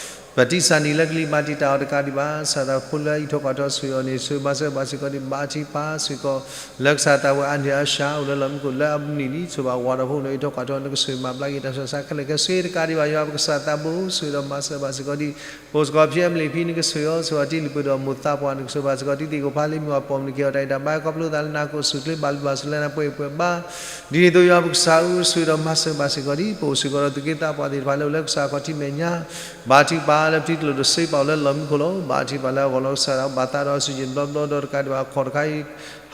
ၣ်ဒီး ပတံၤစၢ်နံၤလၢကလံၤမၤတံာ်တာ်အီၤတကးဒံးဘၣ် စၢ်သးဖိလၢအအံးထွဲကွၢ်ထွဲအီၤဆိၣ်ဂ့ၤအီၤန့ၣ် ဆိၣ်ဂ့ၤမၤစၢၤဘၣ်စ့ၢ်ကီးဒံး ဘါထုကဖၣ်စ့ၢ်ကီး လၢကစၢ်သးဝဲအါန့ၢ်အါစှၤ အိၣ်လၢလီၢ်မံခိၣ်လၢအနံၣ်လံ ဆိၣ်ဂ့ၤဘၣ်ဝၤဒီးဖိန့ၣ် အံးထွဲကွၢ်ထွဲအီၤ နကဆိၣ်ဂ့ၤမၤဘျါက့ၤတၢ်ဆူးတၢ်ဆါခဲလၢာ်ခဲဆ့တကးဒံးဘၣ် ယွၤပကစၢ်သးဘိ ဆိၣ်ဂ့ၤဒီးမၤစၢၤဘၣ်စ့ၢ်ကီးဒံး ပအိၣ်စ့ၢ်ကီးဖံအမလံၤဖံ နကဆိၣ်ဂ့ၤအီၤ ဆိၣ်ဂ့ၤအီၤတံၤလုၢ်ပှ့ၤဒီးမိၢ်သးပှၢ် နကဆိၣ်ဂ့ၤဘၣ်စ့ၢ်ကီးဒံး သ့ၣ်ကိၣ်ဖးလံမုၢ်အပိာ်မုၣ် နကဟ့ၣ်အီၤတၢ်ဂံၢ်တၢ်ဘါ ခီဖျိသးလၢနၤကအိၣ်ဆူၣ်အိၣ်ချ့ ဘၣ်လုၢ်ဘၣ်စူၤလၢနၤပှဲၤပှဲၤဘါ ဒ်န့ၣ်အသိး ယွၤပကစၢ်ဧၢ ဆိၣ်ဂ့ၤဒီးမၤစၢၤဘၣ်စ့ၢ်ကီးဒံး ပအိၣ်စ့ၢ်ကီးဒီးသူၣ်က့သးပှၢ်သ့ၣ်တဖၣ်လၢအိၣ်လၢကစၢ်အခီၣ်ထံးမဲာ်ညါ ဘါထုကဖၣ်လၢပတံၤကျိၤဒိၣ်စ့ပာ်အိၣ်လၢလီၢ်မံခိၣ်လီၤ ဘါထုကဖၣ်လၢအဂီၢ်လီၤ ကစၢ်ဒၣ်ဘၣ်သးဒီးအစုၣ်ယံၣ်ဘျီဘျီဒီးတကးဒံးဘၣ် အခီၣ်တခါအံၤ ဟးတသ့ဘၣ်ဒီးမဲာ်ချံစ့ၢ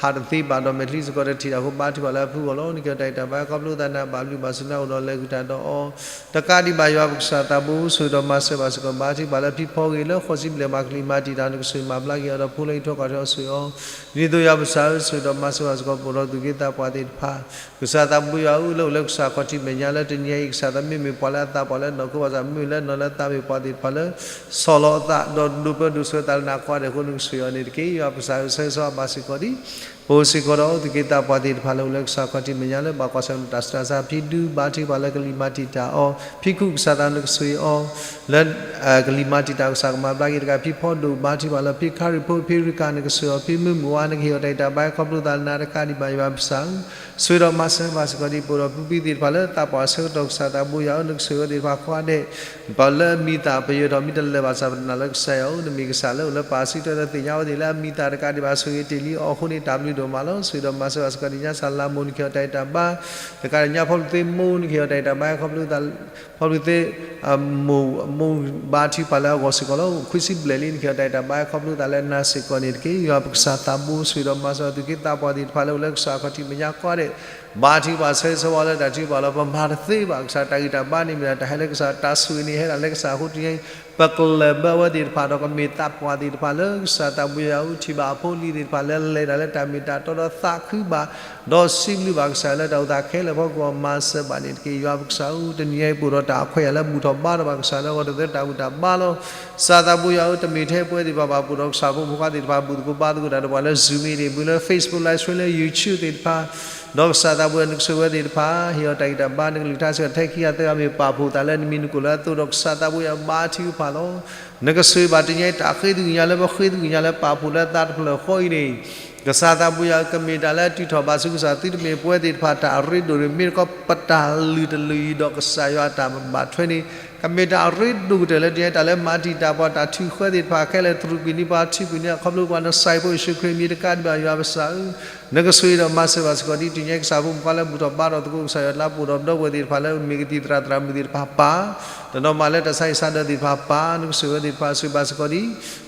်ကီးတထံၣ်တၢ်အဃိ ဘါထုကဖၣ်လၢအဖုအဂီၢ်လီၤ နကဟ့ၣ်အီၤတၢ်ဂံၢ်တၢ်ဘါ ခီဖျိသးနၤဘၣ်လုၢ်ဘၣ်စူၤနၤအိၣ်ဒီးလဲၤဃုာ်တၢ်ဒီးအီၤ တကးဒံးဘၣ် ယွၤပကစၢ်သးဘိ ဆိၣ်ဂ့ၤဒီးမၤစၢၤဘၣ်စ့ၢ်ကီး ဘါထုကဖၣ်လၢဖံဖီဂ့ၤလၢဃိးဆံဘျဲၣ်မးကလံၤမၤတံာ်တာ် နကဆိၣ်ဂ့ၤမၤဘျါက့ၤအီၤဒီးဖိလၢအံးထွဲကွၢ်ထွဲအီၤဆိၣ်ဂ့ၤအီၤ ဒ်န့ၣ်အသိး ယွၤပကစၢ်ဧၢ ဆိၣ်ဂ့ၤဒီးမၤစၢၤဘၣ်စ့ၢ်ကီး ပအိၣ်ဒီးသူၣ်က့သးပှၢ်သ့ၣ်တဖၣ် ကစၢ်သးဘိယွၤဧၢ လၢအိၣ်လၢကစၢ်အခီၣ်ထံးမဲာ်ညါလၢတနံၤအံၤ ကစၢ်သးမ့မ့ၢ်ပှၤလၢအသးပှၢ်လၢနီၢ်ခိဘၣ်ဆၣ် မ့ၢ်လၢနီၢ်လၢသးမ့ၢ်ပှၤသ့ၣ်တဖၣ်လၢ ဆီၣ်လီၤအသးဒီးဒိးပၢဒိးဆှၢသးလၢနၤကိးဂၤဒဲးအဃိ နကဆိၣ်ဂ့ၤအီၤန့ၣ်တက့ၢ် ယွၤပကစၢ်ဧၢ ဆိၣ်ဂ့ၤဆိၣ်ဂ့ၤဘၣ်စ့ၢ်ကီးဒံး ပအိၣ်စ့ၢ်ကီးဒီးသူၣ်က့သးပှၢ်သ့ၣ်တဖၣ်လၢအိၣ်လၢကစၢ်အခီၣ်ထံးမဲာ်ညါလၢဘၣ်ကွၢ်ဆၢၣ်မဲာ်တၢ်ဆူးတၢ်ဆါ ဖံဒူဘါထုကဖၣ်လၢကလံၤမၤတံာ်တာ်အီၤ ဖံခူၣ်ကစၢ်သးနကဆိၣ်ဂ့ၤအီၤ လၢ ကလံၤမၤတံာ်တာ်ကစၢ်ကမၤဘျါက့ၤတကး ဖံဖီဒိၣ်ဘါထုကဖၣ်လၢ ဖံခါရံၣ်ဖိ ဖံရံၣ်ကၤ နကဆိၣ်ဂ့ၤအီၤ ဖံမုၢ်မုၢ်ဝါ နကဟ့ၣ်အီၤတၢ်ဂံၢ်တၢ်ဘါ ခီဖျိသးလၢနၤတကးဒံးဘၣ် ယွၤပကစၢ်ဧၢ ဆိၣ်ဂ့ၤဒီးမၤစၢၤဘၣ်စ့ၢ်ကီးဒံး ပအိၣ်ဒီးဖုဖံသ့ၣ်တဖၣ်လၢသးပှၢ်ဆၢကတီၢ် ကစၢ်သးဘိယွၤဧၢ နကဆိၣ်ဂ့ၤအဝဲသ့ၣ်တဖၣ်ကိးဂၤဒဲး ပှၤလၢအမံၤသးပယၢၤထီၣ်မံတလၢာ်ဘၣ်ဆၣ် ပနာ်လၢကစၢ်ယွၤဧၢ နမ့ၢ်ကစၢ်လၢအိၣ်လၢပၢ်စံးထီၣ်လၢသ့ၣ်ညါအဝဲသ့ၣ်လၢအမံၤသးတကးဒံးဘၣ် ဆိၣ်ဂ့ၤတ့ၢ်လံအီၤအဃိန့ၣ် တၢ်ဘျုးဒိၣ်မးလီၤ ဆိၣ်ဂ့ၤဒီးမၤစၢၤဘၣ်စ့ၢ်ကီးဒံး ညါစၢ်လါမိၢ် နကဟ့ၣ်အီၤတၢ်ဂံၢ်တၢ်ဘါ တကးဒံး ညါဖီလူၤသ့မိၢ် နကဟ့ၣ်အီၤတၢ်ဂံၢ်တၢ်ဘါ ခီဖျိသး ဖီလူၤသ့ မိၢ်ဘါထုကဖၣ်လၢအဂီၢ်စ့ၢ်ကီးလီၤ ခွံဆံဘျဲၣ်လံ နကဟ့ၣ်အီၤတၢ်ဂံၢ်တၢ်ဘါ ခီဖျိသးလၢနၤစ့ၢ်ကီးန့ၣ်တက့ၢ် ယွၤပကစၢ်သးဘိ ဆိၣ်ဂ့ၤဒီးမၤစၢၤသူၣ်က့သးပှၢ်သ့ၣ်တဖၣ်လၢအိၣ်လၢကစၢ်အခီၣ်ထံးမဲာ်ညါကိးဂၤဒဲး ဘါထုကဖၣ်ဆၢဂ့ၤဆၢဝါလၢတၢ်ထုကဖၣ်လီၤ. ပမၤတသ့ဘၣ်ကစၢ်တၢ်ဂံၢ်တၢ်ဘါန့ၣ်မ့ၢ်ဒၣ်တၢ်ဟဲလၢကစၢ်, တၢ်ဆိၣ်ဂ့ၤန့ၣ်ဟဲဒၣ်လၢကစၢ်အဃိတနံၤအံၤ ပကလၢၢ်ဘၢအဝဲသ့ၣ်တဖၣ်ဒီး ကမ့ၢ်သးပှၢ်သ့ၣ်တဖၣ်လၢကစၢ်သးဘိယွၤအအိၣ် ထံၣ်ဘၣ်အဖိအလံၤသ့ၣ်တဖၣ်လၢလဲၤတၢ်လၢတၢ်မ့ၢ်တၢ်တီဒီးသးခုဘၣ် ဒီးစံးဘျုးဘၣ်ကစၢ်ယွၤလၢတၢ်အိၣ်သးခဲလၢာ်အဖီခိၣ် မၤစၢၤဘၣ်န့ၣ်တက့ၢ်. ယွၤပကစၢ်ဧၢ, တနံၤအံၤပအိၣ်ဒီးတၢ်ခွဲးယာ်လၢ ဘူၣ်ထီၣ်ဘါထီၣ်ဘၣ်ကစၢ်လၢအဂီၢ်တသ့တၢ်ဘူၣ်တၢ်ဘါလီၤ. ကစၢ်သးဘိယွၤဧၢ, တမ့ၢ်ထဲပဝဲသ့ၣ်တဖၣ်ဘၣ် ပအိၣ်ဒီးကစၢ်ဖိမုၣ်ခွါသ့ၣ်တဖၣ် ဘူၣ်သကိးဘါသကိးတၢ်ဒီးပှၤလၢ Zoom meeting မ့ၢ်လၢ Facebook Live Stream လၢ YouTube သ့ၣ်တဖၣ် ဒီးကစၢ်သးဘိယွၤ နကဆိၣ်ဂ့ၤဝဲသ့ၣ်တဖၣ် ဟ့ၣ်အီၤတၢ်ဂံၢ်တၢ်ဘါ နကလုၢ်ကထါစ့ၢ်ကီး ထဲခံဂၤသၢဂၤမ့ၢ်ပာ်ဖှိၣ်သးလၢနမံၤနကိၣ်လၢအသိးဒီး ကစၢ်သးဘိယွၤဘါထုကဖၣ်လီၤ. နကဆိၣ်ဂ့ၤဘၣ်တနံၤအံၤ တၢ်ဃ့သကွံၢ်ညါလၢပဃ့သကွံၢ်ညါလၢပာ်ဖှိၣ်လၢသးတဖျၢၣ်ဃီအံၤန့ၣ် ကစၢ်သးဘိယွၤဧၢ, ကမ့ၢ်တၢ်လၢအတုၤထီၣ်ဘၣ်ဆူကစၢ်သုတမ့ၢ်ပဝဲသ့ၣ်တဖၣ်တၢ်အရ့ဒိၣ်န့ၣ် မ့ၢ်တခီပတၢ်လုၢ်တလုၢ်အံၤဒီးကစၢ်ယွၤအတၢ်ဘၣ်ထွဲန့ၣ် ကမ့ၢ်တၢ်အရ့ဒိၣ်ကတၢၢ်လၢတနံၤအံၤ တၢ်လၢမၤတံာ်တာ်ပှၤ တၢ်ထုးဃၢသ့ၣ်တဖၣ်ခဲလၢာ် တြူာ်ကွံာ်န့ၢ်ပှၤ ထုးကွံာ်န့ၢ်အခီဖျိပှၤ နစၢ်ဖိယ့ၣ်ၡူးခရံာ်အမံၤတကးဒံးဘၣ် ယွၤပကစၢ်ဧၢ, နကဆိၣ်ဂ့ၤဒီးမၤစၢၤဘၣ်စ့ၢ်ကီးဒ် တနံၤအံၤကစၢ်ဖိမုၣ်ခွါလၢဘူၣ်ထီၣ်ဘါထီၣ်သကိး ကစၢ်ယွၤလၢပအိၣ်ဒီးပဒီပုၢ်ဝဲၢ်သ့ၣ်တဖၣ်လၢမ့ၢ်ကသံၣ်သရၣ်သရၣ်မုၣ်သ့ၣ်တဖၣ်ပၢ် တနီၤမးလၢတၢ်ဆါဟံၣ်ဆါဒၢးသ့ၣ်တဖၣ်ပၢ် နကဆိၣ်ဂ့ၤဝဲသ့ၣ်တဖၣ် ဆိၣ်ဂ့ၤဘၣ်စ့ၢ်ကီးဒ် လီ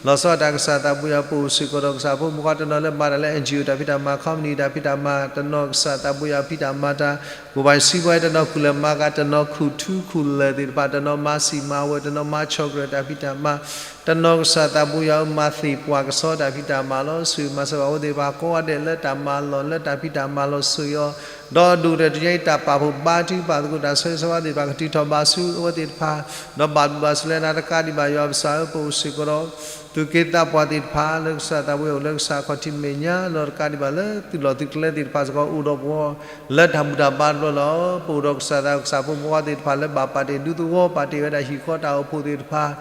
ၤဆီဒၣ်တၢ်ကစၢ်သးဘိယွၤ ပအိၣ်စ့ၢ်ကီးဒီးကစၢ်ဖိမုၣ်ခွါတနီၤလၢမၤတၢ်လၢ NGO တၢ်ဖံးတၢ်မၤ company တၢ်ဖံးတၢ်မၤ တနီၤကစၢ်သးဘိယွၤဖံးတၢ်မၤတၢ် ကိၣ်ဘၣ်စံးပှဲၤ တနီၤခူၣ်လၢၢ်မၤကၤ တနီၤခူၣ်ထူခူၣ်လၢၢ်သ့ၣ်တဖၣ် တနီၤမၤစံာ်မၤဝီၤ တနီၤမၤဆီၣ်ကြၢးတၢ်ဖံးတၢ်မၤ တနီၤကစၢ်သးဘိယွၤဧၢ မၤသ့ၣ်ပှၢ်ကဆီတၢ်ဖံးတၢ်မၤလီၤ. ဆိၣ်ဂ့ၤမၤစၢၤဘၣ်အဝဲသ့ၣ်တဖၣ်ကိးဂၤဒဲးလၢတၢ်မၤလီၢ်လၢတၢ်ဖံးတၢ်မၤလီၤ ဆိၣ်ဂ့ၤအီၤ ဒီးဒိၣ်ကတၢၢ်တနံၤအံၤ တၢ်ပာ်ဖှိၣ်ဘါထုကဖၣ်သကိးတၢ်ဆၢဂ့ၤဆၢဝါသ့ၣ်တဖၣ် ကတုၤထီၣ်ဘၣ်ဆူအဝဲသ့ၣ်တဖၣ် ဒီးဘၣ်ဘျုးဘၣ်ဆိၣ်လၢနၤတကးဒံးဘၣ် ယွၤပကစၢ်ဧၢ ပအိၣ်စ့ၢ်ကီးဒီး သူၣ်က့သးပှၢ်သ့ၣ်တဖၣ်လၢကစၢ်သးဘိယွၤအိၣ်လၢကစၢ်ခီၣ်ထံးမဲာ်ညါ ဒီးတကးဒံးဘၣ်လၢသုးလီၢ်သုးကျဲသ့ၣ်တဖၣ်စ့ၢ်ကီး အိၣ်ဒီးပှၤလၢတၢ်ဘူၣ်တၢ်ဘါတဘျီလီၤ. ပအိၣ်ဒီးကစၢ်သးကစၢ်ဖိမုၣ်ခွါသ့ၣ်တဖၣ်လၢဘၣ်ပာ်တ့ၢ်ဒူသဝီ ပာ်တ့ၢ်ဝဲဒၣ်ဟံၣ်ဃီတၢ်အိၣ်ဖှိၣ်သ့ၣ်တဖၣ်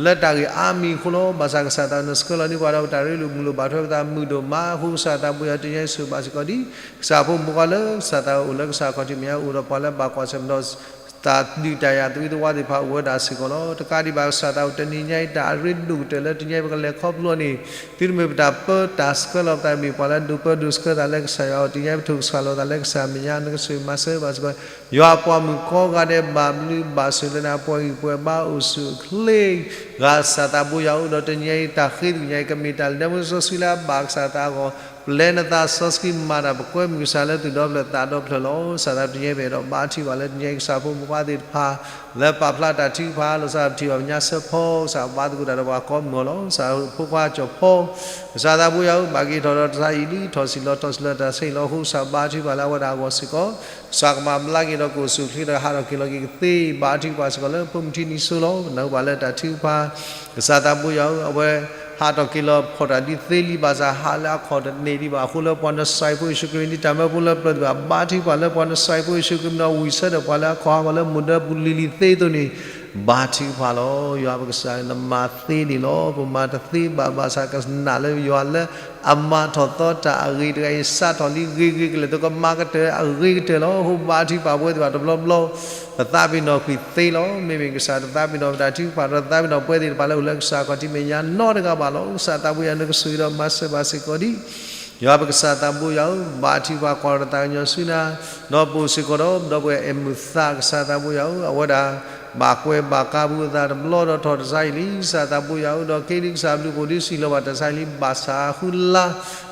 လၢတၢ်ဂ့ၢ်အါမံၤအဃိလီၤ. ဘၣ်ဆၣ်ကစၢ်သးနဆှၢလီၤန့ၢ်ပှၤဒီးပတၢ်ရ့လိာ်မုာ်လိာ် ဘၣ်ထွဲပသးမုာ်ဒိၣ်မးအဃိ ကစၢ်သးဘိယွၤ တနံၤအံၤဆိၣ်ဂ့ၤဘၣ်စ့ၢ်ကီးဒ် ကစၢ်ဖိမုၣ်ခွါလၢကစၢ်သးအိၣ်လၢကစၢ်ခီၣ်ထံးမဲာ်ညါ အိၣ်ဒီးပှၤလၢဘၣ်ကွၢ်ဆၢၣ်မဲာ်ဒီး တၢ်ဒုးတၢ်ယၤသဝံသဝါသ့ၣ်တဖၣ်အိၣ်ဝဲဒၣ်စ့ၢ်ကီးလီၤ. တကးဒံးဘၣ်ကစၢ်သးအိၣ် တနံၤညါအံၤ တၢ်အရ့ဒိၣ်ကတၢၢ်လၢတနံၤအံၤပကလဲၤခီဖျိန့ၣ် သုတမ့ၢ်ပတၢ်ပၢတၢ်ဆှၢလီၤပသး မ့ၢ်ပှၤလၢဒိးပၢဒိးဆှၢသးလၢကစၢ်ယွၤအအိၣ် တနံၤညါအံၤ ပထိၣ်ကစၢ်လိာ်သးလၢကစၢ်မဲာ်ညါ နကဆိၣ်ဂ့ၤမၤစၢၤဘၣ်စ့ၢ်ကီး ယွၤအပှၤမုၣ်ကိးဂၤဒဲး ဘၣ်ဘျုးဘၣ်ဆိၣ်လၢနၤ ပှၤဂံၢ်ပှၤဘါအိၣ်ဆူၣ်အိၣ်ချ့ ဂၤကစၢ်သးဘိယွၤအိၣ်ဒီး တနံၤညါအံၤ တၢ်ဃ့သကွံၢ်ညါအံၤ ကမ့ၢ်တၢ်လၢနၢ်မုာ်စီဆှံလၢအဘၣ်ကစၢ်သးအဂီၢ် ပျဲနသးစီဆှံမၤတၢ် ပကွဲမုာ်ကစၢ်လၢသူၣ်ဒီဖျၢၣ်သးဒီဖျၢၣ်လီၤ. ကစၢ်သး တနံၤအံၤ ပအဲၣ်ဒိးဘါထုကဖၣ်လၢတနံၤအံၤ ကစၢ်ဖိမုၣ်ခွါသ့ၣ်တဖၣ် လၢပာ်ဖျါတၢ်ထုကဖၣ် လီၤဆီဒၣ်တၢ်ထံၣ်ဘၣ်ပညါစၢဖီ ကစၢ်ဘါသကိးတၢ်ဒီးပှၤကိးမုၢ်အီၤလီၤ. ကစၢ်ဖိခွါကၠီၣ်ဖီ ကစၢ်သးဘိယွၤဧၢ ဘၣ်က့ၤထီၣ်ဒီးတၢ်ဆါဟံၣ်လံ ထီၣ်ဆံးလီၤထီၣ်ဆံးလီၤတၢ်ဆါဟံၣ်လီၤအဃိ ကစၢ်ဘါထုကဖၣ်လၢအဝဲဒၣ်အဂီၢ်စ့ၢ်ကီး ကစၢ်ကမၤဘျါက့ၤဒီးကအိၣ်ဆူၣ်အိၣ်ချ့ဒီးဟးထီၣ်က့ၤလီၤက့ၤကသ့ ဘါထုကဖၣ်စ့ၢ်ကီးလၢဖိမုၢ်ထံနံၤစိၤလီၤ. နၢ်ဟူဘၣ်လၢတၢ်ထုကဖၣ် ကစၢ်သးဘိယွၤဧၢ အဝဲဟးထီၣ်က့ၤလီၤဖီၣ်တၢ်ဒ်သ့လံ ဘၣ်ဆၣ်ဟးလၢအခီၣ်တန့ၢ်ဒံးဘၣ်အဃိ လၢပှၤနၢ်စၢၣ်ဖိယ့ၣ်ၡူးခရံာ်န့ၣ် တၢ်မၢဖိလၢပျၢၤသ့ၣ်တဖၣ် ဘါထုကဖၣ်လၢပှၤနၢ်စၢၣ်ဖိယ့ၣ်ၡူးခရံာ်မ့ၢ်နီၢ်ဝံၣ်ဆၢထၢၣ်ပှၤလၢအခီၣ်ဟးဂီၤလၢမိၢ်ဒၢပူၤလံၤလံၤသ့အသိးန့ၣ် ဘါထုကဖၣ်လီၤ. ယွၤပကစၢ် နမၤသ့န့ၣ်လီၤ. ပမၤတသ့ဘၣ် ဘၣ်ဆၣ်ကနာ်လၢယွၤလၢအမၤထီၣ်သီတၢ်အဂ့ၤတဂၤအံၤ စးထီၣ်လံဂ့ၤဂ့ၤကလဲာ် သုကမၤကတၢၢ်အဂ့ၤကတၢၢ်လီၤ. အဃိဘါထုကဖၣ်ပဝဲသ့ၣ်တဖၣ်တဘျီဘျီ ပသးပ့ၤနီၣ်ကွံာ်သ့လီၤ. မ့မ့ၢ်ကစၢ်တသးပ့ၤနီၣ်ပတၢ်ထုကဖၣ်ဒီး သးပ့ၤနီၣ်ပဝဲသ့ၣ်တဖၣ်လၢအိၣ်လၢကစၢ်ခီၣ်ထံးမဲာ်ညါနီတဂၤဘၣ်လီၤ. ကစၢ်သးဘိယွၤ နကဆိၣ်ဂ့ၤဒီးမၤစၢၤဘၣ်စ့ၢ်ကီးဒ် ယွၤပကစၢ်သးဘိယွၤဧၢ ဘါထုကဖၣ် ကွၢ်တၢ်သးကညီၤဆူနၤ ဒီးပအိၣ်စ့ၢ်ကီးဒီး ဒီပုၢ်ဝဲၢ်အဲၣ်မုာ်သး ကစၢ်သးဘိယွၤဧၢ အဝဲဒၣ် ဘၣ်ကွဲးဘၣ်ကါပူၤအသးတဘျီဒီးထီၣ်တၢ်ဆါဟံၣ်လံ ကစၢ်သးဘိယွၤဧၢ ဒီးက့ၤဒ်ကစၢ်ဘျုးဖှိၣ်ဒ်စံးလီၤဘၣ်တၢ်ဆါဟံၣ်လံ ဘၣ်ဆၣ်ဃုလါ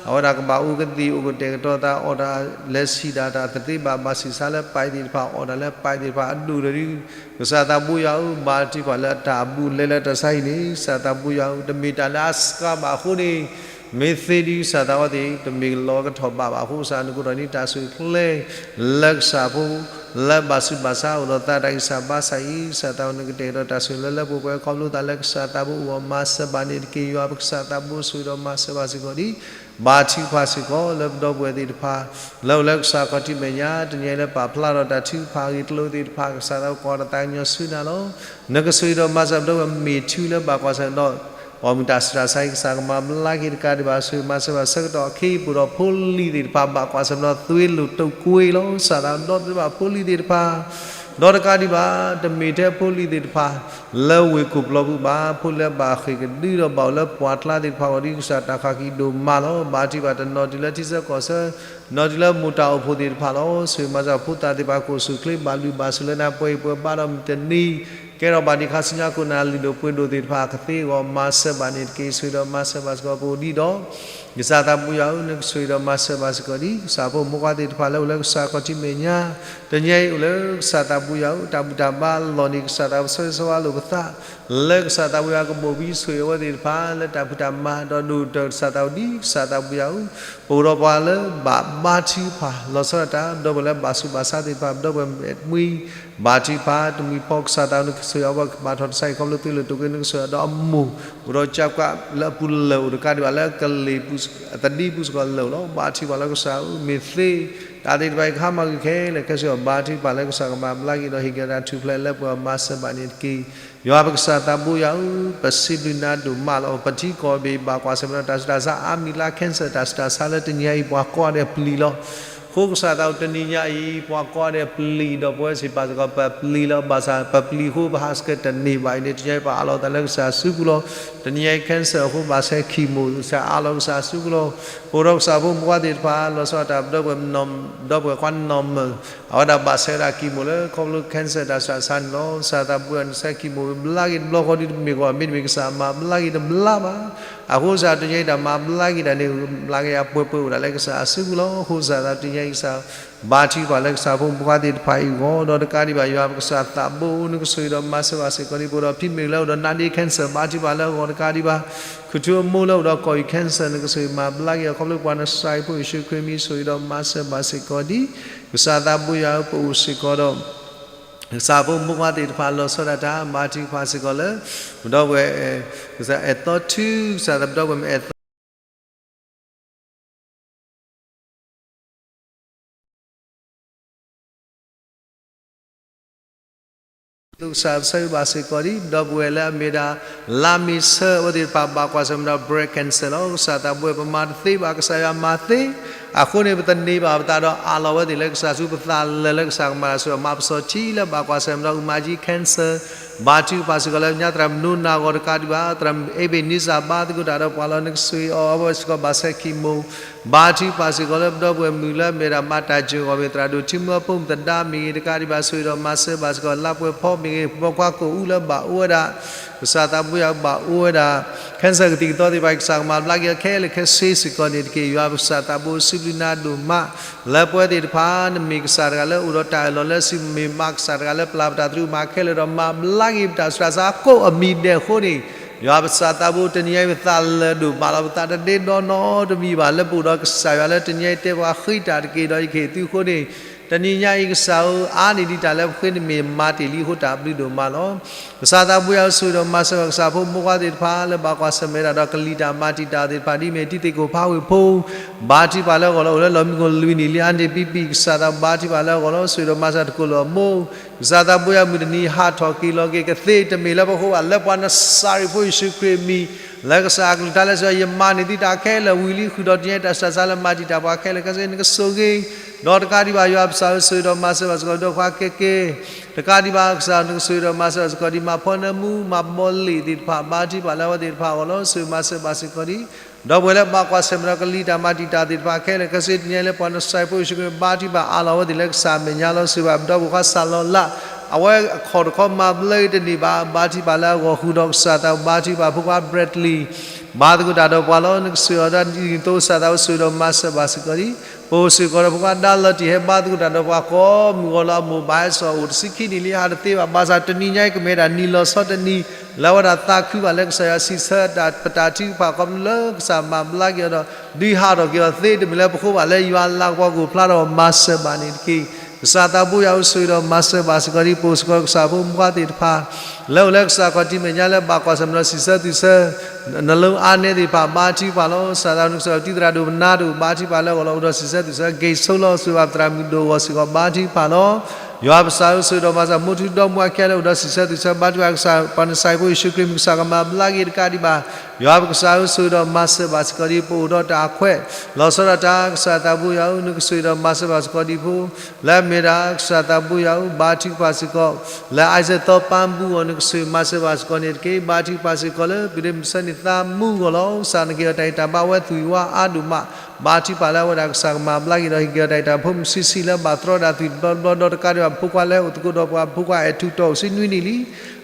အဝဲဒၣ်ကဘၣ်အိၣ်ကသံၣ်အိၣ်ကတဲာ်ကတီၤသး အီၣ်တၢ်လဲၤဆံးဒၣ်တၢ်သ့ဘၣ် ဘၣ်ဆံးဆါလၢပာ်သ့ၣ်တဖၣ် အီၣ်တၢ်လၢပာ်သ့ၣ်တဖၣ်အဒိၣ်ဒီး ကစၢ်သးဘိယွၤဧၢ ဘါထုကဖၣ်လၢအတၢ်အဘူးအလဲလၢတၢ်ဆါဟံၣ်န့ၣ် ကစၢ်သးဘိယွၤဧၢ တမ့ၢ်တၢ်လၢအစှၤဘၣ်အဃိန့ၣ် မ့ၢ်သ့ဒ်ကစၢ်သးအီသ့ၣ် တမ့ၢ်လီၤကထီၣ်ဘးဘၣ်အဃိ ကစၢ်နကအိၣ်ထီၣ်န့ၢ်တၢ်ဆိၣ်ချ့ လၢကစၢ်ဖိ လၢဘၣ်ဆူးဘၣ်ဆါအိၣ်ဒီးသးတၢ်ဂံၢ်စၢ်ဘါစၢ်အံၤ ကစၢ်သးနကတဲာ်ကတီၤတၢ်ဆိၣ်ဂ့ၤလၢလၢပှဲၤပှဲၤခီဖျိသးလၢကစၢ်သးဘိအဂီၢ် မၤစၢၤဘၣ်န့ၣ်တက့ၢ်. ယွၤပကစၢ်သးဘိ ဆိၣ်ဂ့ၤဒီးမၤစၢၤဘၣ်စ့ၢ်ကီးဒ် ဘါထုကဖၣ်စ့ၢ်ကီးလၢပဒီပုၢ်ဝဲၢ်သ့ၣ်တဖၣ် လၢအိၣ်လၢကစၢ်ခီၣ်ထံးမဲာ်ညါ တနံၤအံၤလၢပာ်ဖျါထီၣ်တၢ်ထုကဖၣ်အဂ့ၢ်အကျိၤသ့ၣ်တဖၣ် ကစၢ်သးဘိ ကွၢ်တၢ်သးကညီၤဆူနၤလီၤ. နကဆိၣ်ဂ့ၤဒီးမၤစၢၤပဒီပုၢ်ဝဲၢ်မ့ၢ်ထူလၢဘၣ်ကွၢ်ဆၢၣ်ဒီး ပိာ်မုၣ်တၢ်ဆူးတၢ်ဆါအံၤ ကစၢ်ကမၤဘျါက့ၤတကးဒံးဘၣ် ဆိၣ်ဂ့ၤမၤစၢၤဘၣ်ဆၢကတီၢ်အခံ ပအိၣ်ဒီးဖိလံၤသ့ၣ်တဖၣ် ဘၣ်ကွၢ်ဆၢၣ်ဒီး သွ့လိာ်တိာ်ကွံာ်လီၤ. ကစၢ်သးဒီသဒၢဘၣ်ဖိလံၤသ့ၣ်တဖၣ် ဒီးတကးဒံးဘၣ် တမ့ၢ်ထဲဖိလံၤသ့ၣ်တဖၣ် လၢဝ့ၢ်ခိၣ်ပျီပူၤဘၣ် ဖိလံၤလၢဘၣ်ဃ့ၢ်ကဒုဒီးဘၣ်အိၣ်လၢပှၢ်ကျါသ့ၣ်တဖၣ်အဂီၢ် ဒ်ကစၢ်တၢ်ခးကံၢ်ဒိၣ်မးလီၤ. ဘါထုကဖၣ်တနီၤတုၤလၢထံဆၢကီၢ်ဆၢ နီၤတုၤလၢမိၢ်တၢ်အိၣ်ဖှိၣ်သ့ၣ်တဖၣ်လီၤ. ဆိၣ်ဂ့ၤမၤစၢၤဖိသၣ်သ့ၣ်တဖၣ် ကအိၣ်ဆူၣ်ချ့ ဘၣ်လုၢ်ဘၣ်ဆိၣ်လၢနၤ ပှဲၤအံၤပှဲၤဘါဒီးမုၢ်တနံၤ ကဲထီၣ်ဘၣ်ဒံးခါဆူညါခိၣ်နၢ်လုၢ်ဒိၣ်ပှ့ၤဒိၣ်သ့ၣ်တဖၣ်ကသ့အဂီၢ် မၤစၢၤဘၣ်န့ၣ်တက့ၢ်. ဆိၣ်ဂ့ၤဒီးမၤစၢၤဘၣ်စ့ၢ်ကီးပအိၣ်ဒံးဒီး ကစၢ်သးဘိယွၤဧၢ, နကဆိၣ်ဂ့ၤဒီးမၤစၢၤဘၣ်စ့ၢ်ကီးဒံး ကစၢ်ဖိမုၣ်ခွါသ့ၣ်တဖၣ်လၢအိၣ်လၢကစၢ်ခီၣ်ထံးမဲာ်ညါ, တနံၤအံၤအိၣ်လၢကစၢ်သးဘိယွၤဧၢ, တၢ်ဘူၣ်တၢ်ဘါလီၢ်န့ၣ် ကစၢ်သးဘိယွၤဆိၣ်ဂ့ၤဆိၣ်ဝါလိာ်ပသး လၢကစၢ်သးဘိယွၤကဘိၣ်ဘံဆိၣ်ဂ့ၤအဝဲသ့ၣ်တဖၣ် လၢတၢ်ဖံးတၢ်မၤဒီးဒိၣ်တၢ်ကစၢ်သးဘိဒံး ကစၢ်သးဘိယွၤဧၢ, ပအိၣ်ဒီးပှၤလၢဘၣ်ဘါထုကဖၣ် လီၤဆီဒၣ်တၢ် ပဒီပုၢ်ဝဲၢ်လၢဘၣ်ဆူးဘၣ်ဆါသ့ၣ်တဖၣ် ပဒီပုၢ်ဝဲၢ်မှံ ဘါထုကဖၣ် တမှံၤဖီကစၢ်သးဘိ နကဆိၣ်ဂ့ၤအီၤ ပှၤကဘၣ်ထီၣ်တစဲးခီဖျိသုလၢတိာ်က့ၤ နကဆိၣ်ဂ့ၤအီၤဒီးအမိၢ် အိၣ်ဒီးကၠၢ်ကွၢ်လၢအပူၤလၢာ်အိၣ်တကးဒံးဘၣ်လၢကလ့ၢ်ပူၤ သဒံပူၤစ့ၢ်ကီးလၢာ်လီၤ. ဘါထုကဖၣ်လၢကစၢ်ဧၢ မ့ၢ်သ့ တၢ်သ့ၣ်တဖၣ်အံၤကဟါမၢ်ကွံာ်ခဲလၢာ်ခဲဆ့အီၤ ဘါထုကဖၣ်လၢကစၢ်ကမၤဘျါက့ၤဒီးဟ့ၣ်က့ၤတၢ်ထူၣ်ဖျဲးလၢပှဲၤအီၤ မၤစၢၤဘၣ်န့ၣ်တက့ၢ်. ယွၤပကစၢ်သးဘိယွၤဧၢ, ပစံးဘျုးနၤဒိၣ်မးလီၤ. ပထံကီၢ်ဘ့ၣ် ဘၣ်ကွၢ်ဆၢၣ်မဲာ်ဒီးတၢ်ဆူးတၢ်ဆါအါမံၤလၢ cancer တၢ်ဆူးတၢ်ဆါလၢတနံၤအံၤ ပှၤကိးဂၤဒဲးပျံၤလီၤ. အဃိကစၢ်သးဘိတနံၤညါအံၤ ပှၤကိးဂၤဒဲးပျံၤဒီးပဝဲစ့ၢ်ကီး ပပျံၤလီၤ. ဘၣ်ဆၣ် ပပျံၤအဃိ ပဟးဆှဲးတန့ၢ်ဘၣ်အံၤန့ၣ် တနံၤအံၤပအးလီၤသးလၢကစၢ်စုပူၤလီၤ. တနံၤညါအံၤ cancer အဃိ ဘၣ်ဆှဲး chemo ကစၢ်အးလီၤကစၢ်စုပူၤလီၤ. ပအိၣ်ဒီးကစၢ်ဖိမုၣ်ခွါသ့ၣ်တဖၣ် လီၤဆီဒၣ်တၢ် ပဒီပုၢ်ဝဲၢ် ပဒီပုၢ်ဝဲၢ်ခွါ normal အဝဲဒၣ်ဘၣ်ဆှဲးဝဲဒၣ် chemo လၢခီဖျိ cancer တၢ်ဆူးတၢ်ဆါန့ၣ်လီၤ. ကစၢ်သးဘိယွၤ နဆှဲး chemo ဘျါက့ၤတဘျီဃီဒ်တမ့ၢ်ဂီၢ် မ့တမ့ၢ်ကစၢ်မၤဘျါက့ၤတဘျါဘၣ်. အဃိကစၢ်တနံၤညါအံၤ တၢ်မၤဘျါက့ၤတၢ်န့ၣ် ဘျါက့ၤအပှဲၤပှဲၤအိၣ်ဒၣ်လၢကစၢ်အစုပူၤလီၤ. အဃိကစၢ်သးဘိတနံၤညါအံၤ ကစၢ်ဘါထုကဖၣ်လၢကစၢ်ဖိမုၣ်ခွါသ့ၣ်တဖၣ်အံၤအဂီၢ် ဒီးတကးဒံးဘၣ် ယွၤပကစၢ်သးဘိ နကဆိၣ်ဂ့ၤဒီးမၤစၢၤဘၣ်စ့ၢ်ကီးဒံး ပအိၣ်ဒီးဖံမ့ၢ်လၢအိၣ်ဒီး နာ်ဒ့ cancer ဘါထုကဖၣ်လၢအဂီၢ်တကးဒံးဘၣ် ခူၣ်ထူအမိၢ်လၢအိၣ်ဒီးကီၢ်အံၤ cancer နကဆိၣ်ဂ့ၤမၤဘျါက့ၤအီၤ ခီဖျိပှၤနစၢ်အံၤဖိယ့ၣ်ၡူးခရံာ်မံၤ ဆိၣ်ဂ့ၤဒီးမၤစၢၤဘၣ်စ့ၢ်ကီးဒံး ကစၢ်သးဘိယွၤဧၢ ပအိၣ်စ့ၢ်ကီးဒီး ကစၢ်ဖိမုၣ်ခွါသ့ၣ်တဖၣ် လီၤဆီဒၣ်တၢ် ဘါထုကဖၣ်စ့ၢ်ကီးလၢ ပဒီပုၢ်ဝဲၢ် ကစၢ်အဲၣ်သီထု ကစၢ်သးပဒီပုၢ်ဝဲၢ်မ့ၢ်အဲၣ်သီ ကစၢ်ဆၢဂ့ၤဘၣ်စ့ၢ်ကီးဒံး ပဒီပုၢ်ဝဲၢ်လၢအမ့ၢ်ဒၣ် လါမ့ၤဆၢ အဝဲသ့ၣ်တဖၣ်ဘၣ်ကွၢ်ဆၢၣ်မဲာ်ဒီး breast cancer လီၤ. ကစၢ်သးဘိ ပမၤတသ့ဘၣ် ကစၢ်ယွၤမၤသ့, အဃိန့ၣ် ပသန့ၤဘၣ်ပသးဒီးအးလီၤဝဲသ့ၣ်လၢကစၢ်ဆူ ပသးလၢာ်လၢကစၢ်ကမၤတၢ်ဆိၣ်ဂ့ၤ မၤပစီၤထံလၢဘၣ်ကွၢ်ဆၢၣ်မဲာ်ဒီး အူမၤကၠံ cancer ဘါထုကဖၣ်စ့ၢ်ကီးလၢညါ သရၣ်မုၣ်နိနၤအဂီၢ်တကးဒံးဘၣ် သရၣ်မုၣ်အဲဘ့ၣ်နံစၢ် ဘါသကိးတၢ်ဒီးပှၤလီၤ နကဆိၣ်ဂ့ၤအီၤ အဝဲစ့ၢ်ကီးဘၣ်ဆှဲး chemo ဘါထုကဖၣ်စ့ၢ်ကီးလၢပဒီပုၢ်ဝဲၢ်မုၣ်လၢအမ့ၢ်ဒၣ်မၤတၢ်စၢၤအဂီၢ် မ့ၢ်သရၣ်ဒိၣ်ထံမၢဖိမုၣ်သဒါမ့ၢ်ဂ့ၤတကးဒံးဘၣ် ဆိၣ်ဂ့ၤဒီးမၤစၢၤဘၣ်စ့ၢ်ကီး လါပှဲၤဖီမ့ၢ်ဂ့ၤ ပှၤကွၢ်ကိာ်အူလၢဘၣ်အိၣ်ဝဲဒၣ် ကစၢ်သးဘိယွၤဘၣ်အိၣ်ဝဲဒၣ် cancer ကသံၣ်ကသီသ့ၣ်တဖၣ် ကစၢ်ကမၤဘျါက့ၤအီၤခဲလၢာ်ခဲဆ့စ့ၢ်ကီးန့ၣ်တက့ၢ်. ယွၤပကစၢ်သးဘိ စံးဘျုးနၤဒိၣ်မး လၢပဝဲသ့ၣ်တဖၣ် နမ့ၢ်ကစၢ်တဂၤလၢအိၣ်ဒီးတၢ်အၢၣ်လီၤလၢစု မ့ၢ်မးကစၢ်တဂၤလၢပျၢ်ပတၢ်သရူးမၤခဲလၢာ်ဒီး မၤဘျါက့ၤပတၢ်ဆူးတၢ်ဆါကိးအမံၤဒဲးအဃိန့ၣ် ယွၤပကစၢ်သးဘိ တနံၤညါအံၤ ပသးလၢာ်ဒိၣ်မးလီၤ. ပသးတဒ့ဒီနီတမံၤဘၣ် လၢပအိၣ်ဒီးကစၢ်ယွၤလၢတနံၤညါအံၤ တဲပှၤဃ့တၢ်တက့ၢ်ဒီး ယကဟ့ၣ်သုအဃိန့ၣ် တနံၤညါအံၤ ကစၢ်ဧၢ အါန့ၢ်ဒံးတၢ်လၢပဃ့န့ၣ် မ့ၢ်မၤတ့ၢ်လံအဃိတၢ်ဘျုးဒိၣ်မးလီၤ. ကစၢ်သးဘိယွၤဧၢ ဆိၣ်ဂ့ၤဒီးမၤစၢၤဘၣ် ကစၢ်ဖိမုၣ်ခွါသ့ၣ်တဖၣ် လၢဘၣ်ကွၢ်ဆၢၣ်မဲာ်တၢ်ဒီးကလံၤတၢ်မၤတံာ်တာ်သ့ၣ်တဖၣ် ဒ်အမ့ၢ်တံၤသကိးဖးဝ့ၢ်ဖိ ဘါထုကဖၣ်လၢအဂီၢ်လၢအိၣ်လၢလီၢ်မံခိၣ်လွံၢ်နံၣ်လံ အါန့ၢ်ပံပံၣ် ကစၢ်သးဘိ ဘါထုကဖၣ်လၢအဂီၢ်လီၤ. ဆိၣ်ဂ့ၤဒီးမၤစၢၤတကိးလိာ်အမိၢ် ကစၢ်သးဘိယွၤ မုၢ်တနံၤဟးထီၣ်က့ၤလီၤက့ၤကသ့ တမ့ၢ်လၢပဃိဘၣ် လၢပှၤနစၤရ့းဖိယ့ၣ်ၡူးခရံာ်အမံၤ လၢကစၢ်အကလုၢ်ကထါလၢစံး ယမၤန့ၢ်သုတၢ်ခဲလၢာ်ဝံၤလံ ဃုာ်ဒီးတနံၤညါအံၤ တၢ်ဆူးတၢ်ဆါလၢမၤတံာ်တာ်ပှၤခဲလၢာ်ခဲဆ့ နကဆိၣ်ဂ့ၤ ဒီးတကးဒံးဘၣ် ယွၤပကစၢ်ဧၢ ဆိၣ်ဂ့ၤဒီးမၤစၢၤဘၣ်စ့ၢ်ကီး ဒီးပှၤကဲက့ၤ တကးဒံးဘၣ် ကစၢ် နကဆိၣ်ဂ့ၤဒီးမၤစၢၤဘၣ်စ့ၢ်ကီး ဒ်မၤဖီနၢမူ မၤဘီလ့ၣ်သ့ၣ်တဖၣ် ဘါထုကဖၣ်လၢအဝဲသ့ၣ်တဖၣ်အဂီၢ်လီၤ. ဆိၣ်ဂ့ၤမၤစၢၤဘၣ်စ့ၢ်ကီးဒံး ဒီပုၢ်ဝဲၢ်လၢဘၣ်ကွၢ်ဆၢၣ်မဲာ်ဒီးကလံၤတၢ်မၤတံာ်တာ်သ့ၣ်တဖၣ်ခဲလၢာ်ခဲဆ့ တနံၤညါအံၤ လၢပှၤနစၤရ့းဖိယ့ၣ်ၡူးခရံာ် ဘါထုကဖၣ်အးလီၤဝဲသ့ၣ်လၢကစၢ်အမဲာ်ညါလီၤ. ဆိၣ်ဂ့ၤဘၣ်ပဒီပုၢ်ဝဲၢ်ခွါစၢ်လီၤလး အဝဲအခီၣ်တခီမၤဘျါက့ၤတန့ၢ်ဘၣ် ဘါထုကဖၣ်လၢအဂီၢ် ဃုာ်ဒီးကစၢ်သးဘိ ဘါထုကဖၣ်ဖိခွါ Bradley ဘါသကိးတၢ်ဒီးပှၤလီၤ. နကဆိၣ်ဂ့ၤအီၤဒီးဒ်သိးကစၢ်သးဘိ ဆိၣ်ဂ့ၤဒီးမၤစၢၤဘၣ်စ့ၢ်ကီးဒံး ပအိၣ်စ့ၢ်ကီးဒီးဖိခွါဒါလီၤတံၢ် ဟဲဘါသကိးတၢ်ဒီးပှၤကိးမုၢ်ဂီၤလီၤ အမိၢ်ဘၣ်ဟဲစိာ်အိၣ်တဆံခံနံၣ်လံ ဟးတသ့ဘၣ် ဘၣ်ဆၣ်တနံၤညါအံၤ ကမ့ၢ်ဒၣ်နံၤလီၤဆီတနံၤ လၢအဝဲဒၣ်သးခုဘၣ်လၢကစၢ်ယွၤစံးဆၢတၢ်ပတၢ်ထုကဖၣ်ခီဖျိလၢကစၢ်မၤဘျါက့ၤအီၤဒီး ဒုးဟးထီၣ်က့ၤအီၤသ့ တမ့ၢ်လၢပဃိဘၣ် လၢယွၤလၤကပီၤကအိၣ်ဖျါထီၣ်မၤစၢၤဘၣ်န့ၣ်တက့ၢ်. ကစၢ်သးဘိယွၤဧၢ ဆိၣ်ဂ့ၤဒီးမၤစၢၤဘၣ်စ့ၢ်ကီးဒံး ပအိၣ်စ့ၢ်ကီးကစၢ်ဖိမုၣ်ခွါသ့ၣ်တဖၣ် လၢအိၣ်လၢကစၢ်ခီၣ်ထံးမဲာ်ညါလၢဘၣ်ကွၢ်ဆၢၣ်မဲာ်ဒီးစံးဆၢသူၣ်ဆၢ နလၢအါနဲသ့ၣ်တဖၣ် ဘါထုကဖၣ်လီၤ. ကစၢ်သးဘိ နကစၢ်တံၤသရၣ်ဒိၣ်ပနၢ်ဒိၣ် ဘါထုကဖၣ်လၢအဂီၢ်လီၤ အိၣ်ဒီးစံးဆၢသူၣ်ဆၢ က့ၤဆိလီၤ ဆိၣ်ဂ့ၤဘၣ်ပသရၣ်မုၣ်ဒိၣ်အဂီၢ်စ့ၢ်ကီး ဘါထုကဖၣ်လီၤ. ယွၤပကစၢ်ဧၢ ဆိၣ်ဂ့ၤဒီးမၤစၢၤ မိၢ်ထူဒီမါဝၤခဲလၢာ် အိၣ်ဒီးစံးဆၢသူၣ်ဆၢ ဘါထုကဖၣ်ကစၢ် ပှၤနစၤရ့းဖိယ့ၣ်ၡူးခရံာ်မံၤ ကစၢ်ကမၤဘျါက့ၤတကးဒံးဘၣ် ယွၤပကစၢ်ဧၢ ဆိၣ်ဂ့ၤဒီးမၤစၢၤဘၣ်စ့ၢ်ကီးဒံး ပအိၣ်ဒီးတၢ်အခွဲး လီၤဆီဒၣ်တၢ် ကစၢ်သးဘိယွၤဧၢ နကဆိၣ်ဂ့ၤဒီးမၤစၢၤဘၣ်စ့ၢ်ကီးဒံးဖိ လၢအမ့ၢ်ဒၣ် ကစၢ်သးဘိယွၤဧၢ ဘါထုကဖၣ်စ့ၢ်ကီး လၢအစၢၤသီပၢ်မူအဂီၢ် နကဆိၣ်ဂ့ၤမၤစၢၤဘၣ်စ့ၢ်ကီးန့ၣ်တက့ၢ်. ဘါထုကဖၣ်စ့ၢ်ကီးလၢ ပဒ့မုၣ်ဆၢန့ၣ်သးမူအဂီၢ်လီၤ. ကစၢ်နကဟ့ၣ်အီၤတၢ်ဂံၢ်တၢ်ဘါ အဝဲသူၣ်ဝါအါဒိၣ်မး ဘါထုကဖၣ်လၢအဝဲဒၣ်ကစၢ်ကမၤဘျါက့ၤဒီးဟ့ၣ်က့ၤအီၤတၢ်အံၤတၢ်ဖိ မုၢ်ဆံးဆံးလၢဘၣ်တြီဒၣ်သွံၣ်တဘျီတဘျီ ဒီးတကးဒံးဘၣ် ဖိခွါလၢအိၣ်သကိးဒီးပှၤ ဖိခွါအဲၣ်ထူးတီၢ်အိၣ်ဆံနွံနံၣ်လံ,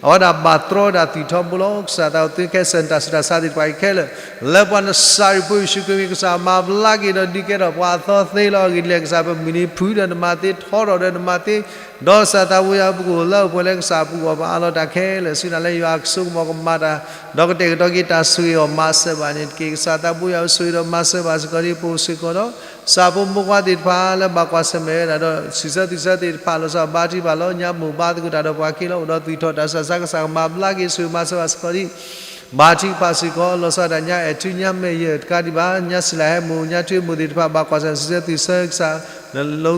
အဝဲဒၣ်ဘၣ်တြီဒၣ်သွံၣ်ထီဘိလီၤ. ကစၢ်သးအိၣ်သုခဲစၢၣ်တၢ်ဆူးတၢ်ဆါသ့ၣ်တဖၣ်အံၤခဲလၢာ် လၢပှၤနစၤရံဖိယ့ၣ်ၡူးခရံာ်မံၤ ကစၢ်မၤဘျါက့ၤဒီးဒုးကဲထီၣ်ပှၤအသီသ့လီၤ. အဂ့ၢ်ဒ်လဲၣ် ကစၢ်ပမုၢ်နံၤဖုၣ်ဒီးနမၤသ့ ထီထီၣ်ဒီးနမၤသ့ ဒီးကစၢ်သးဘိယွၤ ပကအိၣ်လၢအိၣ်ပှဲၤလၢကစၢ်အပူၤအဂီၢ် ပအးလီၤတၢ်ခဲလၢာ်ဆူနၤလၢယွၤကဆိကမိၣ်ကမၤတၢ် ဒီးကတဲာ်ကတီၤက့ၤတၢ်ဆိၣ်ဂ့ၤအီၤမၤစၢၤဘၣ်န့ၣ်တက့ၢ်. ကစၢ်သးဘိယွၤဧၢ ဆိၣ်ဂ့ၤဒီးမၤစၢၤဘၣ်စ့ၢ်ကီးဒ် ပအိၣ်စ့ၢ်ကီးဒီး ကစၢ်ဖိမုၣ်ဖိခွါသ့ၣ်တဖၣ်လၢဘၣ်ကွၢ်ဆၢၣ်မဲာ်ဝဲဒၣ်ဒီး စံးဆၢသွံၣ်ဆၢသ့ၣ်တဖၣ် လီၤဆီဒၣ်ဘါထုကဖၣ်လီၤ. ညါမိၢ်ဘါသကိးတၢ်ဒီးပှၤက့ၤလီၤ အိၣ်ဒီးသွံၣ်ထီၣ်တၢ်ဆူးတၢ်ဆါ ကစၢ်ကမၤဘျါက့ၤ ဆိၣ်ဂ့ၤမၤစၢၤဘၣ်စ့ၢ်ကီးဒ် ဘါထုကဖၣ်စ့ၢ်ကီး လီၤဆီဒၣ်တၢ် ညါအဲၣ်ထူး ညါမဲာ်ယဲၢ်တကးဒံးဘၣ် ညါစံလၤဟဲမိၢ် ညါထွ့မိၢ်သ့ၣ်တဖၣ် ဘၣ်ကွၢ်ဆၢၣ်မဲာ် စံးဆၢသွံၣ်ဆၢကစၢ် နလိ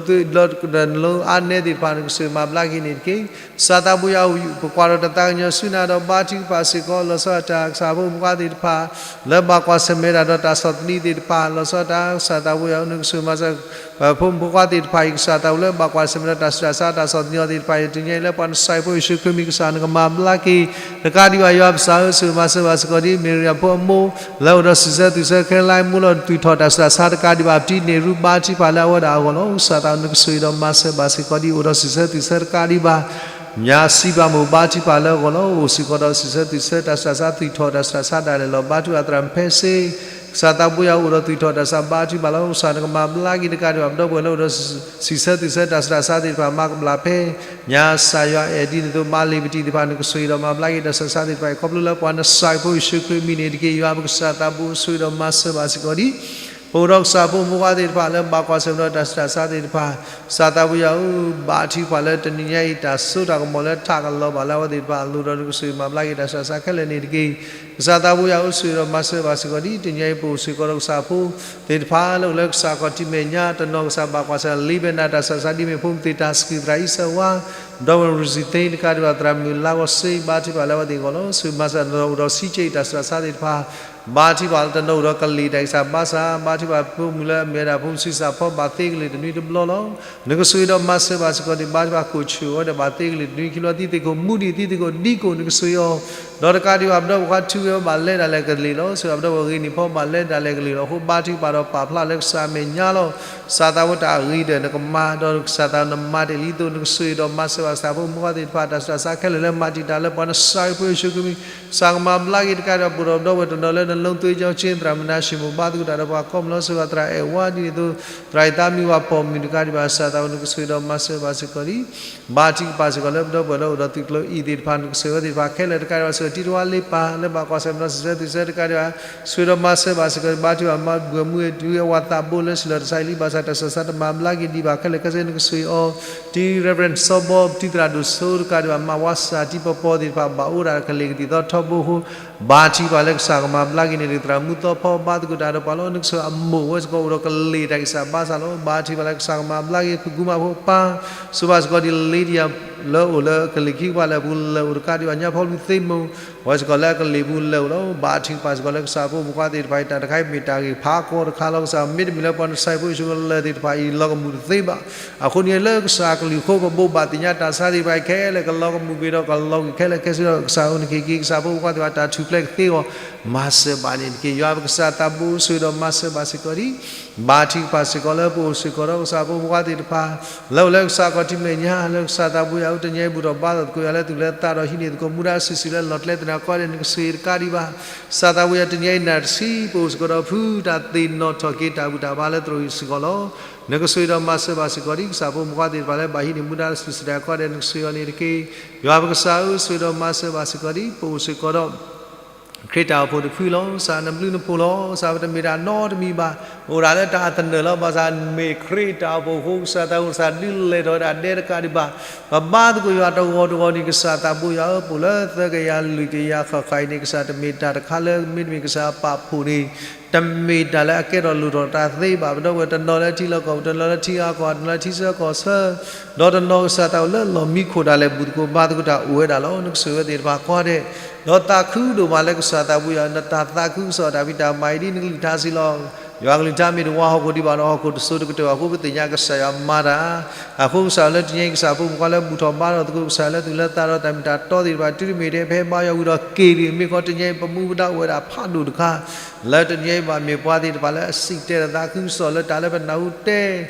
နလိအါနဲသ့ၣ်တဖၣ် နကဆိၣ်ဂ့ၤမၤဘျါက့ၤန့ၣ်တက့ၢ်. ကစၢ်သးဘိယွၤ ပကွၢ်ဒီးတၢ်သးကညီၤဆူနၤဒီး ဘါထုကဖၣ်စ့ၢ်ကီး လီၤဆီဒၣ်တၢ် ကစၢ်ဖိမုၣ်ဖိခွါသ့ၣ်တဖၣ် လၢဘၣ်ကွၢ်ဆၢၣ်မဲာ်ဝဲဒၣ်ဒီးတၢ်ဆီၣ်သနံးသ့ၣ်တဖၣ် လီၤဆီဒၣ်တၢ် ကစၢ်သးဘိယွၤ နကဆိၣ်ဂ့ၤမၤစၢၤ ဖိမုၣ်ဖိခွါသ့ၣ်တဖၣ်အံၤ ကစၢ်သးဘိလၢဘၣ်ကွၢ်ဆၢၣ်မဲာ်ဒီးတၢ်ဆူးတၢ်ဆါ တၢ်ဆီၣ်သနံးအီၤသ့ၣ်တဖၣ်အံၤ တနံၤအံၤလၢပှၤနစၤရံဖိယ့ၣ်ၡူးခရံာ်မံၤ ကစၢ်နကမၤဘျါက့ၤ တကးဒံးဘၣ် ယွၤပကစၢ်ဧၢ ဆိၣ်ဂ့ၤမၤစၢၤဘၣ်စ့ၢ်ကီးဒ် မ့ၢ်ရံယၤဖိအမိၢ် လၢအိၣ်ဒီးစံးဆၢသွံၣ်ဆၢခဲလၢာ်မိၢ်လီၤ သွံၣ်ထီၣ်တၢ်ဆူးတၢ်ဆါတကးဒံးဘၣ် ပတံန့ၢ်ရူဘါထုကဖၣ်လၢအဝဲဒၣ်အဂီၢ်လီၤ. ကစၢ်သးဘိ နကဆိၣ်ဂ့ၤဒီးမၤစၢၤဘၣ်စ့ၢ်ကီးဒ် အိၣ်ဒီးစံးဆၢသွံၣ်ဆၢတကးဒံးဘၣ် ညါစံးဘၣ်မိၢ်ဘါထုကဖၣ်လၢအဂီၢ်လီၤ. အိၣ်စ့ၢ်ကီးဒီးစံးဆၢသွံၣ်ဆၢတၢ်ဆူးတၢ်ဆါ သွံၣ်ထီၣ်တၢ်ဆူးတၢ်ဆါဒၣ်လဲာ်လီၤ. ဘါထုကဖၣ်သရၣ်မုၣ်ဖဲစ့ ကစၢ်သးဘိယွၤအိၣ်ဒီးသွံၣ်ထီၣ်တၢ်ဆူးတၢ်ဆါ ဘါထုကဖၣ်လီၤ. ကစၢ်နကမၤဘျါက့ၤတကးဒံးဘၣ် ပဒီပုၢ်ဝဲၢ်လၢအိၣ်ဒီးစံးဆၢသွံၣ်ဆၢတၢ်ဆူးတၢ်ဆါသ့ၣ်တဖၣ် မၤကဘျၣ်ဖဲ ညါစၤယွၤအဲၣ်ဒ်န့ၣ်အသိး မၤလ့ၤပတံၢ်သ့ၣ်တဖၣ် နကဆိၣ်ဂ့ၤဒီးမၤဘျါက့ၤတၢ်ဆူးတၢ်ဆါသ့ၣ်တဖၣ်အံၤ ခီဖျိလၢပှၤနစၤရံဖိယ့ၣ်ၡူးခရံာ်မံၤန့ၣ်တက့ၢ်. ယွၤပကစၢ်သးဘိ ဆိၣ်ဂ့ၤဒီးမၤစၢၤဘၣ်စ့ၢ်ကီးဒ် ပအိၣ်ဒီးကစၢ်ဖိမုၣ်ဖိခွါသ့ၣ်တဖၣ်လၢဘၣ်ကွၢ်ဆၢၣ်မဲာ်ဒီးတၢ်ဆူးတၢ်ဆါသ့ၣ်တဖၣ် ကစၢ်သးဘိယွၤဧၢ ဘါထုကဖၣ်လၢတနံၤညါအံၤ တၢ်စိတၢ်ကမီၤလၢထးကလီၤဘၣ်လၢအဝဲသ့ၣ်တဖၣ်အလိၤဒီး နကဆိၣ်ဂ့ၤမၤဘျါက့ၤတၢ်ဆူးတၢ်ဆါခဲလၢာ်န့ၣ်တက့ၢ်. ကစၢ်သးဘိယွၤဧၢ ဆိၣ်ဂ့ၤဒီးမၤစၢၤဘၣ်စ့ၢ်ကီးဒ် တနံၤညါအံၤပအိၣ်စ့ၢ်ကီးဒီးကစၢ်ဖိသ့ၣ်တဖၣ်လၢအိၣ်လၢကစၢ်ခီၣ်ထံးမဲာ်ညါ တနီၤကစၢ်ဘၣ်ကွၢ်ဆၢၣ် လ့ဘဲနၤ တၢ်ဆူးတၢ်ဆါဒ်မ့ၢ်ဖိမုၣ်သ့ၣ်တၢ်စကူၣ်သရၣ်အံၣ်စၢဝါ ဒီးဝဲရူစံသ့တကးဒံးဘၣ် သရၣ်မုၣ်လါကီၢ်စ့ ဘါထုကဖၣ်လၢအဝဲသ့ၣ်အဂီၢ်လီၤ. ဆိၣ်ဂ့ၤမၤစၢၤတနီၤအိၣ်ဒီးဆံးကဲအံၤ တၢ်ဆူးတၢ်ဆါသ့ၣ်တဖၣ် ဘါထုကဖၣ်လၢတနီၤအိၣ်ဒီးကလ့ၢ်တၢ်အံၣ်စၢ်ဘါစၢ် ဘါထုကဖၣ်ဖိမုၣ်လၢအမ့ၢ်ဝဲဒၣ်ဖိမုၣ်ဆံးစၢ်ဖီ ဘၣ်သ့ကလ့ၢ်တနွံတဘျီလီၤ. နကဆိၣ်ဂ့ၤဒီးမၤစၢၤဘၣ်စ့ၢ်ကီးဒ် ဘါထုကဖၣ်ကိးဆၢၣ်ဝဲဒီး ဘၣ်သ့ကလ့ၢ်တနွံခံဘျီ သံသ့ၣ်ခိၣ်မူဒံး သံသ့ၣ်ခိၣ်ဒံကိၣ် နကဆိၣ်ဂ့ၤအီၤ ဒီးတကးဒံးဘၣ် ပဒီပုၢ်ဝဲၢ်ခွါထုဝဲဘၣ်လဲၤဒၣ်လဲာ်ကလ့ၢ်လီၤ. ဆိၣ်ဂ့ၤပဒီပုၢ်ဝဲၢ်ဂ့ၤန့ၣ်ဖီ ဘၣ်လဲၤဒၣ်လဲာ်ကလ့ၢ်လီၤ. အဃိဘါထုကဖၣ်ဒီးပာ်ဖျါလၢကစၢ်အမဲာ်ညါလီၤ. ကစၢ်သးဘိတၢ်အဂ့ၤဒီးနကမၤ ဒီးကစၢ်သးနမၤတ့ၢ်လံအသိး နကဆိၣ်ဂ့ၤဒီးမၤစၢၤဘၣ်ကစၢ်ဖိမုၣ်ဖိခွါသ့ၣ်တဖၣ် တၢ်ဆူးတၢ်ဆါခဲလၢာ်လၢမၤတံာ်တာ်လၢပှၤနစၤရံဖိယ့ၣ်ၡူးခရံာ်မံၤ ကစၢ်ကမၤဘျါက့ၤတကးဒံးဘၣ် ပအိၣ်ဒီးပဒီပုၢ်ဝဲၢ်တနီၤလၢနလီသုယီၤက့ သရၣ်မုၣ်နၤၡ့ၣ်မိၣ် ဘါသကိးတၢ်ဒီးပှၤကိးမုၢ်လီၤ. ဆိၣ်ဂ့ၤသရၣ်အဲၣ်ဝါဒ်န့ၣ်အသိး သရၣ်အံၤသးမံဝၤပိာ်မုၣ်တကးဒံးဘၣ် ကစၢ်သးဘိ နကဆိၣ်ဂ့ၤဒီးမၤစၢၤဘၣ်စ့ၢ်ကီးလံ ဘါထုကဖၣ်စ့ၢ်ကီးလၢပဒီပုၢ်ဝဲၢ်လၢအိၣ်ဒီးသုးကျိၤအံၤသ့ၣ်တဖၣ် နကဆိၣ်ဂ့ၤဝဲသ့ၣ်တဖၣ်ခဲလၢာ်တကးဒံးဘၣ် ဆိၣ်ဂ့ၤတံၤတဝါလ့ပၢ်လၢဘၣ်ကွၢ်ဆၢၣ်မဲာ်ဒီးစံးဆၢသွံၣ်ဆၢတကးဒံးဘၣ် ဆိၣ်ဂ့ၤဒီးမၤစၢၤဘၣ်စ့ၢ်ကီး ဘါထုကဖၣ်မၤပှဲၤမူဝဲတုၤဝဲဝၤသးဘိလၢဆံးလီၤတၢ်ဆါအံၤလံ ဘၣ်ဆၣ်တၢ်ဆူးတၢ်ဆါတမၤဘျါက့ၤဒံးဘၣ်ခဲလၢာ်ခဲဆ့ နကဆိၣ်ဂ့ၤအီၤ တံၤ Reverend စီၤဘီ တံၤသရၣ်ဒိၣ်စိတကးဒံးဘၣ် မၤဝါစၢ်တံၤပီပီသ့ၣ်တဖၣ် ဘၣ်အိၣ်ဒၣ်ကလ့ၢ်ကဒံၣ်သီထီဘိအဃိ ဘါထုကဖၣ်လၢကစၢ်ကမၤဘျါက့ၤန့ၣ် သရၣ်မုၣ်သီဖီ ဘါသကိးတၢ်ဒီးပှၤလီၤ. နကဆိၣ်ဂ့ၤအမိၢ်ဝဲစ့ၢ်ကီးအိၣ်ဒီးကလ့ၢ်တၢ်အံၣ်စၢ်ဘါစၢ်လီၤ. ဘါထုကဖၣ်လၢကစၢ်ကမၤဘျါက့ၤ ဖုၣ်ကူမးဖိပၢ် ဆိၣ်ဂ့ၤဘၣ်စ့ၢ်ကီးဒ် Lydia လၢအိၣ်လၢကလ့ၢ်ခံကပၤလၢအပူၤလဲၤအိၣ်တကးဒံးဘၣ် ညါဖီလူၤသ့မိၢ် ဝဲစ့ၢ်ကီးလၢအကလ့ၢ်ပူၤလဲၤအိၣ်လီၤ. ဘါထုကဖၣ်စ့ၢ်ကီးလၢကစၢ်ဖိမုၣ်ဖိခွါသ့ၣ်တဖၣ်အံၤ တၢ်တခါအံၤမ့ၢ်တၢ်ဂ့ၢ်ဖးကီတခါလီၤ. ကစၢ်မ့တမ့ၢ်လၢပှၤနစၤရံဖိယ့ၣ်ၡူးခရံာ်လၢာ်သ့ၣ်တဖၣ်အံၤ လီၤကမူၣ်တသ့ဘၣ်. အဃိန့ၣ်လၢကစၢ်အကလုၢ်အဃိ ပဘိးဘၣ်သ့ၣ်ညါတၢ်ဆါသ့ၣ်တဖၣ်အံၤခဲလၢာ် ကလီၤကမူၣ်ကွံာ်ဒီးကလီၤကွံာ်ခဲလၢာ်ခဲဆ့ဒီး ကစၢ်အိၣ်နခ့ၣ်က့ၤ ကစၢ်ဖိမုၣ်ဖိခွါသ့ၣ်တဖၣ် တၢ်ထူၣ်ဖျဲးကသ့အဂီၢ် မၤစၢၤဘၣ်န့ၣ်တက့ၢ်. ယွၤပကစၢ်သးဘိ ဆိၣ်ဂ့ၤဒီးမၤစၢၤဘၣ်စ့ၢ်ကီးဒံး ဘါထုကဖၣ်စ့ၢ်ကီးလၢပအိၣ်စ့ၢ်ကီးဒီးကစၢ်ဖိမုၣ်ဖိခွါသ့ၣ်တဖၣ် လၢအိၣ်လၢကစၢ်ခီၣ်ထံးမဲာ်ညါ လၢကစၢ်သးဘိယွၤဧၢ တနံၤအံၤဘူၣ်ထီၣ်ဘါထီၣ်သကိးယွၤလၢသူၣ်လၢသးဒီးဟံးန့ၢ်သကိးမူဒါစုာ်စုာ်လၢလီၢ်ကျဲသနၢၣ်ကိးဂၤဒဲး နကဆိၣ်ဂ့ၤတကးဒံးဘၣ် ကစၢ်သးဘိယွၤ တနံၤအံၤနၢ်တဆံ ပအိၣ်စ့ၢ်ကီးဒီးဖုတၢ်သ့ၣ်နီၣ်ထီၣ်က့ၤ တၢ်ဘူၣ်တၢ်ဘါလၢသရိာ်အံၤစ့ၢ်ကီးလီၤ. နကဆိၣ်ဂ့ၤဒီးမၤစၢၤဘၣ်စ့ၢ်ကီးဒံး ကစၢ်ဖိမုၣ်ဖိခွါသ့ၣ်တဖၣ်လၢဘၣ်ဟံးန့ၢ်မူဒါစုာ်စုာ်တၢ်ကိးဂၤဒဲး နကဆိၣ်ဂ့ၤအီၤန့ၣ်တက့ၢ်. ယွၤပကစၢ်ဧၢ ဆိၣ်ဂ့ၤဒီးမၤစၢၤဘၣ်စ့ၢ်ကီးဒံး ပအိၣ်စ့ၢ်ကီးဒီး ခရံာ်တၢ်အိၣ်ဖှိၣ်တဖုလီၤ. ကစၢ်နဘျုးနဖှိၣ်လီၤ. ကစၢ်ပတမ့ၢ်တၢ်နီတမံၤဘၣ်. အိၣ်ဒၣ်လၢတၢ်အသနၢၣ်လီၤ. ဘၣ်ဆၣ်မ့ၢ်ခရံာ်တၢ်အိၣ်ဖှိၣ်အဃိ ကစၢ်သးဘိ ကစၢ်ဒုးလဲၤထီၣ်ဝဲဒၣ်ဒဲတကးဒံးဘၣ်. ပဘါသကိးယွၤတဂီၤတဂီၤန့ၣ် ကစၢ်သးဘိယွၤဧၢ ပအိၣ်လၢသၢကယၤလွံၢ်ကယၤဃၣ်ဃၣ်အံၤန့ၣ် ကစၢ်တမ့ၢ်တၢ်တခါလၢမ့တမ့ၢ်ကစၢ်အပာ်ဖှိၣ်န့ၣ် တမ့ၢ်တၢ်လၢအကဲထီၣ်လိၣ်ထီၣ်တၢ်သ့ဘၣ်. ပဒီပုၢ်ဝဲၢ်တနီၤလၢထံလီၢ်ကီၢ်ပူၤ တနီၤလၢထံအါကီၢ် တနီၤလၢထံဆၢကီၢ်ဆၢ ဒီးတနီၤကစၢ်သးအိၣ်လၢလီၢ်မံခိၣ်ဒၣ်လဲာ် ဘူၣ်သကိးဘါသကိးတၢ်အိၣ်ဝဲဒၣ်လီၤ. နကဆိၣ်ဂ့ၤဝဲသ့ၣ်တဖၣ်ကိးဂၤဒဲး ဒီးသးခုဒိၣ်မးလၢကစၢ်သးဘိယွၤ နတၢ်သးခုကစီၣ်တၢ်ဖံးတၢ်မၤအံၤဒ်နကလုၢ်ကထါစံးလီၤ. ယွၤကလုၢ်ကထါမ့ၢ်တဝါဟီၣ်ခိၣ်ဒံးဘၣ်ဒီး ဟီၣ်ခိၣ်တစိၤတကတၢၢ်ဘၣ်အဃိ ပသ့ၣ်ညါကစၢ်ယွၤမၤတၢ်, အဃိကစၢ်လၢတနံၤအံၤ ကစၢ်ဖိမုၣ်ခွါလၢဘူၣ်ထီၣ်ဘါထီၣ်သကိး ကစၢ်လၢသူၣ်လၢသးဒီးတၢ်မ့ၢ်တၢ်တီသ့ၣ်တဖၣ် တုၤတမ့ၢ်ထဲဖဲဘါယွၤဝံၤဒီးက့ၤတဂ့ၤ, မ့ၢ်ခီတနံၤအံၤ ပမူပဒါအိၣ်ဝဲဒၣ်ဖးဒိၣ်တခါ လၢတနံၤအံၤဘၣ်မ့ၢ်ပှၤသ့ၣ်တဖၣ်လၢအစံၣ်တဲၤတၢ်သးခုကစီၣ်လၢတၢ်လၢပနၢ်ဟူတဲ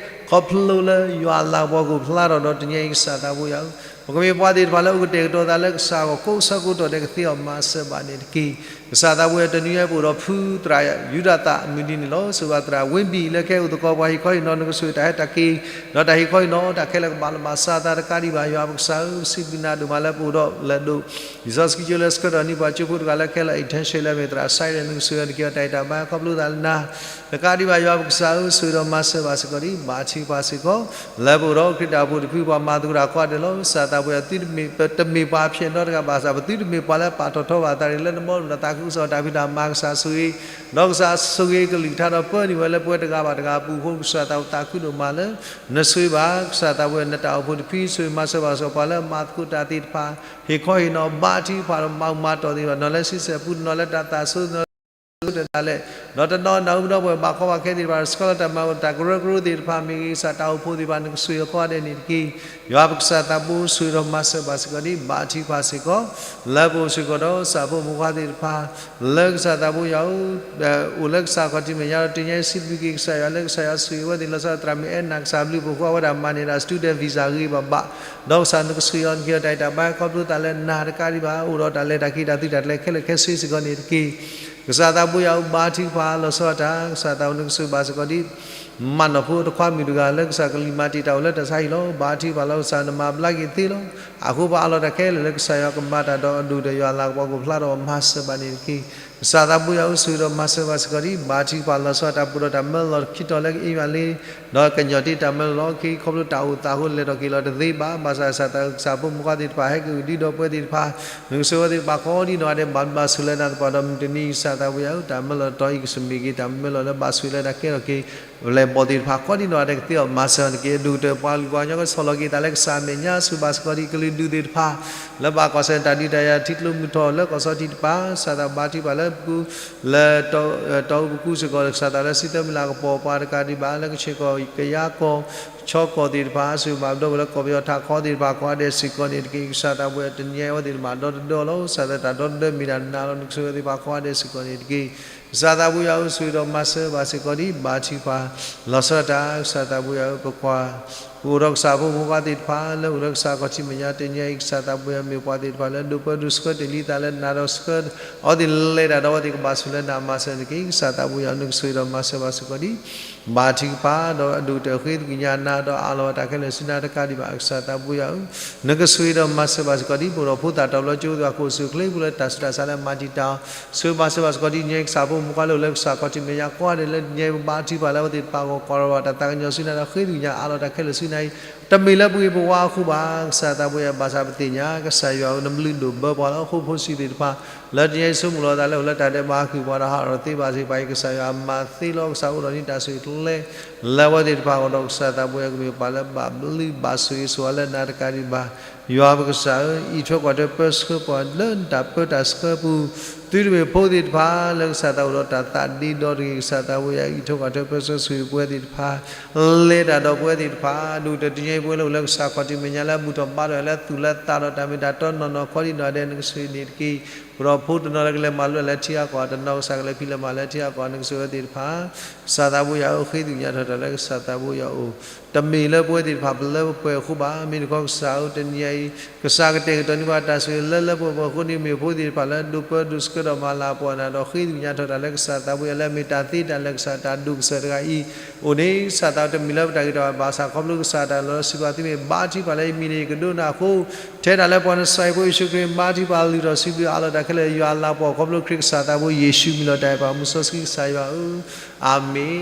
ခီဖျိလၢယွၤအလၤကပီၤကအိၣ်ဖျါထီၣ်ဒီးတနံၤအံၤ ကစၢ်သးဘိယွၤဧၢ, ပကမ့ၢ်ပှၤသ့ၣ်တဖၣ်လၢအအိၣ်ကတဲာ်ကတီၤသးလၢကစၢ်အဂီၢ် ကိးဆၢကိးတီၢ်ဒဲး ကသ့အီၤမၤစၢၤဘၣ်န့ၣ်တက့ၢ်. ကစၢ်သးဘိယွၤ တနံၤအံၤပအိၣ်ဒီးဖုသရၣ် ယူဒၤသးအမုၢ်နံၤန့ၣ်လီၤ. စၢၤဘၣ်သရၣ်ဝ့ဘံၣ်လၢကဟဲအိၣ်သကိးပှၤဟ့ၣ်ခီဟ့ၣ်နီၤ နကဆိၣ်ဂ့ၤတၢ်ဟဲတၢ်က့ၤ ဒီးတၢ်ဟ့ၣ်ခီဟ့ၣ်နီၤ တၢ်ခဲလၢာ်ကဘၣ်လီၤဘၣ်စးသးတကးဒံးဘၣ် ယွၤပကစၢ်ဧၢ, ပစံးဘျုးနၤဒိၣ်မးလၢပအိၣ်ဒီးလဲၤဒိး လံာ်စီဆှံကၠိလၢဆှၢထီၣ်န့ၢ်ပှၤကၠိဖိတဂၤလၢခဲလၢာ် intention လၢမ့ၢ်သရၣ်စဲးဒီး နကဆိၣ်ဂ့ၤတၢ်က့ၤအီၤတၢ်အံၤတၢ်ဘါ ခီဖျိသးလၢနၤ တကးဒံးဘၣ် ယွၤပကစၢ်ဧၢ, ဆိၣ်ဂ့ၤဒီးမၤစၢၤဘၣ်စ့ၢ်ကီးဒံး ဘါထုကဖၣ်စ့ၢ်ကီး လၢပအိၣ်ဒီးခရံာ်တၢ်အိၣ်ဖှိၣ်တဖု ပှၤမၤသကိးတၢ်ကိးဂၤဒဲးလီၤ. ကစၢ်သးဘိယွၤ သုတမ့ၢ်ပှၤဖျဲးနီတဂၤဘၣ်ဆၣ် ပသုတမ့ၢ်ပှၤလၢပာ်ထီၣ်ထီဘၣ်သးန့ၣ် လၢနဘီမုၢ်ဒီးသးခုကစီၣ်တၢ်ဖံးတၢ်မၤ ကစၢ်ဆိၣ်ဂ့ၤ ဒီးကစၢ်ဆိၣ်ဂ့ၤကလုၢ်ကထါဒီးပၢနုာ်ဝဲလၢပဝဲတဂၤဘၣ်တဂၤအပူၤအဃိ ကစၢ်သးဘိယွၤ သးခုဒိၣ်မးလၢ နဆိၣ်ဂ့ၤဘၣ် ကစၢ်သးဘိယွၤ နတၢ်အိၣ်ဖှိၣ်တဖု ဆိၣ်ဂ့ၤမၤစၢၤဘၣ်စ့ၢ်ကီး ပှၤလၢမၤသကိးတၢ်သ့ၣ်တဖၣ် ဟ့ၣ်ခီဟ့ၣ်နီၤ ဘါထုကဖၣ်ဒီး မၤအူမၤတီၢ်သ့ၣ်တဖၣ် နီၢ်လၢဆံဆဲၣ်ပူ နီၢ်လၢတၢ်သးဆိ နီၢ်လၢတၢ်လဲၤ ဒီးတနီၤနၢ်ဟူဒီပုၢ်ဝဲၢ်ဘၣ်ကီဘၣ်ခဲသ့ၣ်တဖၣ် ဆှၢလီၤတၢ်မၤတၢ်ကရၢကရိသ့ၣ်တဖၣ် မ့ၢ်ဂ့ၤ ကစၢ်တၢ်အိၣ်ဖှိၣ်သ့ၣ်တဖၣ် နကဆိၣ်ဂ့ၤအီၤကိးဂၤဒဲးန့ၣ်တက့ၢ်. ယွၤပကစၢ်သးဘိ ဆိၣ်ဂ့ၤဒီးမၤစၢၤဘၣ်စ့ၢ်ကီးဒံး ဘါထုကဖၣ်စ့ၢ်ကီး လၢပအိၣ်စ့ၢ်ကီးဒီး ကစၢ်ဖိမုၣ်ခွါသ့ၣ်တဖၣ် လၢကစၢ်သးဘိယွၤဧၢ အိၣ်လၢကစၢ်ခီၣ်ထံးမဲာ်ညါဒီး တနံၤအံၤစံးဘျုးက့ၤကစၢ်ယွၤလၢကစၢ်ယွၤဆိၣ်ဂ့ၤဝဲသ့ၣ် လီၤဆီဒၣ်တၢ် မ့ၢ်အဲၣ်နၤကစၢ်ဘျုးပဃိဝဲဒၣ်မၤန့ၢ်ဒၣ် student visa ဂ့ၤဘၣ်ဘၣ် ဒီးကစၢ်နကဆိၣ်ဂ့ၤအီၤ နကဟ့ၣ်အီၤတၢ်အံၤတၢ်ဘါ ခီဖျိသးလၢနၤတကးဒံးဘၣ် အိၣ်ဒီးတၢ်လဲၤတၢ်က့ၤတၢ်သုးတၢ်ကျဲၤခဲလၢာ်ခဲဆ့စ့ၢ်ကီးန့ၣ်တက့ၢ်. ကစၢ်သးဘိယွၤဧၢ ဘါထုကဖၣ်လီၤဆီဒၣ်တၢ် ကစၢ်သးဘိ နကဆိၣ်ဂ့ၤဘၣ်စ့ၢ်ကီးဒံး မၤနီၢ်ဖိတခွါမုၣ်တဂၤလၢကစၢ်ကလံၤမၤတံာ်တာ်အိၣ်လၢတၢ်ဆါဟံၣ်လီၤ. ဘါထုကဖၣ်လီၤကစၢ် နမၤဘျါက့ၤသ့လီၤ. အဃိပှၤအးလီၤတၢ်ခဲလၢာ်လၢကစၢ်ယွၤကမၤတၢ်ဒီးအဒိၣ်ဒီးယွၤအလၤကပီၤကအိၣ်ဖျါထီၣ် မၤစၢၤဘၣ်န့ၣ်တက့ၢ်. ကစၢ်သးဘိယွၤဧၢ ဆိၣ်ဂ့ၤဒီးမၤစၢၤဘၣ်စ့ၢ်ကီးဒံး ဘါထုကဖၣ်လီၤဆီဒၣ်တၢ် ပှဲၤဒီးတၢ်မၢလီၤခံတီၤလၢကအ့မးလ့ ဒီးကညီၤတ့ၢ်တၢ်မၢလီၤလီၢ်ခံ ခီဖျိတၢ်အိၣ်သးအဃိလဲၤထီၣ်က့ၤလီၤတသ့ဘၣ်. ဘၣ်ဆၣ်ကစၢ်သး ကစၢ်ဖိမုၣ်ခွါသ့ၣ်တဖၣ် ဟဲက့ၤကဒုဒီပုၢ်ဝဲၢ်သ့ၣ်တဖၣ် နကဆိၣ်ဂ့ၤသ့ၣ်တဖၣ်ကိးဒံနီၢ်ဂၤဒဲး ဘၣ်ဘျုးဘၣ်ဆိၣ်လၢနၤသပှၢ်ဒီး မုၢ်တနံၤ ကစၢ်သးဘိယွၤဧၢ တၢ်မၢလီၤတတီၤအံၤ ကစၢ်မ့ၢ်ဂ့ၤ တၢ်မၢလီၤလၢဘၣ်ဆိၣ်လၢနၤကဲထီၣ်က့ၤ ပလဲၤဘီၣ်သ့ၣ်တဖၣ် ကိးဒံနီၢ်ဂၤဒဲး ကသ့အီၤမၤစၢၤနက့ၤ အဒိၣ်ကတၢၢ် ပှၤကလုာ်ပှၤကညီ ကဆီၣ်လီၤက့ၤသးလၢကစၢ်အမဲာ်ညါ ဆိၣ်ဂ့ၤဘၣ်စ့ၢ်ကီးဒံး ကလုာ်ဒူၣ်သ့ၣ်တဖၣ် လၢဘၣ်ကွၢ်ဆၢၣ်တၢ်ဒုးတၢ်ယၤ ထံကျိမုၢ်ထီၣ်လၢကီၢ်စီထံးတဖၣ် ကစၢ်သးဘါထုကဖၣ်လၢပူၤ လၢ တီအူပူၤကွံာ်စ့ၢ်ကီး ကစၢ်သးလၢစံးသၢမုၢ်လၢ်ကပီၤပှၤတကးဒံးဘၣ် လၢကချ့ၣ်ကီၢ်ကယါကီၢ် ခၠီကီၢ်သ့ၣ်တဖၣ် ဆိၣ်ဂ့ၤဘၣ်ဒီပုၢ်ဝဲၢ်လၢကီၢ်ပယီၤထးခီသ့ၣ်တဖၣ် ကိးဂၤဒဲးစ့ၢ်ကီးန့ၣ်တက့ၢ်. ကစၢ်သးဘိယွၤ တနံၤအံၤအဝဲသ့ၣ်တဖၣ်ဒီတဒၢလီၤ. ကစၢ်သးတၢ်ဒီတဒၢမ့ၢ်တၢ်နၤလီၤ. နကဆိၣ်ဂ့ၤသ့ၣ်တဖၣ်ကိးဂၤဒဲးစ့ၢ်ကီးန့ၣ်တက့ၢ်. ကစၢ်သးဘိယွၤဧၢ ဆိၣ်ဂ့ၤဒီးမၤစၢၤဘၣ်စ့ၢ်ကီးဒံး ဘါထုကဖၣ် လီၤဆီဒၣ်တၢ် ကစၢ်သးဘိယွၤဧၢ ပကွၢ် ပအိၣ်ဒီးကစၢ်ဖိမုၣ်ခွါသ့ၣ်တဖၣ် လၢအိၣ်လၢကစၢ်ခီၣ်ထံးမဲာ်ညါ တနံၤအံၤ ကစၢ်သးဘိယွၤ မ့ၢ်ပှၤသ့ၣ်တဖၣ်လၢဒိးပၢဒိးဆှၢတ့ၢ်လံသးလၢနၤဒီးဆှၢ အဝဲသ့ၣ်လဲၤတၢ်ဒီးအဝဲသ့ၣ်ကဘၣ်ဆိၣ်လၢနၤမၤစၢၤန့ၣ်တက့ၢ်. ကစၢ်သးဘိယွၤ နကဆိၣ်ဂ့ၤဒီးမၤစၢၤဘၣ်စ့ၢ်ကီးဒံး ဘါထုကဖၣ် ဒီးအဒိၣ်ကတၢၢ်ဃ့သကွံာ်ညါနၤ ဒီးအးလီၤတၢ်ခဲလၢာ်ဆူနၤတကးဒံးဘၣ် ကစၢ်သးဘိယွၤဧၢ, နကဆိၣ်ဂ့ၤဒီးမၤစၢၤဘၣ်စ့ၢ်ကီးဒံး ပအိၣ်ဒီးဖိသၣ်တီၤပျီကၠိသ့ၣ်တဖၣ် ကအိၣ်ဆူၣ်အိၣ်ချ့ပူၤလၢတၢ်ဆူးတၢ်ဆါလၢမၤတံာ်တာ်အီၤ ဆိၣ်ဂ့ၤမၤစၢၤဘၣ်စ့ၢ်ကီးဒံး တနံၤအံၤ ကစၢ်ဖိမုၣ်ခွါလၢအိၣ်လၢကစၢ်ခီၣ်ထံးမဲာ်ညါကိးဂၤဒဲးလၢတနံၤအံၤ ပဘါထုကဖၣ်လၢအဝဲသ့ၣ်တဖၣ်အဂီၢ် ကွၢ်လီၤဘၣ်တၢ်သးကညီၤဆူနၤဒီးဃ့သကွံာ်ညါအးလီၤတၢ်ခဲလၢာ်ဆူနၤအံၤ တမ့ၢ်လၢပဂ့ၤပဝါအဃိဘၣ် ကစၢ်သးဘိယွၤ ဘၣ်ဆၣ်ပသ့ၣ်ညါ ကစၢ်ယွၤဧၢ နဘျုးဒိၣ်ဘၢပှၤလၢဟီၣ်ခိၣ်ဖိဆံးသ့ၣ်တဖၣ် လၢတနံၤအံၤဆိကမိၣ်လီၤသးလၢအိၣ်လၢတၢ်ဒဲးဘး ဟးဂူာ်ပှၤဒီးဟးထီၣ်သ့ဘၣ်စ့ၢ်ကီး ကစၢ်ယွၤမၤသ့လီၤ ကစၢ်အိၣ်ဒီးန့ၢ်တၢ်ဆိၣ်ဂ့ၤကျဲ လၢအဝဲသ့ၣ်တဖၣ်အဂီၢ်ဒီး ကစၢ်သးဘိယွၤ ကမ့ၢ်ပှၤလၢဘၣ်ဘျုးဘၣ်ဆိၣ်ဂ့ၤဆိၣ်ဝါလၢနၤတကးဒံးဘၣ် ယွၤပကစၢ်ဧၢ, အံးထွဲကွၢ်ထွဲပၢဆှၢပှၤလၢနတၢ်ပၢတၢ်ဆှၢပူၤ, သုတမ့ၢ်ဖိသ့ၣ်တဖၣ် လၢကစၢ်သးအိၣ်ဒီးတၢ်သးဒ့ဒီတဂ့ၤ, ကစၢ်သးဘိယွၤ အံးထွဲကွၢ်ထွဲပၢဆှၢဆိၣ်ဂ့ၤပဝဲသ့ၣ်တဖၣ်, လဲၤတၢ်ဒီးပဝဲသ့ၣ်တဖၣ်, ဒိၣ်ကတၢၢ်တနံၤအံၤပဝဲလၢအိၣ်လၢကစၢ်ခီၣ်ထံးမဲာ်ညါလၢအဘူၣ်ထီၣ်ဘါထီၣ်လၢသူၣ်လၢသးဒီးတၢ်မ့ၢ်တၢ်တီနီၢ်နီၢ် ကိးဒံနီၢ်ဂၤဒဲး နကဆိၣ်ဂ့ၤန့ၣ်တက့ၢ်. ပဒီးဖိတနီၤလၢကလဲၤမၤလိလၢထံအကီၢ်, တနီၤကစၢ်ကလဲၤဖံးလဲၤမၤလၢထံအကီၢ်, နကဆိၣ်ဂ့ၤဝဲသ့ၣ်တဖၣ် ကစၢ်သးဘိယွၤဧၢ, ဃ့သကွံာ်ညါထီၣ်တၢ်လၢကစၢ်သးဘိယွၤအအိၣ်, တမ့ၢ်လၢပဝဲသ့ၣ်တဖၣ်ပလၢပပှဲၤအဃိဘၣ်. မ့ၢ်တခီကစၢ်ဧၢ, တနံၤအံၤ ကစၢ်ကတဲာ်ကတီၤန့ၢ်ပှၤတၢ်ဆိၣ်ဂ့ၤလၢလၢပှဲၤပှဲၤအဃိန့ၣ် မ့ၢ်ဖိသ့ၣ်တဖၣ်လၢဒိးပၢဒိးဆှၢဒီးမၤလၤကပီၤနၤဒီး ဃ့သကွံာ်ညါထီၣ်တၢ်လၢကစၢ်သးဘိယွၤလၢအမ့ၢ်တၢ်သ့တၢ်လၢာ်ကစၢ်တၢ်ဒိၣ်ကစၢၢ်တဂၤအံၤ အိၣ်န့ၣ် ကစၢ်သးတမ့ၢ်လၢပတၢ်ဂ့ၤတၢ်ဘၣ်ဘၣ်ဆၣ် ခီဖျိကစၢ်တၢ်လီၤစံးပာ်သုမ့ၢ်ဘါထုကဖၣ်လၢယမံၤန့ၣ် ယကဒိကနၣ်အဃိ ထဲဒၣ်လၢပှၤနစၢ်ယွၤဖိယ့ၣ်ၡူးခရံာ် ဘါထုကဖၣ်လုၢ်ထီၣ်စံးဘျုးအးလီၤတၢ်ခဲလၢာ် ယွၤအလၤကပီၤခီဖျိခရံာ်ကစၢ်သးဘိယ့ၣ်ၡူးမံၤလီၤတၢ်အဲၣ်ပာ်မူစီဆှံကစၢ်ယွၤဧၢ, အၤမ့ၣ်.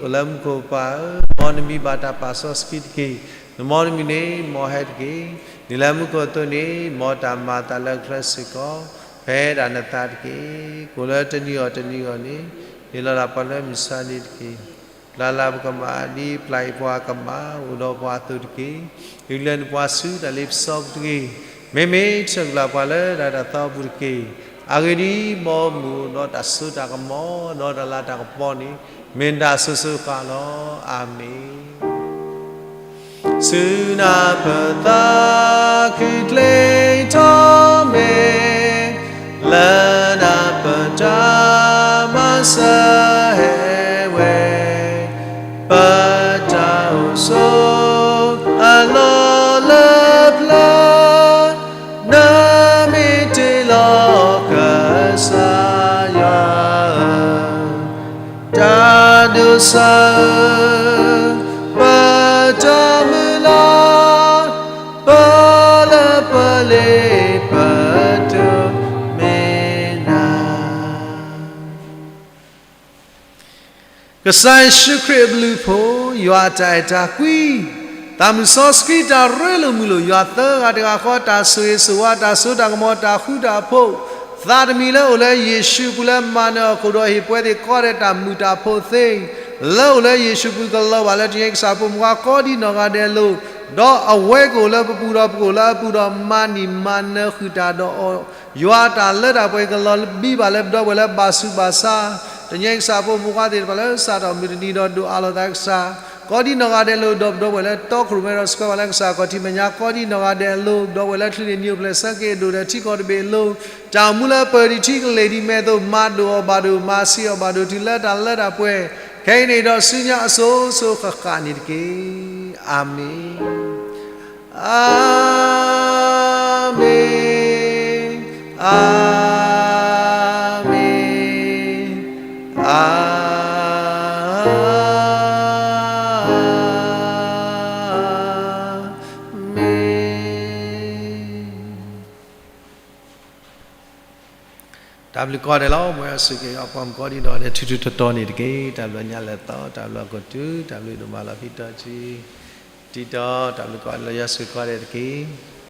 အိၣ်လၢမူခိၣ်ပၢ်ဧၢ, မ်နမံၤဘၣ်တၢ်ပာ်စီဆှံတက့ၢ်. နမ်နမံၤန့ၣ် မ်ဟဲတက့ၢ်. ဒ်လၢမူခိၣ်အသိးန့ၣ် မ်တၢ်မၤအသးလၢအချၢစ့ၢ်ကီး ဖဲဒၣ်နသးတက့ၢ်. ကိၣ်လၢတနံၤအီၤတနံၤအီၤန့ၣ် ဟ့ၣ်လီၤဒၣ်ပှၤလၢမုၢ်ဆါနံၤတက့ၢ်. ပျၢ်လၢပကမၣ် ဒ်ပျၢ်အံၤပှၤကမၣ် အိၣ်ဒီးပှၤအသိးတက့ၢ်. ဂုာ်ကျဲးနုာ်ပှၤဆူတၢ်လ့ပစီပူၤတက့ၢ်. မ့မ့ၢ်ဆၢက့ၤပှၤလၢတၢ်တၢ်သီအပူၤတက့ၢ်. အဂ့ၢ်ဒ်အံၤ, မ်မုၢ်အိၣ်ဒီးတၢ်စိတၢ်ကမီၤ ဒီးတၢ်လၤတၢ်ကပီၤန့ၣ် မ့ၢ်တၢ်ဆိၣ်ဂ့ၤဆိၣ်ဝါလီၤ. အၤမ့ၣ်. ဆူနၢ်ပၢၢ်သးခုကျ့ထီၣ်မ့ၢ်, လၢနၢ်ပၢၢ်တၢ်မၤစၢၤဟဲဝဲ, ပတၢ်အိၣ်ဆိးအလီၢ်လၢပျၢၤ, နမ့ၢ်တ့လီၤကစၢ်ယွၤဧၢ, တၢ်ဒိးစၢ်ဧၢ, ပတၢ်မုၢ်လၢ်, ပလၢပှဲၤလၢပတုၤမ့ၢ်နၤ. ကစၢ်ယ့ၣ်ၡူးခရံာ်အဘျုးအဖှိၣ်, ယွၤအတၢ်အဲၣ်တၢ်ကွံ, သးမုၢ်စီဆှံတၢ်ရ့လိာ်မုာ်လိာ်, ယွၤသၢဂၤတဂၤဃီတၢ်ဆိၣ်ဂ့ၤဆိၣ်ဝါ, တၢ်စိတၢ်ကမီၤ, တၢ်ဃူတၢ်ဖိး, သးတမံၤလၢအိၣ်လၢယ့ၣ်ၡူးအပူၤလၢမၤနၢၤအခိၣ်ဒီး ဟ့ၣ်ပှဲၤသ့ၣ်ကီးဒဲးတၢ်မုာ်တၢ်ဖိးသ့, လၢအိၣ်လၢယ့ၣ်ၡူးအပူၤကလီၤဘၣ်လၢတနံၤအံၤကစၢ်ဖိမုၢ်ဃါကိးဒံနီၢ်ဂၤဒဲးအလိၤ, ဒီးအဝဲကအိၣ်လၢပပူၤဒီးပကအိၣ်လၢအပူၤဒီးမၤနံၣ်မၤနၢၤဃုာ်တၢ်ဒီးအီၤ, ယွၤအတၢ်လၢတၢ်ပှဲၤကလီၤဘံဘၣ်လၢပဒီပုၢ်ဝဲၢ်လၢဘၣ်ဆူးဘၣ်ဆါ, တနံၤအံၤကစၢ်ဖိမုၢ်ဃါသ့ၣ်တဖၣ်လၢစးထီၣ်မုၢ်တနံၤဒီးဒိၣ်အါလီၤသးကစၢ်, ကိးဒံနီၢ်ဂၤဒဲးအလိၤဒီးပဒီပုၢ်ဝဲၢ်လၢတီခိၣ်ရိၣ်မဲဒီးဆှၢဝဲလၢကစၢ်ခီၣ်ထံးမဲာ်ညါကိးဒံနီၢ်ဂၤဒဲးအလိၤ, ပဒီပုၢ်ဝဲၢ်လၢချုးန့ၢ်နံၣ်အိၣ်ဖျဲၣ်ဆၢက့ၤအဒိၣ်ဒီးထံကီၢ်တဘ့ၣ်အလိၤ, တၢ်အိၣ်မူလၢပၢၤဒံးထံကလ့ၢ်ဒံးမဲာ်သိး မၤဒိၣ်အီၤဘၣ်ဒိၣ် မၤဆံးအီၤဘၣ်ဒိၣ်တုၤလၢတၢ်လၢတၢ်ပှဲၤ, ခဲအံၤန့ၣ်ဒီးဆူညါအစိၤစိၤဃၣ်ဃၣ်န့ၣ်တက့ၢ်. အၤမ့ၣ်, အၤမ့ၣ်, အၤမ့ၣ်, အၤမ့ၣ်. တၢ်ဘျုးကိးဂၤဒဲးလီၤ. မ်ယွၤဆိၣ်ဂ့ၤအပှၤမုၣ်ကိးဒံနီၢ်ဂၤဒဲး ထူထူတီတီန့ၣ်တက့ၢ်. တၢ်ဘျုးညါလၢသီ, တၢ်ဘျုးအကီၢ်တုၤ, တၢ်ဘျုးဒိၣ်မးလီၤဖံတီထံ, တံတီ, တၢ်ဘျုးကိးဂၤဒဲးလီၤ. ယွၤဆိၣ်ဂ့ၤကိးဂၤဒဲးတက့ၢ်.